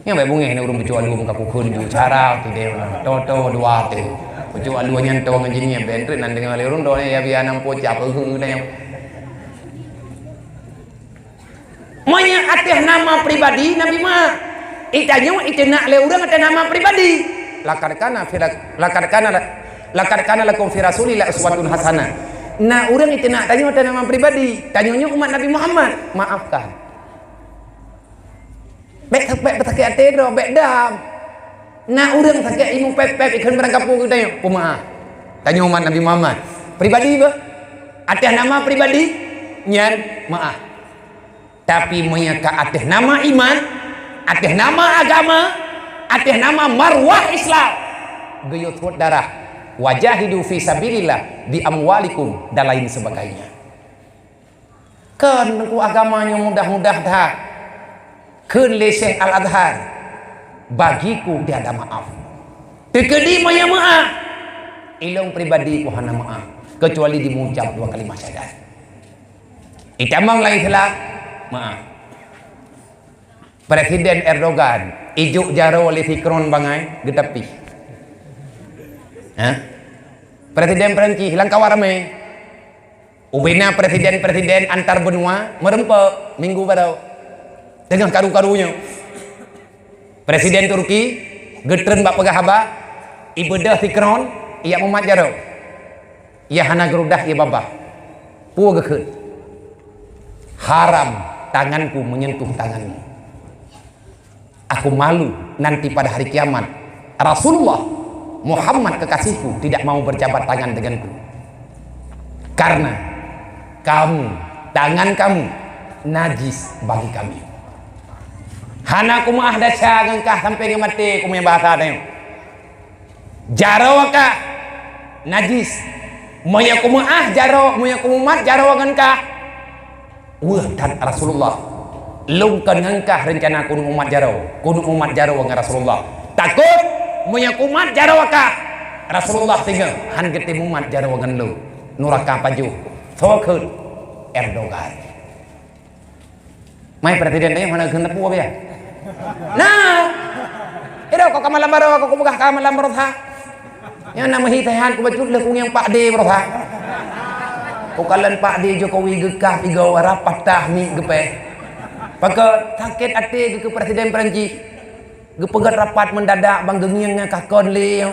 Nyang bék beungéh na ureuëng pucok alue meukaku kheun ju cara tu deh ureuëng. To-to dua tu. Pucok alue nyan to ngon jinie ben treuk nan deungoe lé ureuëng do ya biya nam po cap heu na nyang. Meunyoe ateueh nama pribadi Nabi Muhammad, itanyoe iteunak lé ureuëng ateueh nama pribadi. Laqad kana fi la-, laqad kana la-, laqad kana lakum fi Rasulillah uswatun hasanah. Na ureuëng iteunak tanyoe ateueh nama pribadi, tanyoe nyoe umat Nabi Muhammad. Maafkan. Bék, bék beusakét até droe, bék dam. Na ureuëng sakét imeum pép-pép ikheun barang kapeue keu tanyoe, peumaáh. Tanyoe umat Nabi Muhammad. Pribadi beuh. Ateueh nama pribadi, nyan maáh. Tapi meunyoe ka ateueh nama iman, ateueh nama agama, ateueh nama marwah Islam, geuyue tuet darah, wajahidu fi sabilillah bi amwalikum dan lain sebagainya. Kon Teungku agama nyang mudah-mudah that. Kheun lé Syekh Al-Azhar, "Bagiku tiada maaf." Teukeudi meunyoe meuáh, ilong pribadi ku hana meuáh, kecuali dimucab dua kalimat syahadat. Itamong lai Islam, meuáh. Presiden Erdogan ijok jaroe lé Sikron bangai geutapi. Hah? Presiden Perancis lam kawan ramé. Ubena presiden-presiden antar benua meureumpok minggu baroe. Teungoh karu-karu nyoe, Presiden Turki geutreun bak peugah haba, ibeudôh Sikron, ijak mumat jaroe. Ia hana geurudah ie babah. Peue geukheun? Haram tanganku menyentuh tanganmu. Aku malu nanti pada hari kiamat, Rasulullah Muhammad kekasihku tidak mau berjabat tangan denganku. Karena kamu, tangan kamu najis bagi kami. Hana kumeu'ah desya ngon kah sampai ngon maté, kumeu'ah bahasa tanyoe. Jaroe kah najis. Meunyoe kumeu'ah jaroe, meunyoe kumumat jaroe ngon kah, weueh that Rasulullah. Lôn kon ngon kah reuncana keuneuk mumat jaroe, keuneuk mumat jaroe ngon Rasulullah. Takot meunyoe kumat jaroe kah, Rasulullah singoh han geutem mumat jaroe ngon lôn. Nuraka pajoh. Soe kheun? Erdogan. Mai presiden teuh hana kheun teupeu biya. Nah, idok kok ka malam baroe, kok kupeugah ka malam baroe that. Nyan na meuhi teuh han kubacut lé kunyang Pak D baroe that. Kukalon Pak D Jokowi geukah pigawa rapat tah mi geupéh. Pakon sakét até geuh keu presiden Perancis. Geupeugét rapat mendadak ban geungieng ngon kakon lé.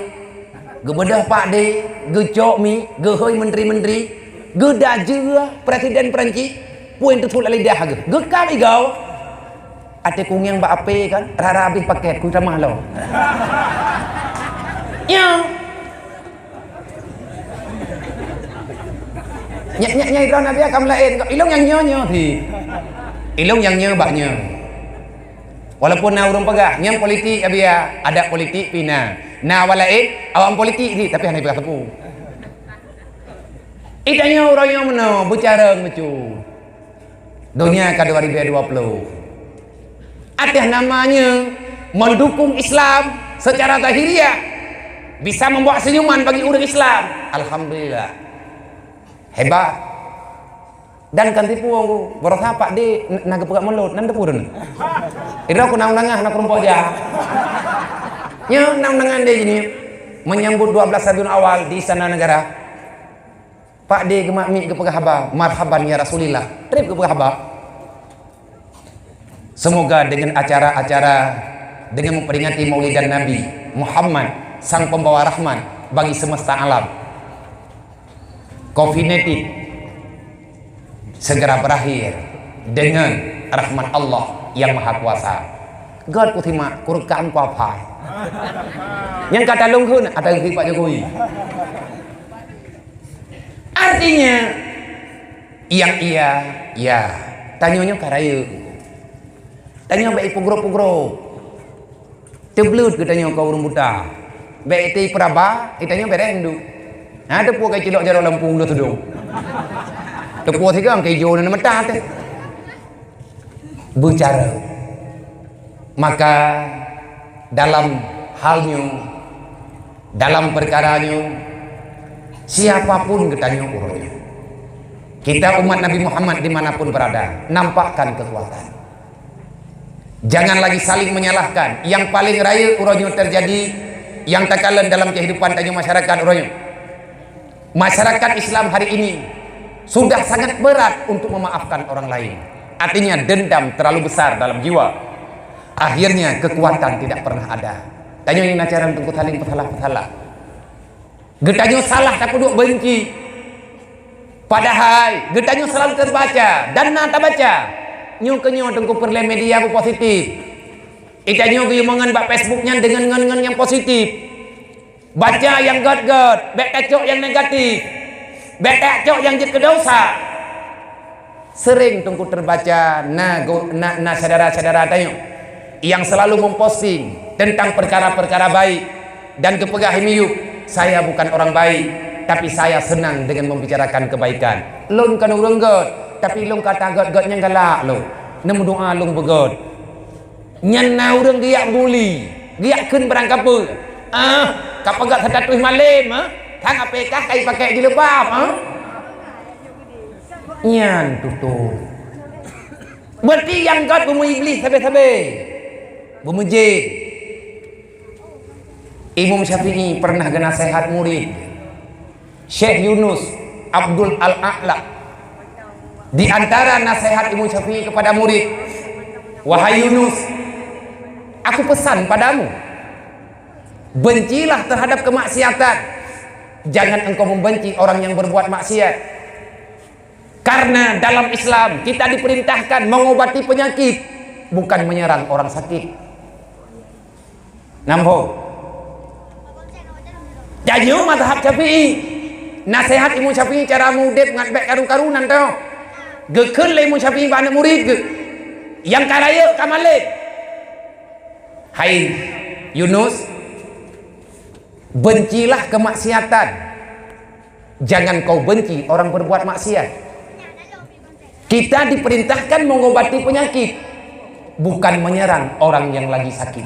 Geubeudôh Pak D, geucok mi, geuhôi menteri-menteri, geudajeue presiden Perancis, pue teuthot lam lidah geuh. Geukab igau. Até kungieng bak apé kan, rara abéh paket, kutamah lom. Nyo. Nyak, nyak, nyak, droeneuh biasa ka meulaén. Ilong nyang nyoe, nyoe sit. Ilong nyang nyoe bak nyoe. Walaupun na ureuëng peugah, nyan politik, ya, biasa, adat politik pih na. Na awak laén, awak politik sit, tapi hana peugah teupeu. Ih, tanyoe uroe nyoe meunoe, beucarông bacut. Donya ka dua ribu dua puluh. Até nama nyoe mendukung Islam secara zahiriah, bisa membawa senyuman bagi ureuëng Islam. Alhamdulillah. Hebat. Dan kan tipu aku, barosa Pak D n-, na geupeugah mulod, nan teupeu dun. Ira ku nang nangah na keureumpok ja. Nyo nang nangan deh ini menyambut dua belas Rabiul Awal di Istana Negara. Pak D geumat miet geupeugah haba, "Marhaban ya Rasulillah." Trép geupeugah haba. Semoga dengan acara-acara, dengan memperingati Maulidan Nabi Muhammad, sang pembawa rahmat bagi semesta alam, covid sembilan belas segera berakhir dengan rahmat Allah yang Maha Kuasa. Gét kusimak, kurekam, kuaphai. Nyang ka talông kheun, ata geuh Pak Jokowi. Artinya, yang iya, ya. Tanyoe nyoe ka rayeuk. Tanyoe bèk ipeugrôp-peugrôp. Teubleut geutanyoe keu ureuëng buta. Bèk ité ipeuraba, geutanyoe bèrèh nduek. Ha, teupeu ka cilok jaroe lampung dua tudong. Teupeu sigoe keu ijo na mata teuh. Beucara. Maka dalam hal nyoe, dalam perkara nyoe, siapapun geutanyoe uroe nyoe, kita umat Nabi Muhammad dimanapun berada, nampakkan kekuatan. Jangan lagi saling menyalahkan. Yang paling rayeuk uroe nyoe terjadi, nyang takalon dalam kehidupan tanyoe masyarakat uroe nyoe. Masyarakat Islam hari ini sudah sangat berat untuk memaafkan orang lain. Artinya dendam terlalu besar dalam jiwa. Akhirnya kekuatan tidak pernah ada. Tanyoe nyang na cara untuk saling peusalah-peusalah. Geutanyoe salah tapeuduek benci. Padahai geutanyoe selalu terbaca dan na tabaca. Nyoe keu nyoe Teungku peureulée media beupositif. Geutanyoe geuyue meungon bak Facebook nyan deungon ngon-ngon nyang positif. Baca nyang gét-gét, bék tacok nyang negatif. Bék tacok nyang jeuet keu desya. Sering Teungku terbaca na go-, na, na syedara-syedara tanyoe nyang selalu memposting tentang perkara-perkara baik dan geupeugah i miyueb, "Saya bukan orang baik, tapi saya senang dengan membicarakan kebaikan." Lôn kon ureuëng gét, tapi lôn kata gét-gét nyang galak lôn. Neumeudoa lôn beugét. Nyan na ureuëng geujak buli, geujak kheun barang kapeue. Ah, ka peugah status malem, ah? Thang apekah ka ipakai jilbab, ah? Nyan tutoe. Berarti nyang gét beumeu-Iblih sabe-sabe. Beumeu-jén. Imam Syafi'i pernah geunasehat murid. Syekh Yunus Abdul Al-A'la. Di antara nasihat Imam Syafi'i kepada murid, "Wahai Yunus, aku pesan padamu, bencilah terhadap kemaksiatan. Jangan engkau membenci orang yang berbuat maksiat." Karena dalam Islam kita diperintahkan mengobati penyakit, bukan menyerang orang sakit. Namphom? Tanyoe mazhab Syafi'i. Naseuhat Imam Syafi'i cara mudeb ngat bék karu-karu nan teuh. Geukheun lé Imam Syafi'i bak aneuk murit geuh. Nyang ka rayeuk ka malem. Hai Yunus, bencilah kemaksiatan. Jangan kau benci orang berbuat maksiat. Kita diperintahkan mengobati penyakit, bukan menyerang orang yang lagi sakit.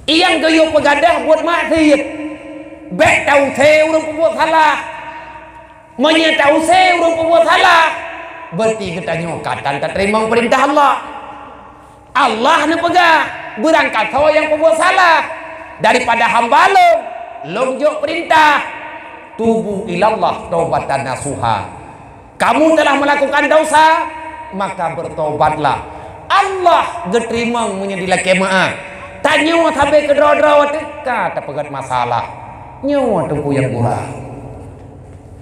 Nyang geuyue peugadah buet maksiet, bék ta-use ureuëng peubuet salah. Meunyoe ta-use ureuëng peubuet salah, berarti geutanyoe ka tan tateurimong peurintah Allah. Allah neupeugah, beurangkasoe nyang peubuet salah daripada hamba Lôn, Lôn jok peurintah, "Tubu ilallah taubatan nasuha." Kamu telah melakukan dosa, maka bertobatlah. Allah geuteurimong meunyoe dilakée meu'ah. Tanyoe sabe keudroe-droe teuka tapeugét masalah. Nyoe teungku nyang gura.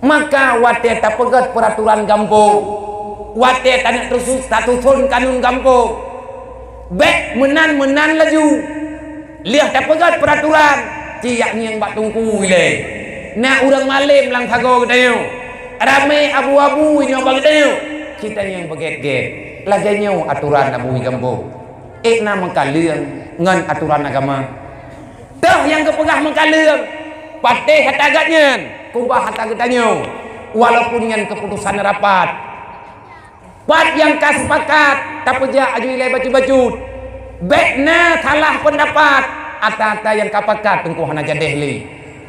Maka watée tapeugét peuraturan gampông, watée taneuk tusu-, tatuson kanun gampông, bék meunan-meunan laju. Lheueh tapeugét peuraturan, ci jak ngieng bak teungku ilée. Na ureuëng malem lam sagoe geutanyoe, ramé abu-abu inoe bak geutanyoe, ci tangieng beugét-gét. Lagée nyoe aturan abu gampông. Ék na meukaleueng ngon aturan agama. Teuh nyang geupeugah meukaleueng, patéh hata geuhnyan, keubah hata geutanyoe, walaupun nyan keuputosan rapat. Pat nyang ka seupakat, tapeujak aju ilée bacut-bacut. Bék na salah peundapat, ata-ata nyang ka pakat teungku hana jadéh lé.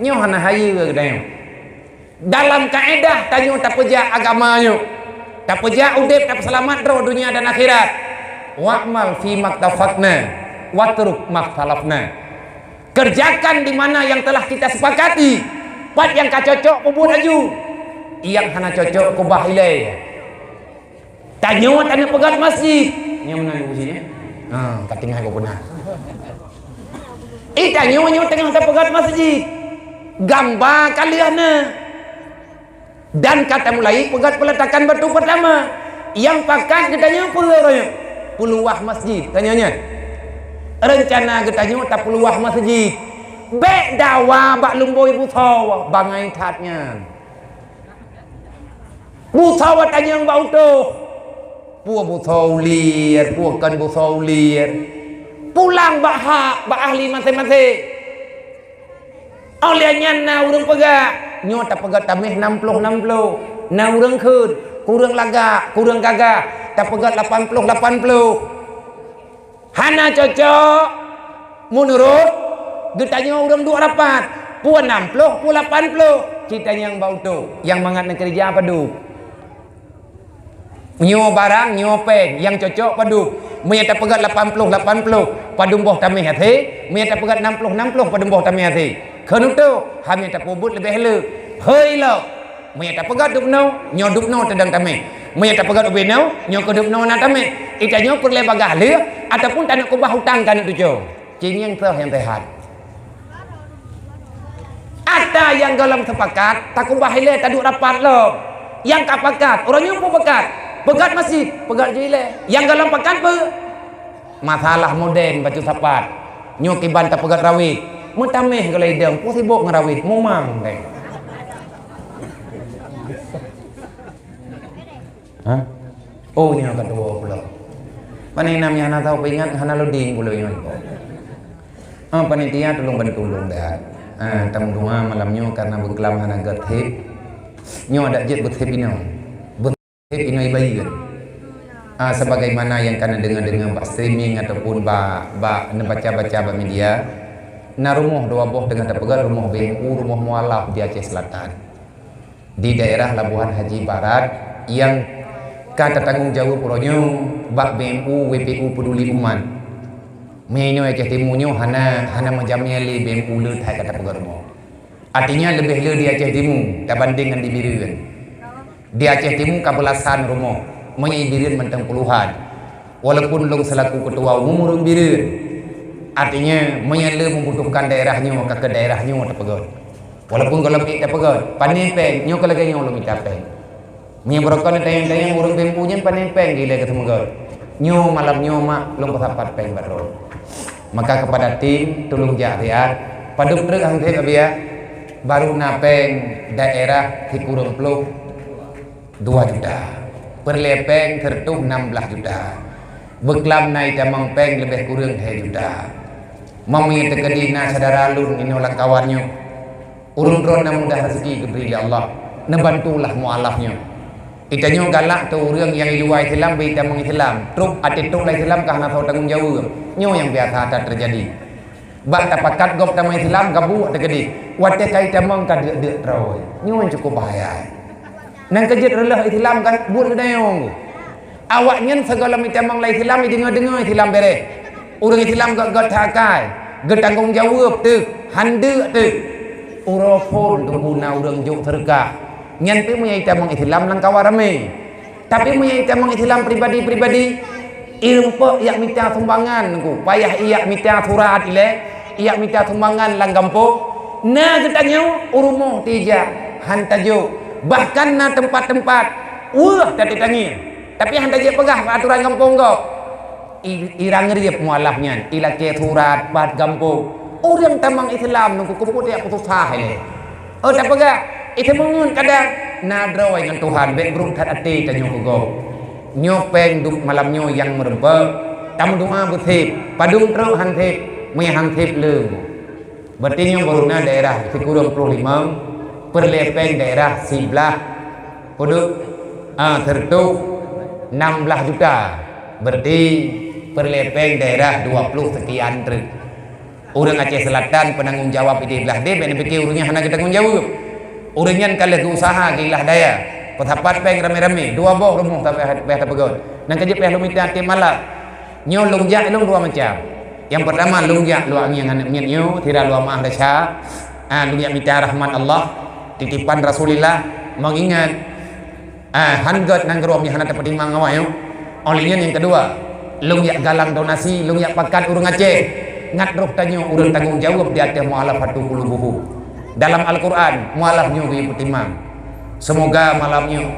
Nyoe hana hayeue geutanyoe. Dalam kaedah tanyoe tapeujak agama nyoe, tapeujak udeb tapeuseulamat droe donya dan akhirat. "Wa'mal fi maktafaqna, watruk makhtalafna." Kerjakan di mana yang telah kita sepakati. Pat nyang ka cocok peubuet aju, nyang hana cocok keubah ilée. Tanyoe taneuk peugét masjid. Nyoe meunan bu sini. Ha, ka tinggai gobnyan. Eh, tanyoe nyoe teungoh tapeugét masjid. Gamba ka lheueh na. Dan ka tamulai peugét peuletakan batu peurtama. Nyang pakat geutanyoe peue roh nyoe? Peuluwah masjid. Tanyoe nyan. Reuncana geutanyoe tapeuluwah masjid. Bék dawa bak lumboi busoe, bangai that nyan. Busoe watée nyang bak utoh. Peue busoe ulier, peue kon busoe ulier. Pulang bak hak, bak ahli maséng-maséng. Óh lheueh nyan na ureuëng peugah, nyoe tapeugét taméh nam ploh nam ploh. Na ureuëng kheun, kureueng lagak, kureueng gagah, tapeugét lapan ploh lapan ploh. Hana cocok meunurot geutanyoe ureuëng duek rapat, peue nam ploh, peue lapan ploh, ci tangieng bak utoh, nyang mangat neukeureuja padub. Nyoe barang, nyoe péng, nyang cocok padub. Meunyoe tapeugét lapan ploh lapan ploh, padub boh taméh até, meunyoe tapeugét nam ploh nam ploh, padub boh taméh até. Kheun utoh, hana tapeubuet leubeh le. Hei lo! Meunyoe tapeugét dubnoe, nyoe dubnoe teudong taméh. Meunyoe tapeugét ubenoe, nyoe keuh dubnoe na taméh. Geutanyoe peureulée bagaih lheueh ataupun taneuk keubah utang keu aneuk cucoe. Ci ngieng teuh nyang teuhat. Ata nyang gohlom seupakat, takeubah ilée taduek rapat lom. Nyang ka pakat, uroe nyoe peue pakat? Peugét masjid, peugét ju ilée. Nyang gohlom pakat peue? Masalah modern bacut sapat. Nyoe kiban tapeugét rawét. Meutaméh gohlom idong, peue sibok ngon rawét, mumang deh. Ha? Oh, nyoe ka tuwoe pulo. Pane nam nyang hana tau peuingat, hana loding pulo nyoe. Ah, panitia tulông bantu lôn dah. Ah, tameudoa malam nyoe karena beuklam hana gét hip. Nyoe adak jeuet beuthip inoe. Beuthip inoe ibayeue. Ah, sebagaimana nyang kana deungoe-deungoe bak streaming ataupun bak, bak neubaca-baca bak media, na rumoh dua boh teungoh tapeugét rumoh B M U, rumoh mualaf di Aceh Selatan. Di daerah Labuhan Haji Barat nyang ka tatanggong jaweueb uroe nyoe bak B M U W P U Peduli Umat. Meunyoe Aceh Timu nyoe hana, hana meujamé lé B M U le that ka tapeugét rumoh. Artinya leubeh le di Aceh Timu tabandeng ngon di Bireuen. Di Aceh Timu ka beulasan rumoh, meunyoe Bireuen mantong puluhan. Walaupun lôn selaku ketua umum ureuëng Bireuen, artinya meunyoe le membutuhkan daerah nyoe, ka keu daerah nyoe tapeugét. Walaupun gohlom ék tapeugét, pane péng, nyoe keu lagée nyoe lôn mita péng. Meunyoe beurokon tanyong-tanyong ureuëng bimbu nyan pane péng ilée keu seumeugot. Nyoe malam nyoe mak lôn peusapat péng bak droe. Maka keupada tim tulông jak siat, padub treuk han seb abiya, baru na péng daerah sikureueng ploh dua juta. Peureulée péng seureutôh nam blaih juta. Beuklam na itamong péng leubeh kureueng lhée juta. Meunyoe teukeudi na syedara lôn inoe lam kawan nyoe, ureuëng droe na mudah raseuki geubri lé Allah, neubantulah mualaf nyoe. Itanyoe galak teu ureuëng nyang i luwa Islam beu itamong Islam, trok até trok lam Islam ka hana soe tanggong jaweueb. Nyoe nyang biasa that teujadi. Bak tapakat gob tamong Islam gabuek teukeudi, watée ka itamong ka deuk-deuk droe. Nyoe cukôp bahaya. Nyang keujeuet reuloh Islam kan buet geudayong. Awaknyan sigohlom itamong lam Islam, ideungoe-deungoe Islam béréh. Ureuëng Islam göt-göt that akai, geutanggong jaweueb teuh, han deuk teuh. Uroe phon teupeu na ureuëng jok seureukah. Nyan pih meunyoe itamong Islam lam kawan ramé. Tapi meunyoe itamong Islam pribadi-pribadi, irumpok ijak mita sumbangan nungku, payah ijak mita surat ilée, ijak mita sumbangan lam gampông. Na geutanyoe u rumoh tijak, han tajok. Bahkan na teumpat-teumpat weueh tatitangieng. Tapi han tajak peugah bak aturan gampông gob. I, irang rieb mualaf nyan, ilakée surat bak gampông. Ureuëng tamong Islam nungku keupeue tajak peususah ilée. Oh tapeugah, iteumeungon kadang na droe ngon Tuhan bék brok that até tanyoe keu gob. Nyoe péng duek malam nyoe nyang meureumpok, tameudoa beuseb, padum trok han seb, meunyoe han seb leueng. Berarti nyoe baru na daerah sikureueng ploh limong, peureulée péng daerah siblaih peuduek, ah, seureutôh nam blaih juta. Berarti peureulée péng daerah dua ploh sekian treuk. Ureuëng Aceh Selatan peunanggong jawab idéh blah deh, bék neupike ureuëng nyan hana geutanggong jaweueb. Ureuëng nyan ka lheueh geuusaha geuilah daya, peusapat péng ramé-ramé, dua boh rumoh sabe payah tapeugöt. Nyang keujeuet payah lôn mita tiep malam. Nyoe lôn jak lôn dua macam. Nyang peurtama lôn jak luwa angieng aneuk miet nyoe, sira luwa meuah desya. Ah, lôn jak mita rahmat Allah, titipan Rasulillah, meungingat Ah, han gét nanggroe nyang hana tapeutimang awai nyoe. Óh lheueh nyan nyang keudua, lôn jak galang donasi, lôn jak pakat ureuëng Aceh. Ngat roh tanyoe ureuëng tanggong jaweueb di ateueh mualafatu qulubuhum. Dalam Al-Qur'an, mualaf nyoe geuyue peutimang. Seumoga malam nyoe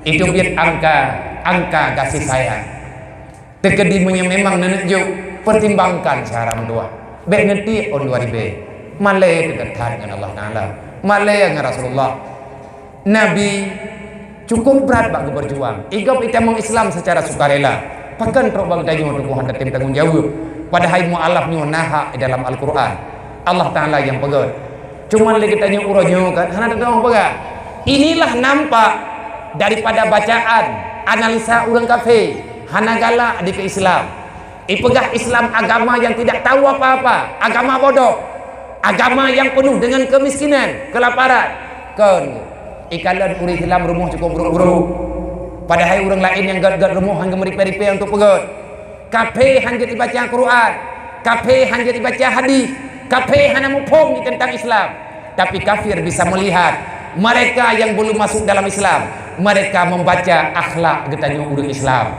iteubiet angka, angka gaséh sayang. Teukeudi meunyoe memang neuneuk jok, pertimbangkan cara meudoa. Bék neutiek ôn dua ribée. Malée teudekat ngon Allah Taala. Malée ngon Rasulullah. Nabi cukôp brat bak geupeurjuang. Igob itamong Islam seucara sukarela. Pakon trok bak geutanyoe teungku hana tem tanggong jaweueb. Padahai mualaf nyoe na hak dalam Al-Qur'an. Allah Taala nyang peugah. Cuman lé geutanyoe uroe nyoe kan hana teutueng peugah. Inilah nampak daripada bacaan, analisa ureuëng kafé, hana galak di keu Islam. Ipeugah Islam agama yang tidak tahu apa-apa, agama bodoh, agama yang penuh dengan kemiskinan, kelaparan. Kon, ikalon ureuëng Islam rumoh cukôp brôk-brôk. Padahai ureuëng laén nyang gét-gét rumoh hana geumeuripée-ripée untuk peugét. Kafé han jeuet ibaca Quran, kafé han jeuet ibaca hadis, kafé hana muphom tentang Islam. Tapi kafir bisa melihat mereka yang belum masuk dalam Islam, mereka membaca akhlak geutanyoe ureuëng Islam.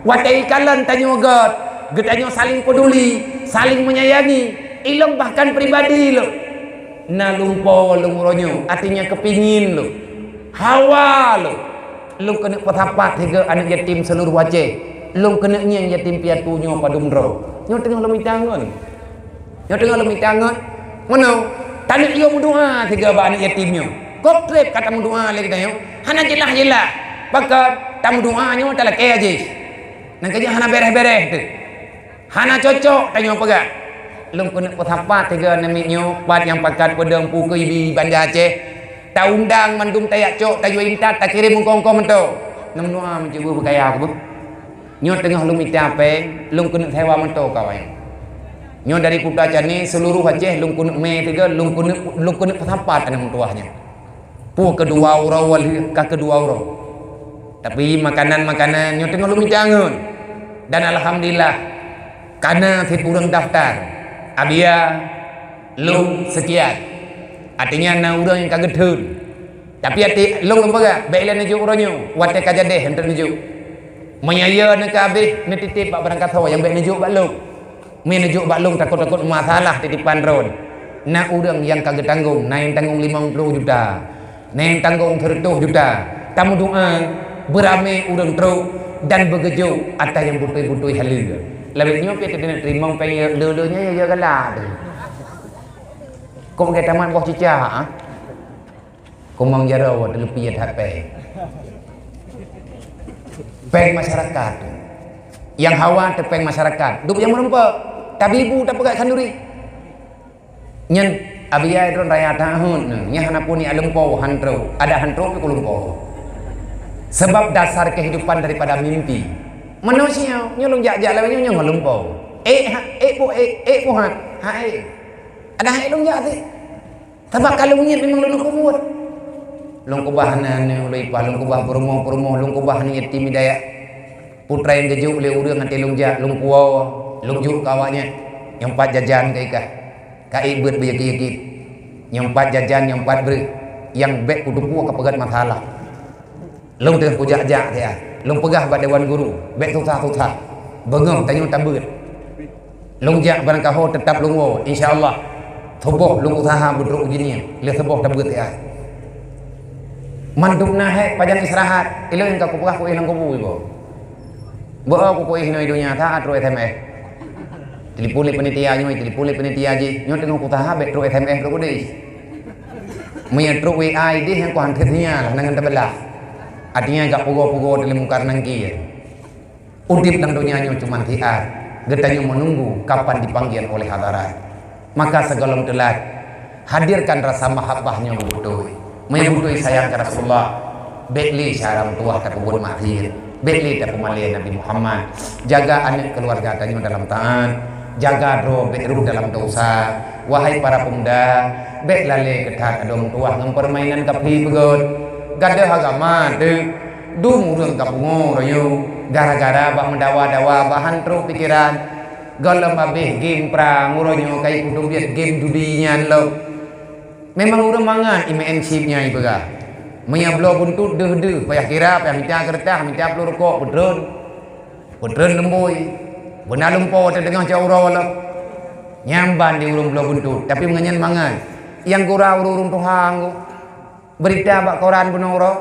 Watée ikalon tanyoe gét, geutanyoe saling peduli, saling menyayangi, ilong bahkan pribadi lom. Na lumpo lom uroe nyoe, artinya kepingin lom, hawa lom. Lôn keuneuk peusapat sigoe aneuk yatim seuluruh Aceh. Lôn keuneuk ngieng yatim piatu nyoe padum droe. Nyoe teungoh lôn mita ngon. Nyoe teungoh lôn mita ngon. Meunoe, taneuk yue meudoa sigoe bak aneuk yatim nyoe. Kok treb ka tameudoa lé geutanyoe? Hana jeulaih-jeulaih. Pakon tameudoa nyoe talakée jih. Nyang keujeuet hana béréh-béréh teuh. Hana cocok tanyoe peugah. Lôn keuneuk peusapat sigoe aneuk miet nyoe, pat nyang pakat peudong pukui bi Banda Aceh. Taundang mandum tajak cok, tajui intat, takirém ongkoh-ongkoh meuto. Neumeudoa meucuba beukaya keubeue. Nyoe teungoh lôn mita péng, lôn keuneuk sewa meuto kawai. Nyoe dari Kuta Cani seuluruh Aceh lôn keuneuk mé sigoe, lôn keuneuk, lôn keuneuk peusapat aneuk meutuwah nyoe. Peue keudua uroe, ka keudua uroe. Tapi makanan-makanan nyoe teungoh lôn mita ngon. Dan alhamdulillah, kana sit ureuëng daftar. Abia lôn sekian. Artinya na ureuëng nyang ka geutheun. Tapi até lôn lôn peugah, bék ilée neujok uroe nyoe, watée ka jadeh enteuk neujok. Meunyoe yö neuka abéh, neutitip bak barangkasoe nyang bék neujok bak lôn. Mé neujok bak lôn takot-takot masalah titipan droe. Na ureuëng nyang ka geutanggong, na nyang tanggong limong ploh juta, na nyang tanggong seureutôh juta. Tameudoa, beuramé ureuëng trok dan beugeujok atra nyang beutôi-beutôi haleue. Lagée nyoe pih teudeungoe teurimong péng le-le nyoe ya galak teuh. Kok gata mat boh cicak, ah? Kumang jaroe teuleupi that péng. Péng masyarakat. Nyang hawa teu péng masyarakat. Dup nyang meureumpok. Tabibu tapeugah khanduri. Nyan abiai droe raya tahun nyoe, nyan hana puni alumpo hantro, ada hantro pih kulumpo. Sebab dasar kehidupan daripada mimpi. Manusia nyoe lôn jak-jak lawét nyoe ngon lumpo. Eh ha, eh po, eh, eh po ha, ha eh. Ada hai lôn jak teh. Sabab kalau ngiet memang lôn kubuet. Lôn kubah aneuk-aneuk lôn ipah, lôn kubah peurumoh-peurumoh, lôn kubah aneuk yatim hidayah. Putra nyang geujok lé ureuëng até lôn jak, lôn kuwoe, lôn jok keu awaknyan. Nyang pat jajan ka ikah, ka ék beuet beuyaki-yaki. Nyang pat jajan, nyang pat breueh, nyang bék kuteupue ka peugét masalah. Lôn teuh kujak-jak siat, lôn peugah bak dewan guru, bék susah-susah. Beungoh tanyoe tabeuet. Lôn jak barangkaho teutap lôn woe, insya Allah. Suboh lôn usaha beutrok uji nie, lheueh suboh tabeuet siat. Mandum na hék pajan istirahat, ilôn ka kupeugah kuéh lam kubu iboh. Beu kukoh inoe donya that trok S M S. Telepon lé panitia nyoe, telepon lé panitia jih. Nyoe teungoh kusaha bék trok S M S trok udeh. Meunyo trok W A ideh nyang kuhan kheueh nyan lah, nangan teubelah. Artinya gak pugo-pugo dalam mungkar nangki. Udeb lam donya nyoe cuma siat. Geutanyoe menunggu kapan dipanggil oleh hadarat. Maka sigohlom teulat, hadirkan rasa mahabbah nyoe beutôi. Meunyoe beutôi sayang keu Rasulullah, bék lé syedara meutuwah tapeubuet maksiet, bék lé tapeumalée Nabi Muhammad. Jaga aneuk keuluwarga tanyoe dalam taát, jaga droe bék rôh dalam desya. Wahai para peumuda, bék lalée keu that adoe meutuwah ngon peurmainan kaphé beugét. Gadôh agama teuh, dum ureuëng ka pungo uroe nyoe gara-gara bak meudawa-dawa bahan troh pikeran. Gohlom abéh game prang uroe nyoe ka ipeudubiet game judi nyan lom. Memang ureuëng mangat imeuen chip nyan ipeugah. Meunyo bloe buntut deuh-deuh, payah kira, payah mita keureutah, mita ploh rukok, peutreun. Peutreun leumbôi. Beuna lumpo teudeungoh cok uroe lom. Nyan ban di ureuëng bloe buntut, tapi meunyo nyan mangat. Nyang gura ureuëng-ureuëng tuha nggu. Beurita bak koran bunoe uroe.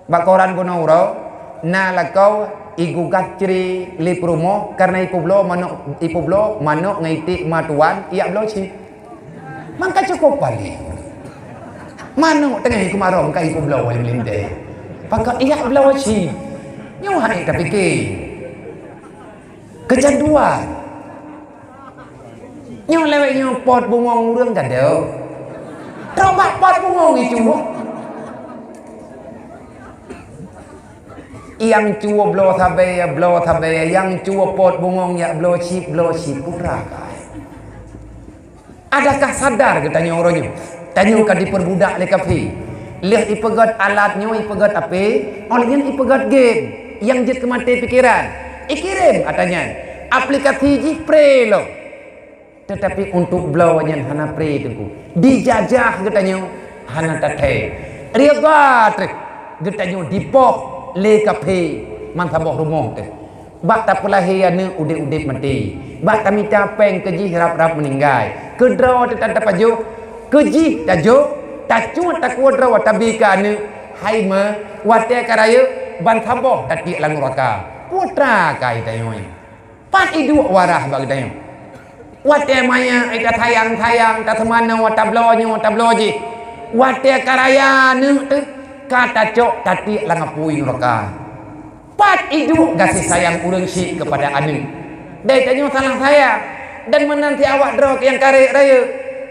Bak koran bunoe uroe, na lakoe igugat cre lé peurumoh kareuna ipeubloe manok, ipeubloe manok ngon iték ma tuan, ijak bloe chip. Maka cukup paléh. Manok teungoh ikumarong ka ipeubloe lé meulintée. Pakon ijak bloe chip. Nyoe hana tapike. Keucanduan. Nyoe lewat nyoe pot bungong ureuëng gadôh. Trok bak pot bungong itu. Nyang cuwo bloe sabe, bloe sabe, nyang cuwo pot bungong yak bloe chip, bloe chip, putra kai. Adakah sadar geutanyoe uroe nyoe? Tanyoe ka dipeurbudak lé kaphé. Lheueh ipeugét alat nyoe, ipeugét H P, óh lheueh nyan ipeugét game nyang jeuet keu maté pikeran. Ikirém atra nyan, aplikasi jih pré lom. Teutapi untuk bloe nyan hana pré teungku. Dijajah geutanyoe hana tathée. Riba teuh geutanyoe dipoh lé kaphé mansaboh rumoh teuh. Bak tapeulahé aneuk udeb-udeb maté. Bak tamita péng keu jih rab-rab meuninggai. Keudroe teutab tapajoh, keu jih tajok, tacut takue droe tabi keu aneuk. Hai ma, watée ka rayeuk, ban saboh tatiek lam nuraka. Putra kai tanyoe. Pat iduek warah bak geutanyoe. Watée manyang ai tasayang-sayang, taseumanoe, tabloe nyoe, tabloe jih. Watée ka raya aneuk teuh, ka tacok tatiek lam apui nuraka. Pat iduek gaséh sayang ureuëng syik keupada aneuk? Dai tanyoe salah sayang, dan meunan si awak droe nyang karek rayeuk.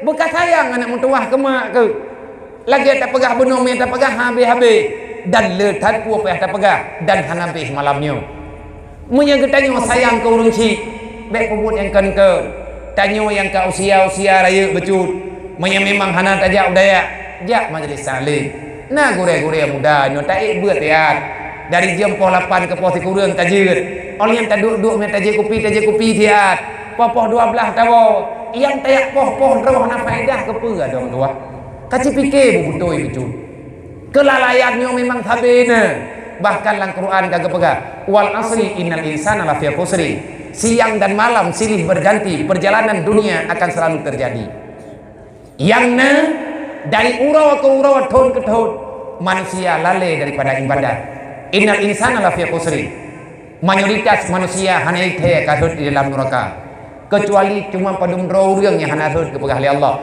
Beuka sayang aneuk meutuwah keu mak keuh. Lagée tapeugah bunoe mé tapeugah habéh-habéh, dan le that peue payah tapeugah dan hana béh malam nyoe. Meunyoe geutanyoe sayang keu ureuëng syik, bék peubuet nyang kon-kon. Tanyoe nyang ka usia-usia rayeuk bacut, meunyoe memang hana tajak u dayah, jak majelis taklim. Na gurée-gurée muda nyoe taék beuet siat. Dari jeuem poh lapan keu poh sikureueng tajeuet. Óh lheueh nyan taduek-duek mé tajép kupi, tajép kupi siat. Poh-poh dua blaih tawoe, nyang tajak poh-poh droe hana faedah keupeue adoe meutuwah. Ka cipike beubeutôi bacut. Keulalaian nyoe memang sabe na. Bahkan lam Quran ka geupeugah, "Wal asri innal insana lafi khusri." Siang dan malam silih berganti, perjalanan dunia akan selalu terjadi. Nyang na dari uroe keu uroe, thon keu thon. manusia lalée daripada ibadat. Innal insana lafi khusri. Mayoritas manusia hana thée ka rhot di dalam nuraka. Keucuali cuma padum droe ureuëng nyang hana rhot geupeugah lé Allah.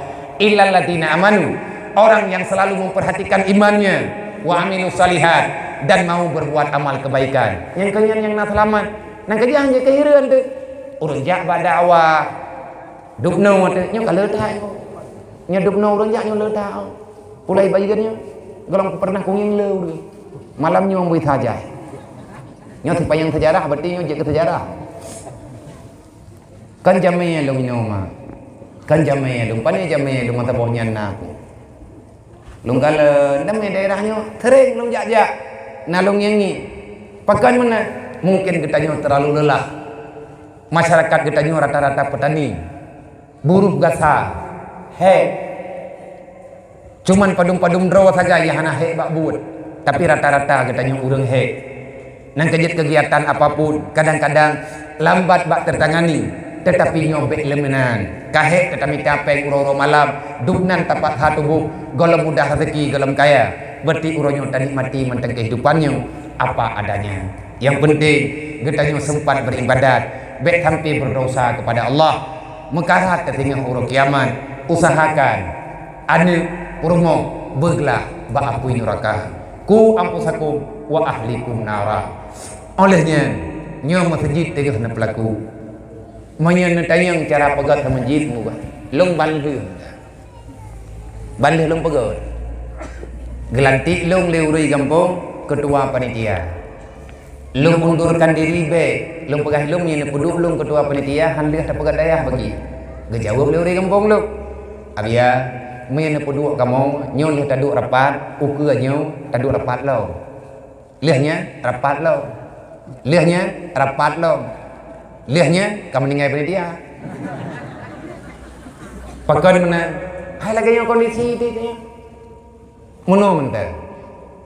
Illalladzina amanu, orang yang selalu memperhatikan imannya, wa amilu salihat, dan mau berbuat amal kebaikan. Nyang keu nyan nyang na seulamat. Nyang keujah nyang keuhireuen teuh. Ureuëng jak bak dakwah, dubnoe teuh, nyoe ka le that. Nyoe dubnoe ureuëng jak nyoe le that. Pulai bayeuen nyoe, gohlom pernah kungieng le ureuëng. Malam nyoe amboi saja. Nyoe sipayang sejarah, berarti nyoe jeuet keu sejarah. Kan jamé lôn inoe ma. Kan jamé lôn, pane jamé lôn masa boh nyan na aku. Lôn kalon, damé daerah nyoe, sering lôn jak-jak. Na lôn ngieng-ngieng. Pakon meunan? Mungkin geutanyoe terlalu lelah. Masyarakat geutanyoe rata-rata petani. Buruh gasa, hék. Cuman padum-padum droe sagai nyang hana hék bak buet, tapi rata-rata geutanyoe ureuëng hék. Nyang keujeuet keugiatan apapun, kadang-kadang lambat bak teutangani, teutapi nyoe bék lé meunan. Ka hék teutamita péng uroe-uroe malam, dubnan tapat ha tuboh, gohlom mudah rezeki, gohlom kaya. Berarti uroe nyoe tanikmati mantong keuhidupan nyoe apa adanya. Nyang penting, geutanyoe sempat beribadat, bék sampai berdosa kepada Allah. Meukarat teuh singoh uroe kiamat, usahakan aneuëk, peurumoh, beuglah bak apui nuraka. Qu anfusakum wa ahlikum nara. Óh lheueh nyan, nyoe meuseujid teungoh neupeulaku. Meunyoe neutanyong cara peugét meuseujid, mubah. Lôn ban lheueh. Ban lheueh lôn peugét. Geulantik lôn lé ureuëng gampông, keutua panitia. Lôn undurkan diri bék, lôn peugah lôn meunyoe neupeuduek lôn keutua panitia, han lheueh tapeugét dayah bagi. Geujaweueb lé ureuëng gampông lôn. Abia, meunyoe neupeuduek kamoe, nyoe lheueh taduek rapat, ukeue nyoe taduek rapat lom. Lheueh nyan rapat lom. Lheueh nyan rapat lom. Lheueh nyan ka meuninggai panitia. Pakon meunan? Hai lagée nyoe kondisi teuh nyoe. Meunoe mantong.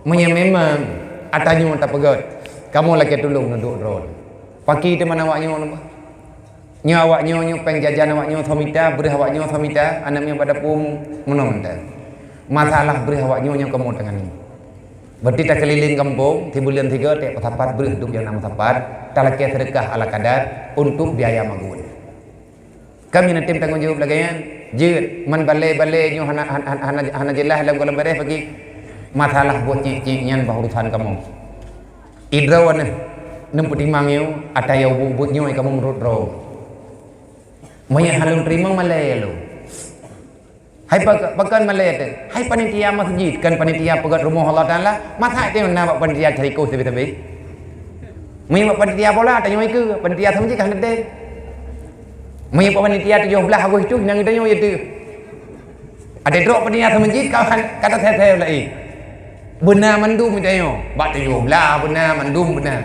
Meunyoe memang ata nyoe tapeugét, kamoe lakée tulông neuduek droe. Paki teuma awak nyoe. Nyoe awak nyoe, nyoe péng jajan awak nyoe somita, breueh awak nyoe somita, aneuk nyoe bak dapu meunoe mantong. Masalah breueh awak nyoe, nyoe kamoe tangani. Berarti takeulileng gampông, sibuleuen sigoe, tiep meusapat breueh duek nyang na meusapat, talakée seudeukah ala kadar untuk biaya magun. Kami neutem tanggong jaweueb lagée nyan, jeuet, man balée-balée nyoe hana, hana, hana, hana jeulaih lam gohlom beureh bagi. Masalah buet ciek-ciek nyan bah urusan kamoe. Idroe neuh, neupeutimang nyoe, ata yue buet-buet nyoe kamoe meurot droe. Meunyoe hana lôn teurimong malée lôn. Hai pa-, pakon malée teuh? Hai panitia masjid, kon panitia peugét rumoh Allah Taala, masa teuh na bak panitia cariko sabe-sabe? Meunyoe bak panitia bola, tanyoe ikeue, panitia masjid ka hana teuh. Meunyoe bak panitia tujoh blaih Agustus, nyang tanyoe ie teuh. Ada trok panitia masjid ka han-, ka tasée-sée laén. Beuna mandum tanyoe, bak tujoh blaih beuna, mandum beuna.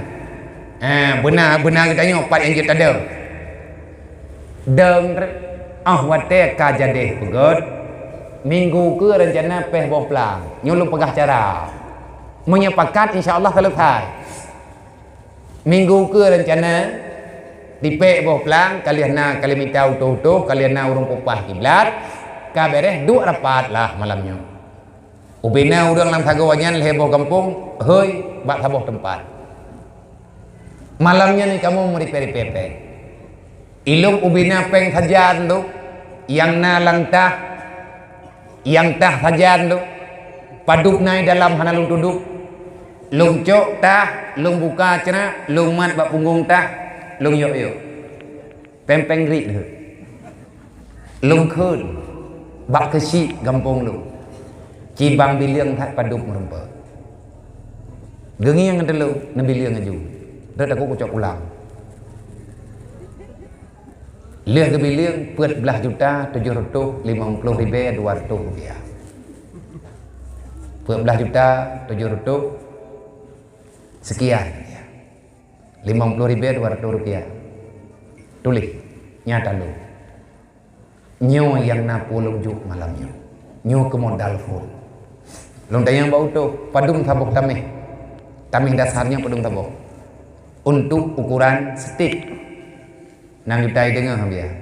Ha, beuna, beuna geutanyoe pat nyang jeuet tadong. Dong re-, ah watée ka jadeh peugét, minggu keue reuncana péh boh plang. Nyoe lôn peugah cara. Meunyoe pakat, insya Allah seuleusai. Minggu keue reuncana, tipék boh plang, ka lheueh na kalimita utoh-utoh, ka lheueh na ureuëng peupah kiblat, ka beureh duek rapat lah malam nyoe. Ubena ureuëng lam sagoe nyan lhée boh gampông, hôi bak saboh teumpat. Malam nyan kamoe meuripée-ripée péng. Ilông ubena péng sajan lom, nyang na lam tah, nyang tah sajan lom, padub na i dalam hana lôn tudub. Lôn cok tah, lôn buka cra, lôn mat bak punggong tah, lôn yok-yok. Péng-péng riek lheueh. Lôn kheun bak keuchik gampông lôn. Cibang bilieng that padub meurumpok. Geungieng teulông neubilieng aju. Rot takot kucok pulang. Lheueh geubilieng peuet blaih juta tujoh reutôh limong ploh ribée dua reutôh rupiah. Peuet blaih juta tujoh reutôh sekian. Limong ploh ribée dua reutôh rupiah. Tuléh, nyata lôn. Nyoe nyang na peue lôn jok malam nyoe. Nyoe keu modal phon. Lôn tanyong bak utoh, padum saboh taméh? Taméh dasar nyoe padum saboh? Untuk ukuran stik. Nyang juta i deungoe biasa.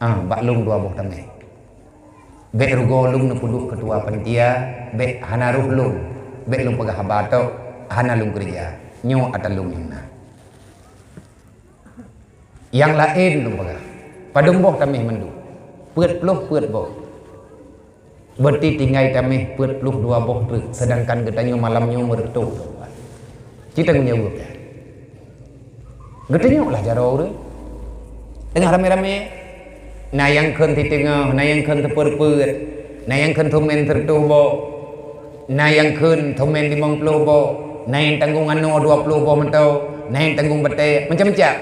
Ah, bak lôn dua boh taméh. Bék rugoe lôn neupeuduek keutua panitia, bék hana roh lôn, bék lôn peugah haba tok, hana lôn keureuja. Nyoe atra lôn nyang na. Nyang laén lôn peugah, padum boh taméh mandum? Peuet ploh peuet boh. Berarti tinggai taméh peuet ploh dua boh treuk, seudangkan geutanyoe malam nyoe meureutoh. Ci tanggong jaweueb nyan. Geutanyoe lah jaroe ureuëng. Teungoh ramé-ramé, na nyang kheun siteungoh, na nyang kheun sipeuet-peuet, na nyang kheun teumèn sireutôh boh, na nyang kheun teumèn limong ploh boh, na nyang tanggong anoe dua ploh boh mantong, na nyang tanggong batèe, macam-macam.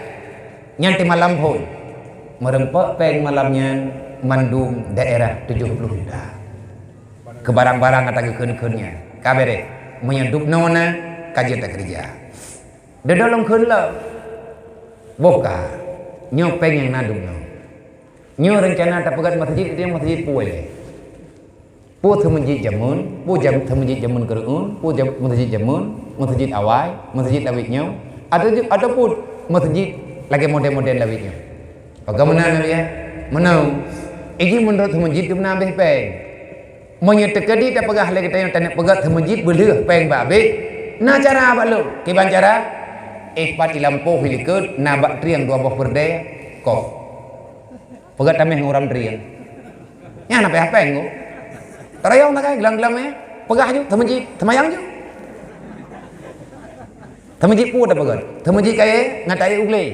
Nyan teuma lam phôn. Meureumpok péng malam nyan mandum daerah tujoh ploh juta. Keu barang-barang ata geukheun-kheun nyan ka béréh. Meunyoe dubnoe na, ka jeuet takeureuja. Dudoe lôn kheun lom. Boh ka. Nyoe péng nyang na dubnoe. Nyoe reuncana tapeugöt meuseujid, nyoe meuseujid peue lé. Peue seumeujid jameun, peue jam-, seumeujid jameun keureueun, peue jam-, meuseujid jameun, meuseujid awai, meuseujid lawét nyoe, atau ju-, ataupun meuseujid lagèe model-model lawét nyoe. Pakon meunan, Nabi, ya? Meunan. Iji meunurot seumeujid dum na abéh péng. Meunyoe teukeudi tapeugah lé geutanyoe taneuk peugöt seumeujid beulheueh péng bak abéh, na cara bak lôn. Kiban cara? Éh, pat i lampôh i likot na bak trieng dua boh peureudèe, koh. Peugöt taméh ngon uram trieng. Nyan na payah péng ko. Tarayong takai, glang-glang mé. Peugah ju, seumeujid, seumayang ju. Seumeujid peue tapeugöt? Seumeujid kayèe ngon taék u glé.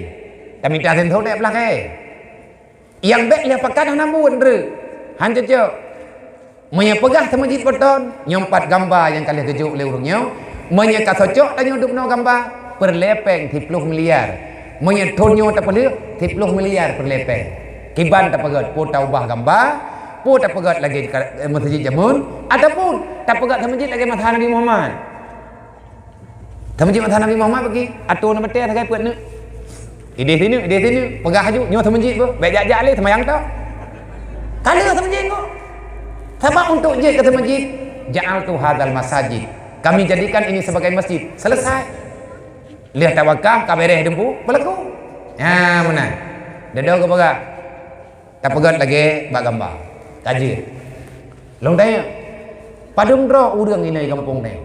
Tamita sensor taék plah kayèe. Nyang bèk lheueh pakat hana buet, ndreuk. Han cocok. Meunyoe peugah seumeujid beutôi, nyoe pat gamba nyang ka lheueh geujok lé ureueng nyoe. Meunyoe ka cocok tanyoe dubnoe gamba, peureulèe péng siploh miliar. Meunyoe thon nyoe tapeulheueh, siploh miliar peureulèe péng. Kiban tapeugöt, peue taubah gamba, peue tapeugöt lagèe ka-, eh, meuseujid jameun, ataupun tapeugöt seumeujid lagèe masa Nabi Muhammad. Seumeujid masa Nabi Muhammad bagi, atô na batèe sagai peuet neuk. Idéh sineuk, idéh sineuk, peugah ju, nyoe seumeujid beuh, bèk jak-jak lé, seumayang tok. Ka lheueh seumeujid kok. Sabab untuk jeuet keu seumeujid, ja'altu hadzal masajid. Kami jadikan ini sebagai masjid. Selesai. Lheueh tawakaf, ka béréh teumpu, peulaku. Nyan meunan. Dudoe geupeugah. Tapeugöt lagèe bak gamba. Ka jeuet. Lôn tanyong, padum droe ureueng inoe gampông nyoe?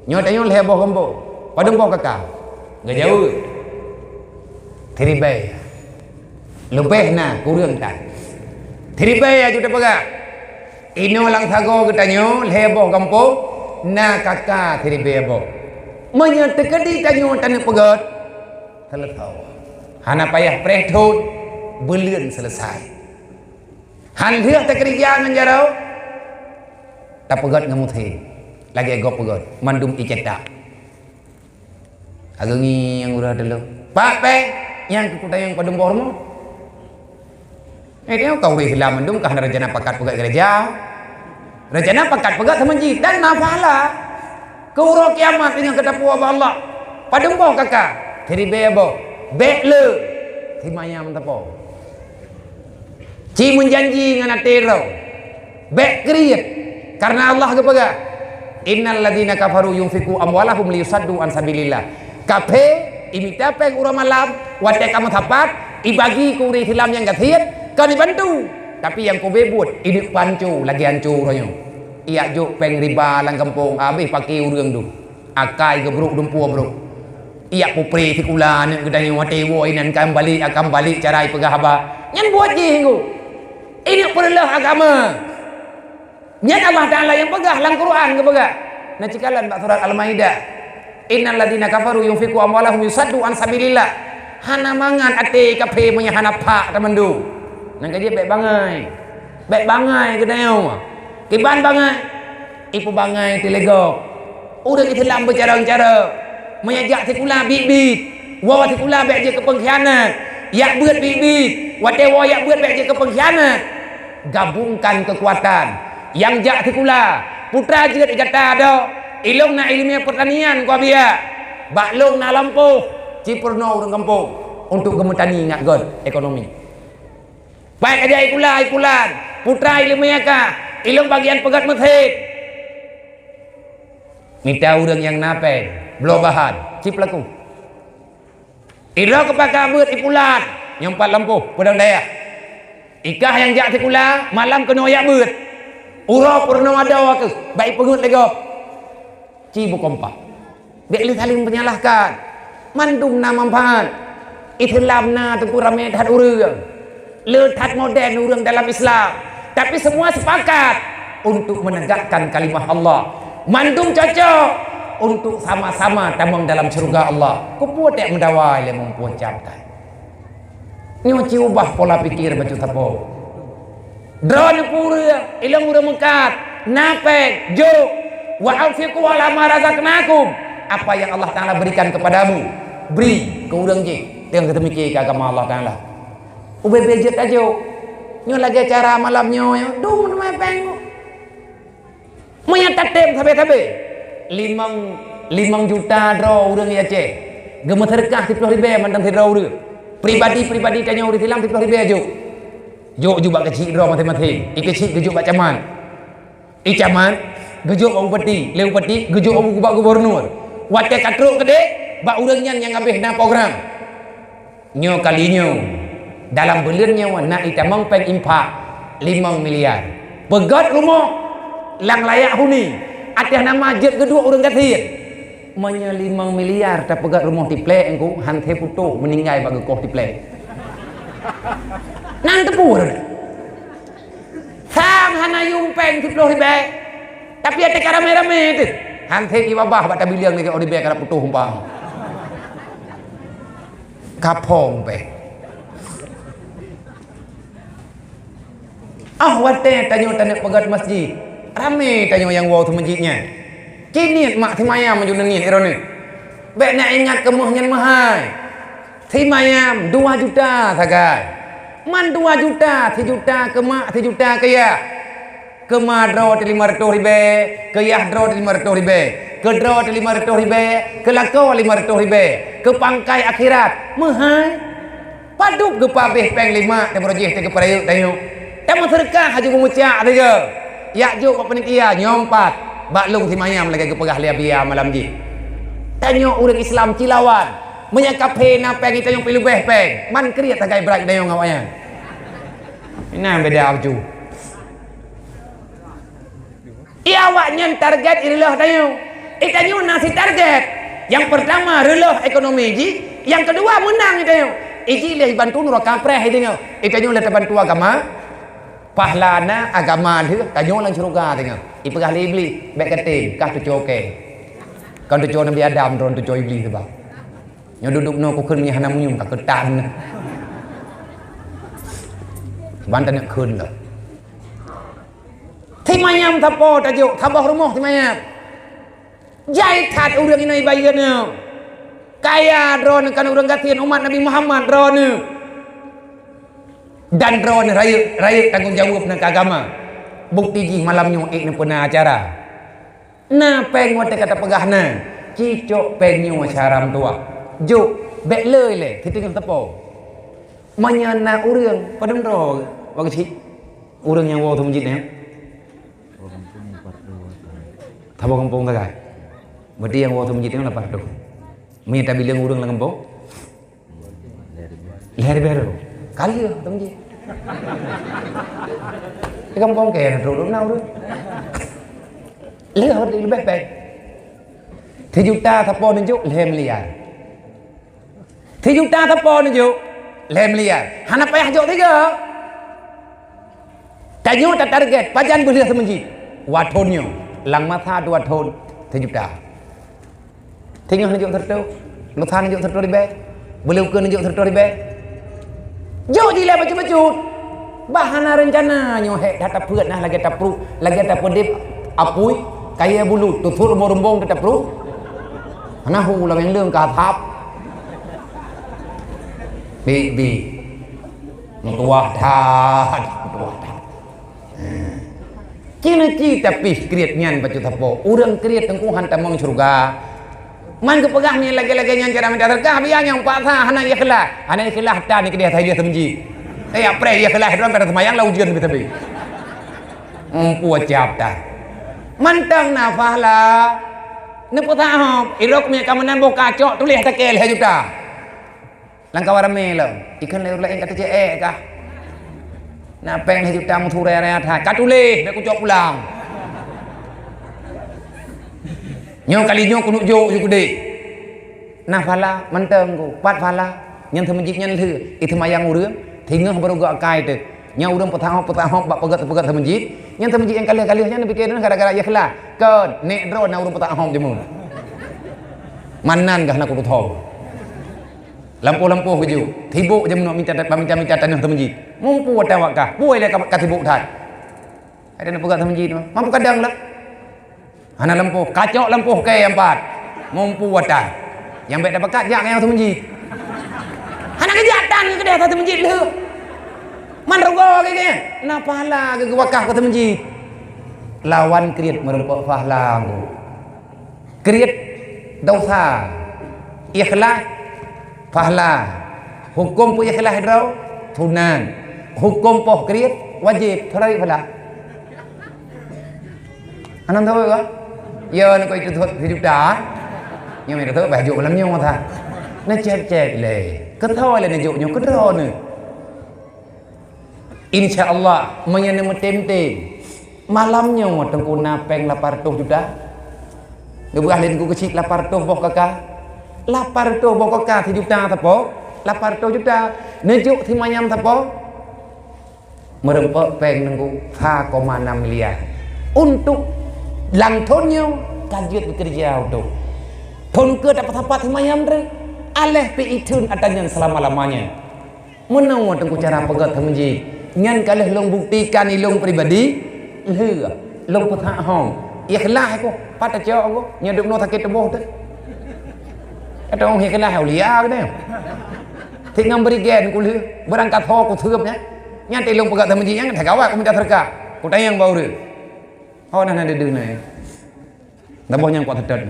Nyoe tanyoe lhèe boh gampông. Padum boh kaka? Geujaweueb, siribèe. Leubeh na kureueng tan. Siribèe aju tapeugah. Inoe lam sagoe geutanyoe lhèe boh gampông, na kaka siribèe boh. Meunyoe teukeudi tanyoe taneuk peugöt, seuleusoe. Hana payah preh thon, buleuen seuleusoe. Han lheueh takeureuja ngon jaroe, tapeugöt ngon musém, lagèe gob peugöt, mandum icetak. Ageungi nyang uroe teulok, "Pak, péng!" Nyang keu kutanyong padum boh rumoh. Eh, tanyoe ka ureueng Islam mandum ka hana rencana pakat peugöt geureuja. Rencana pakat peugöt seumeujid dan na pahala. Keu uroe kiamat ingat keu tapuwoe bak Allah. Padum boh kaka? Siribèe boh. Bèk le. Seumayang meuteupeu. Ci meujanji ngon até droe. Bèk kriet. Karena Allah geupeugah, "Innal ladzina kafaru yunfiqu amwalahum liyusaddu an sabilillah." Kafé imita péng uroe malam, watèe ka meusapat, ibagi keu ureueng Islam nyang gasien, kon ibantu. Tapi nyang kube buet, iduek panco lagèe anco uroe nyoe. Ijak jok péng riba lam gampông, abéh paké ureueng dum. Akai geubrok dumpeue brok. Ijak pupré sikula aneuk geutanyoe watèe woe inan ka meubalek, akan balek cara ipeugah haba. Nyan buet jih nyoe. Ineuk peureuloh agama. Nyan Allah Taala nyang peugah lam Quran geupeugah. Na cikalan bak surat Al-Maidah. "Innal ladzina kafaru yunfiqu amwalahum yusaddu an sabilillah." Hana mangat até kafé meunyo hana phak tamandum. Nyang ka jeuet bèk bangai. Bèk bangai geutanyoe. Kiban bangai? Ipeubangai teuleugok. Ureueng Islam beucarông-carông. Meunyo jak sikula biet-biet. Woe sikula bèk jeuet keu peungkhianat. Jak beuet biet-biet. Watèe woe jak beuet bèk jeuet keu peungkhianat. Gabungkan keukuatan. Nyang jak sikula, putra jeuet gata do. Ilôn na ileumèe peurtanian kuabiak. Bak lôn na lampôh, ci peurunoe ureueng gampông untuk geumeutani ngat göt ekonomi. Paih ka jak sikula, sikula, putra ileumèe ka, ilôn bagian peugöt meuseujid. Mita ureueng nyang na péng, bloe bahan, ci peulaku. Idroe keu paka beuet ipulan, nyoe pat lampôh, peudong dayah. Ikah nyang jak sikula, malam keunoe jak beuet. Uroe peurunoe adoe kheueh, bèk ipeungeuet lé gob. Ci beukompak. Bèk lé saléng peunyalahkan. Mandum na manfaat. Islam na teungku ramé that ureueng. Le that modern ureueng dalam Islam. Tapi semua sepakat untuk menegakkan kalimah Allah. Mandum cocok untuk sama-sama tamong dalam syeuruga Allah. Keupeue teuh meudawa lé muphom cam that. Nyoe ci ubah pola pikir bacut sapo. Droeneuh peue ureueng, ilong ureueng meukat, na péng, jok, wa anfiqu ala ma razaqnakum, apa yang Allah Taala berikan kepadamu, bri keu ureueng jih, teungoh geuteumiki keu agama Allah Taala. Ubé-bé jeuet tajok. Nyoe lagèe cara malam nyoe, dum teumé péng. Meunyoe tatém sabe-sabe, limong, limong juta droe ureueng di Aceh, geumeuseudeukah siplôh ribèe mantong sidroe ureueng. Pribadi-pribadi tanyoe ureueng Islam siplôh ribèe jok. Jok ju bak keuchik droe maséng-maséng. I keuchik geujok bak camat. I camat geujok bak bupati. Lé bupati geujok bak gubernur. Watèe ka trok keudéh, bak ureueng nyan nyang habéh na program. Nyoe kali nyoe, dalam buleuen nyoe na itamong péng infak limong miliar. Peugöt rumoh lam layak huni, ateueh nama jeuet geuduek ureueng gasien. Meunyoe limong miliar tapeugöt rumoh tiplek engku, han sé putôh meuninggai bak geukoh tiplek. Nan teupeu ureueng. Sang hana yuem péng siplôh ribèe. Tapi até ka ramé-ramé teuh. Han sé ié babah bak tabileung lagèe óh ribèe ka na putôh umpang. Ka phôn péng. Ah, watèe tanyoe taneuk peugöt masjid, ramé tanyoe nyang woe teuh masjid nyan. Ci niet mak simayam meunyoe niet droeneuh. Bèk na ingat keu méuh nyan meuhai. Simayam dua juta sagai. Man dua juta, sijuta keu mak, sijuta keu yah. Keu ma droe teuh limong reutôh ribèe, keu yah droe teuh limong reutôh ribèe, keu droe teuh limong reutôh ribèe, keu lakoe limong reutôh ribèe, keu pangkai akhirat meuhai. Padub geupabéh péng lima teuh beurojih teuh geupeurayeuk tanyoe. Tameuseudeukah haju beumeucak sigoe. Jak jok bak panitia nyoe pat bak lôn simayam lagèe geupeugah lé Abiya malam jih. Tanyoe ureueng Islam ci lawan. Meunyoe kafé na péng, tanyoe pih leubeh péng. Man kriet sagai brat tanyoe ngon awaknyan. Inan beda aju. Di awaknyan target i reuloh tanyoe. Di tanyoe na si target. Nyang peurtama reuloh ekonomi jih, nyang keudua meunang di tanyoe. Iji lé bantu nuraka preh di tanyoe. Di tanyoe lé tabantu agama, pahla na agama lheueh tanyoe lam syeuruga tanyoe. Ipeugah lé Iblih, bèk katem, kah tucoe kèe. Kon tucoe Nabi Adam, droen tucoe Iblih sabab. Nyoe duek-duek noe kukheun meunyoe hana meunyoe ka keutan. Ban taneuk kheun lom. Simayam sapo tajok, saboh rumoh simayam. Jai that ureueng inong ibayeue nyoe. Kaya droeneuh kan ureueng gasien umat Nabi Muhammad droeneuh. Dan droeneuh rayeuk, rayeuk tanggong jaweueb ngon agama. Bukti jih malam nyoe ék neupeuna acara. Na péng watèe ka tapeugah na, ci cok péng nyoe syara meutuwah. Jok, bèk le ilèe, siteungoh sapo. Meunyoe na ureueng, padum droe, bak keuchik. Ureueng nyang woe teuh masjid nyan. Saboh gampông sagai. Berarti nyang woe teuh masjid nyan lapan reutôh. Meunyoe tabileung ureueng lam gampông, lhèe ribèe droe. Ka lheueh teuh masjid. Di gampông kèe na trok na ureueng. Lheueh leubeh péng. Sijuta sapo neujok lhèe miliar. Sijuta sapo neujok lhèe miliar. Hana payah jok sigoe. Tanyoe tatarget pajan beulheueh seumeujid. Dua thon nyoe, lam masa dua thon sijuta. Singoh neujok sireutoh, lusa neujok sireutoh ribèe, buleuen ukeue neujok sireutoh ribèe. Jok jilèe bacut-bacut. Bah hana reuncana nyoe hék that tapeuet nah lagèe tapruet, lagèe tapeudeb apui, kayèe bulut, tutuek rumbong-rumbong that tapruet. Hana hu lam nyang leueng ka hab-hab. Bi, bi. Meutuwah that, meutuwah that. Keuneuk ci tapi kriet nyan bacut sapo. Ureueng kriet teungku han tamong syeuruga. Man geupeugah meunyoe lagèe-lagèe nyan cara mita seudeukah, biya nyang paksa hana ikhlas. Hana ikhlas tan keudéh saja seumeujid. Eh, apreh ikhlas droe pada seumayang lah ujeuen beutôi. Empu cap tan. Mantong nafah lah. Neupeusahom, irok meunyoe ka meunan boh kacok tuléh takèe lhèe juta. Lam kawan ramé lom. Ikheun lé ureueng laén ka teuceuek kah? Na péng lhèe juta meusuré raya that. Ka tuléh, bèk kucok pulang. Nyoe kali nyoe keuneuk jok ju keudéh. Na pahala mantong ku, pat pahala. Nyan seumeujid nyan lheueh, iteumayang ureueng, singoh barô geuakai teuh. Nyan ureueng peutahop-peutahop bak peugöt-peugöt seumeujid. Nyan seumeujid nyang ka lheueh-ka lheueh nyan neupike droeneuh gara-gara ikhlas. Kon, nék droe na ureueng peutahop jeumeu. Manan gah na kutu thom. Lampôh-lampôh geujok, sibôk jeumeu minta, minta-minta tanoh seumeujid. Mumpue watèe awak kah, peue lé ka, ka sibôk that. Ada neupeugah seumeujid, mampu kadang lah. Hana lampôh, kacok lampôh kèe nyang pat. Mumpue watèe. Nyang bèk tapakat jak ngon seumeujid. Hana geujak tan keu keudéh seumeujid lheueh. Man rugoe lagèe nyan. Na pahala geugeuwakah keu seumeujid. Lawan kriet meureumpok pahala. Kriet desya, ikhlas pahala. Hukôm peu ikhlas droe sunat. Hukôm poh kriet wajéb, soe rayeuk pahala. Anang tahu ka? Ya, nak itu tu sejuta. Nyang itu tu baju malam nyoe ta. Na cek-cek lé. Keutho lé neujok nyoe keudroe neuh. Insya Allah, meunyoe neumeutem-tem, malam nyoe Teungku na péng lapan reutôh juta. Geubeurah lé Teungku keuchik lapan reutôh boh kaka. Lapan reutôh boh kaka sijuta sapo, lapan reutôh juta. Neujok simanyam sapo, meureumpok péng Teungku sa koma nam miliar. Untuk lam thon nyoe ka jeuet beukeureuja untuk thon keue tapeusapat simanyam treuk, aléh pih itheun atra nyan seulama-lamanya. Meunoe Teungku cara peugöt seumeujid. Nyan ka lheueh lôn buktikan ilôn pribadi, lheueh lôn peuthak hom. Ikhlas ku, pat tacok ku, nyoe dubnoe sakét tuboh teuh. Kata orang ikhlas aulia keunoe. Tik ngon berigen ku lheueh, beurangkat ho ku seueup nyan. Nyan teuh lôn peugöt seumeujid nyan, that gawat ku minta seudeukah. Ku tanyong bak ureueng. Ho na na deuh-deuh na. Saboh nyang kuat seutôt.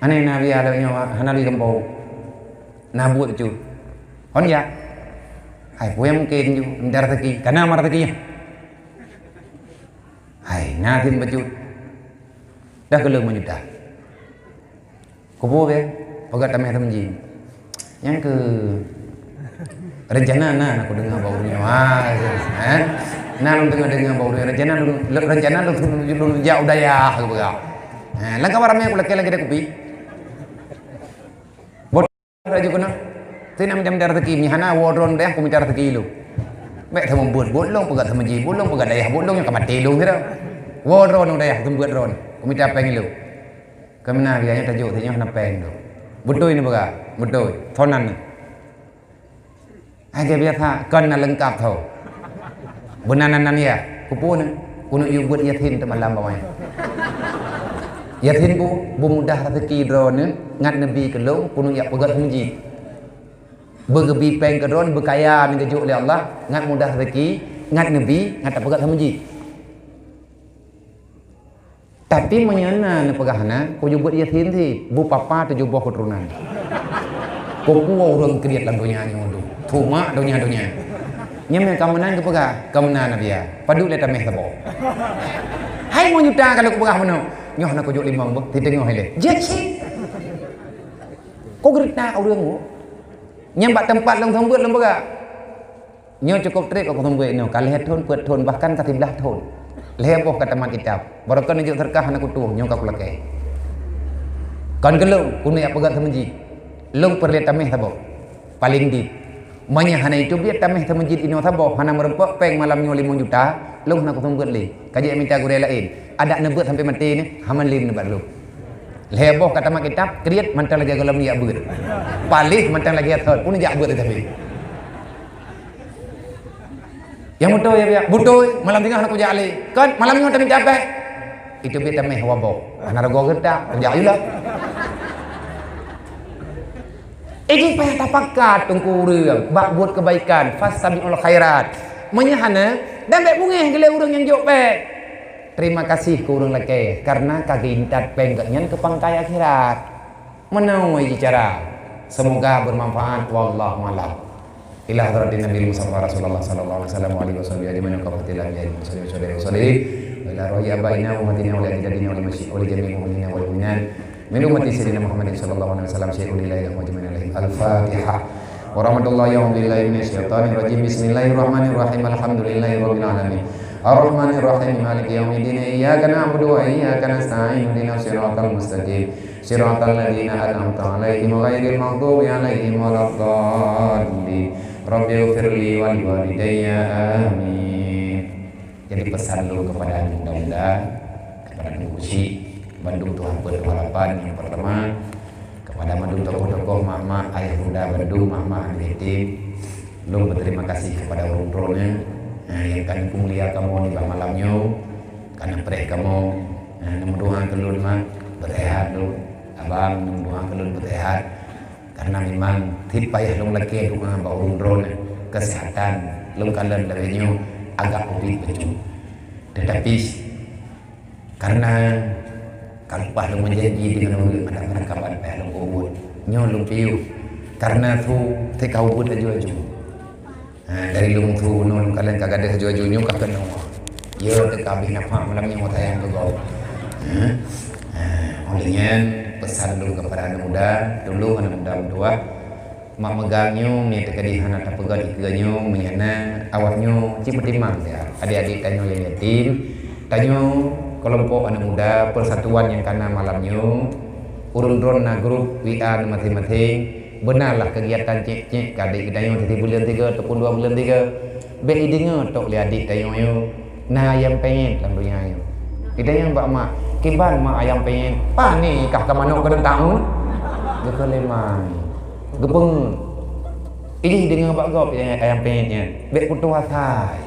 Aneh na bia lagèe nyoe hana lé gampông. Na buet bacut. Hon ya. Hai, peue nyang mungken ju, minta raseuki. Kana ma raseuki nyan. Hai, na tim bacut. Dah keu lôn meunyeutah. Kubu be, peugah tameh teumji. Nyang keu rencana na, na kudeungoe bak ureueng nyoe. Ha, eh? Na lôn deungoe-deungoe bak ureueng rencana lôn, rencana lôn, lôn, lôn jak u dayah, geupeugah. Ha, lam kawan ramé kulakée lagée kupi. Bot laju keunoe. Ti na macam-macam rezeki, mi hana woe droeneuh dayah kumita rezeki lôn. Bék teuma buet-buet lôn, peugah teuma ji buet lôn, peugah dayah buet lôn, nyang ka maté lôn sidroe. Woe droeneuh dayah, teumbuet droeneuh, kumita péng lôn. Keumeuna biaya nyoe tajok, tanyoe hana péng lôn. Beutôi neupeugah, beutôi. Sonan. Hai, ka biasa, kon na leungkap tho. Beunan nan ya, kupeue nyoe? Keuneuk yue buet yasin teumalam bawai. Yasin bu, beumudah rezeki droeneuh, ngat neubi keu lôn, keuneuk jak peugöt seumeujid. Beugeubi péng keu droeneuh, beukaya neugeujok lé Allah, ngat mudah rezeki, ngat neubi, ngat tapeugöt seumeujid. Tapi meunyoe na neupeugah na, kujeuet buet yasin cit, bu papa tujoh boh keuturonan. Kupeue ureueng kriet lam donya nyoe tu. Cuma donya-donya. Nyan ka meunan geupeugah, ka meunan Nabi ya. Padub lé tameh saboh. Hai meunyo ta kalau kupeugah meunoe, nyoh na kujok limong boh, siteungoh ilée. Jeuet cit. Ko geureutak ureueng tu. Nyang bak teumpat lôn seumeubeuet lôn peugah. Nyoe cukôp trép ka kuseumeubeuet nyoe, ka lhée thon, peuet thon, bahkan ka siblaih thon. Lhée boh ka tamat kitab. Barokon neujok seudeukah hana kutueng, nyoe ka kulakée. Kon keu lôn, keuneuk jak peugöt seumeujid. Lôn peureulée tameh saboh. Paleng dit. Meunyoe hana iteubiet tameh seumeujid inoe saboh, hana meurumpok péng malam nyoe limong juta, lôn hana kuseumeubeuet lé. Ka jeuet mita gurée laén. Adak neubeuet sampoe maté nyoe, hana lé neubat lôn. Lhée boh ka tamat kitab, kriet mantong lagée gohlom jak beuet. Paléh mantong lagée thon, pun jak beuet tapi. Nyang beutôi ya, Biak? Beutôi, malam singoh hana kujak lé. Kon, malam nyoe tamita péng. Iteubiet tameh dua boh. Hana rego geutak, kujak yue lah. Iji payah tapakat teungku ureueng bak buet keubaikan, fastabiqul khairat. Meunyoe hana, dan bék beungéh geulée ureueng nyang jok péng. Terima kasih keu ureueng lakée, karena ka geuintat péng geuh nyan keu pangkai akhirat. Meunoe cara. Semoga bermanfaat. Wallahu a'lam. Ila hadratin Nabi Mustafa Rasulullah sallallahu alaihi wasallam wa alihi wasahbihi ajmain wa kafatil anbiya'i wal mursalin wa syuhada'i wa shalihin. Wa ila ruhi abaina wa ummatina wa ajdadina wa li masyi-, wa li jami'il mu'minina wal mu'minat. Min ummati sayyidina Muhammadin sallallahu alaihi wasallam syai'un lillahi lahum ajmain alaihim. Al-Fatihah. Warahmatullahi, a'udzubillahi minasyaitonirrajim. Bismillahirrahmanirrahim. Alhamdulillahirabbil alamin. Arrahmanirrahim. Maliki yaumiddin. Iyyaka na'budu wa iyyaka nasta'in. Ihdinas siratal mustaqim. Siratal ladzina an'amta 'alaihim ghairil maghdubi 'alaihim waladdallin. Rabbighfirli wa liwalidayya. Amin. Jadi pesan lôn kepada aneuk muda-muda, kepada aneuk keuchik, bandum tuha peuet tuha lapan, nyang pertama, kepada mandum tokoh-tokoh, mak-mak, ayah bunda, bandum mak-mak aneuk yatim, lôn berterima kasih kepada ureueng droeneuh, eh, nyang ka neupumulia kamoe nibak malam nyoe, ka neupreh kamoe, eh, neumeudoa keu lôn, mak, beuseuhat lôn, abang, neumeudoa keu lôn beuseuhat. Karena memang tiep payah lôn lakée doa bak ureueng droeneuh, kesehatan lôn kalon lagée nyoe agak ubit bacut. Tetapi karena ka leupah lôn meujanji deungon ureueng, adak meurakaban payah lôn peubuet. Nyoe lôn piôh. Karena su teuka ubit aju-aju. Ha, dari lôn su bunoe lôn kalon ka gadôh aju-aju nyoe ka keunoe. Ya, teuka habéh nafah malam nyoe sayang keu gob. Ha? Ha, oleh nyan, pesan lôn kepada aneuk muda, tulông aneuk muda meutuah. Mak meugang nyoe, meunyoe teuka di hana tapeugöt ikeue nyoe, meunyoe na, awak nyoe, ci peutimang saja. Adik-adik tanyoe nyang yatim, tanyoe keulompok aneuk muda, persatuan nyang ka na malam nyoe, ureueng droeneuh na grup W A na maséng-maséng, Beuna lah keugiatan cék-cék keu adék geutanyoe siti buleuen tiga ataupun dua buleuen tiga. Bék ideungoe tok lé adék tanyoe nyoe na ayam penyet lam donya nyoe. Geutanyoe bak mak, kiban mak ayam penyet, pane kah ka manok keuneuk taun? Geukheun lé mak. Geupeungeut. Ideh deungoe bak gob ayam penyet nyan, bék putôh asai.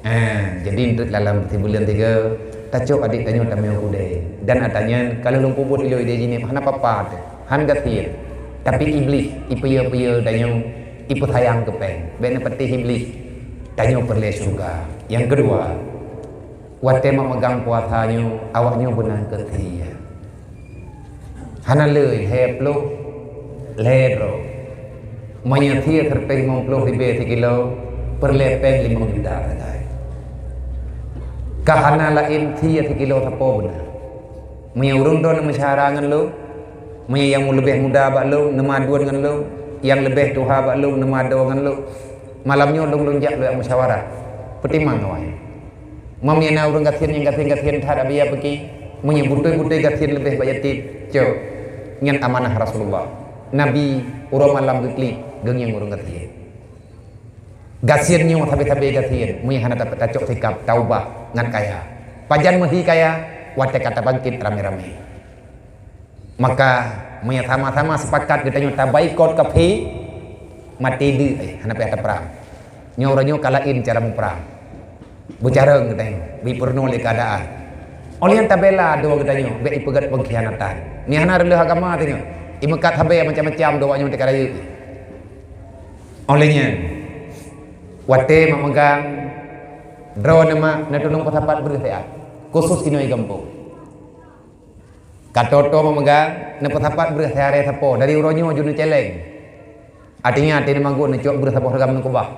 Ah, jadi enteuk lam sibuleuen tiga, tacok adék tanyoe tamiyueb u kudée. Dan ata nyan, ka lheueh lôn peubuet ilée idée jinéh, hana papa teuh, han gasien. Tapi Iblih, ipeuyeu-peuyeu tanyoe, ipeusayang keu péng. Bék neupatéh Iblih, tanyoe peureulée syeuruga. Nyang keudua, watée mak meugang puasa nyoe, awak nyoe beuna keu sie. Hana lé lhée ploh, lhée droe. Meunyoe sie sireutoh limong ploh ribée sikilo, peureulée péng limong juta sagai. Ka hana laén sie sikilo sapo beuna. Meunyoe ureuëng droe neumeusyara ngon lôn, meunyoe nyang leubeh muda bak lôn neumaduen ngon lôn, nyang leubeh tuha bak lôn neumado ngon lôn, malam nyoe lôn, lôn jak lôn jak musyawarah. Peutimang awaknyan. Meunyoe na ureuëng gasien nyang gasien-gasien that, Abi, ya peuki, meunyoe beutôi-beutôi gasien leubeh bak yatim, cok, nyan amanah Rasulullah. Nabi uroe malam geuklik, geungieng ureuëng gasien. Gasien nyoe sabe-sabe gasien, meunyoe hana ta-, tacok sikap, taubah ngon kaya. Pajan meuhi kaya, watée ka tabangkét ramé-ramé. Maka, meunyoe sama-sama sepakat geutanyoe tabaikot kafé, maté deuek, eh, hana payah taprang. Nyoe uroe nyoe ka laén cara muprang. Beucarông geutanyoe, bri peurunoe lé keuadaan. Óh lheueh nyan tabela droe geutanyoe, bék ipeugét peungkhianatan. Nyan hana reuloh agama tanyoe. Imeukat sabe macam-macam droe nyoe teuka rayeuk. Óh lheueh nyan, watée mak meugang, droeneuh mak neutulông peusapat breueh siat, khusus inong gampông. Ka toe-toe meumeugang, neupeusapat breueh siarée sapo, dari uroe nyoe jeuet neucéléng. Artinya, até neumanggut neucok breueh sapo hareuga meukeubah.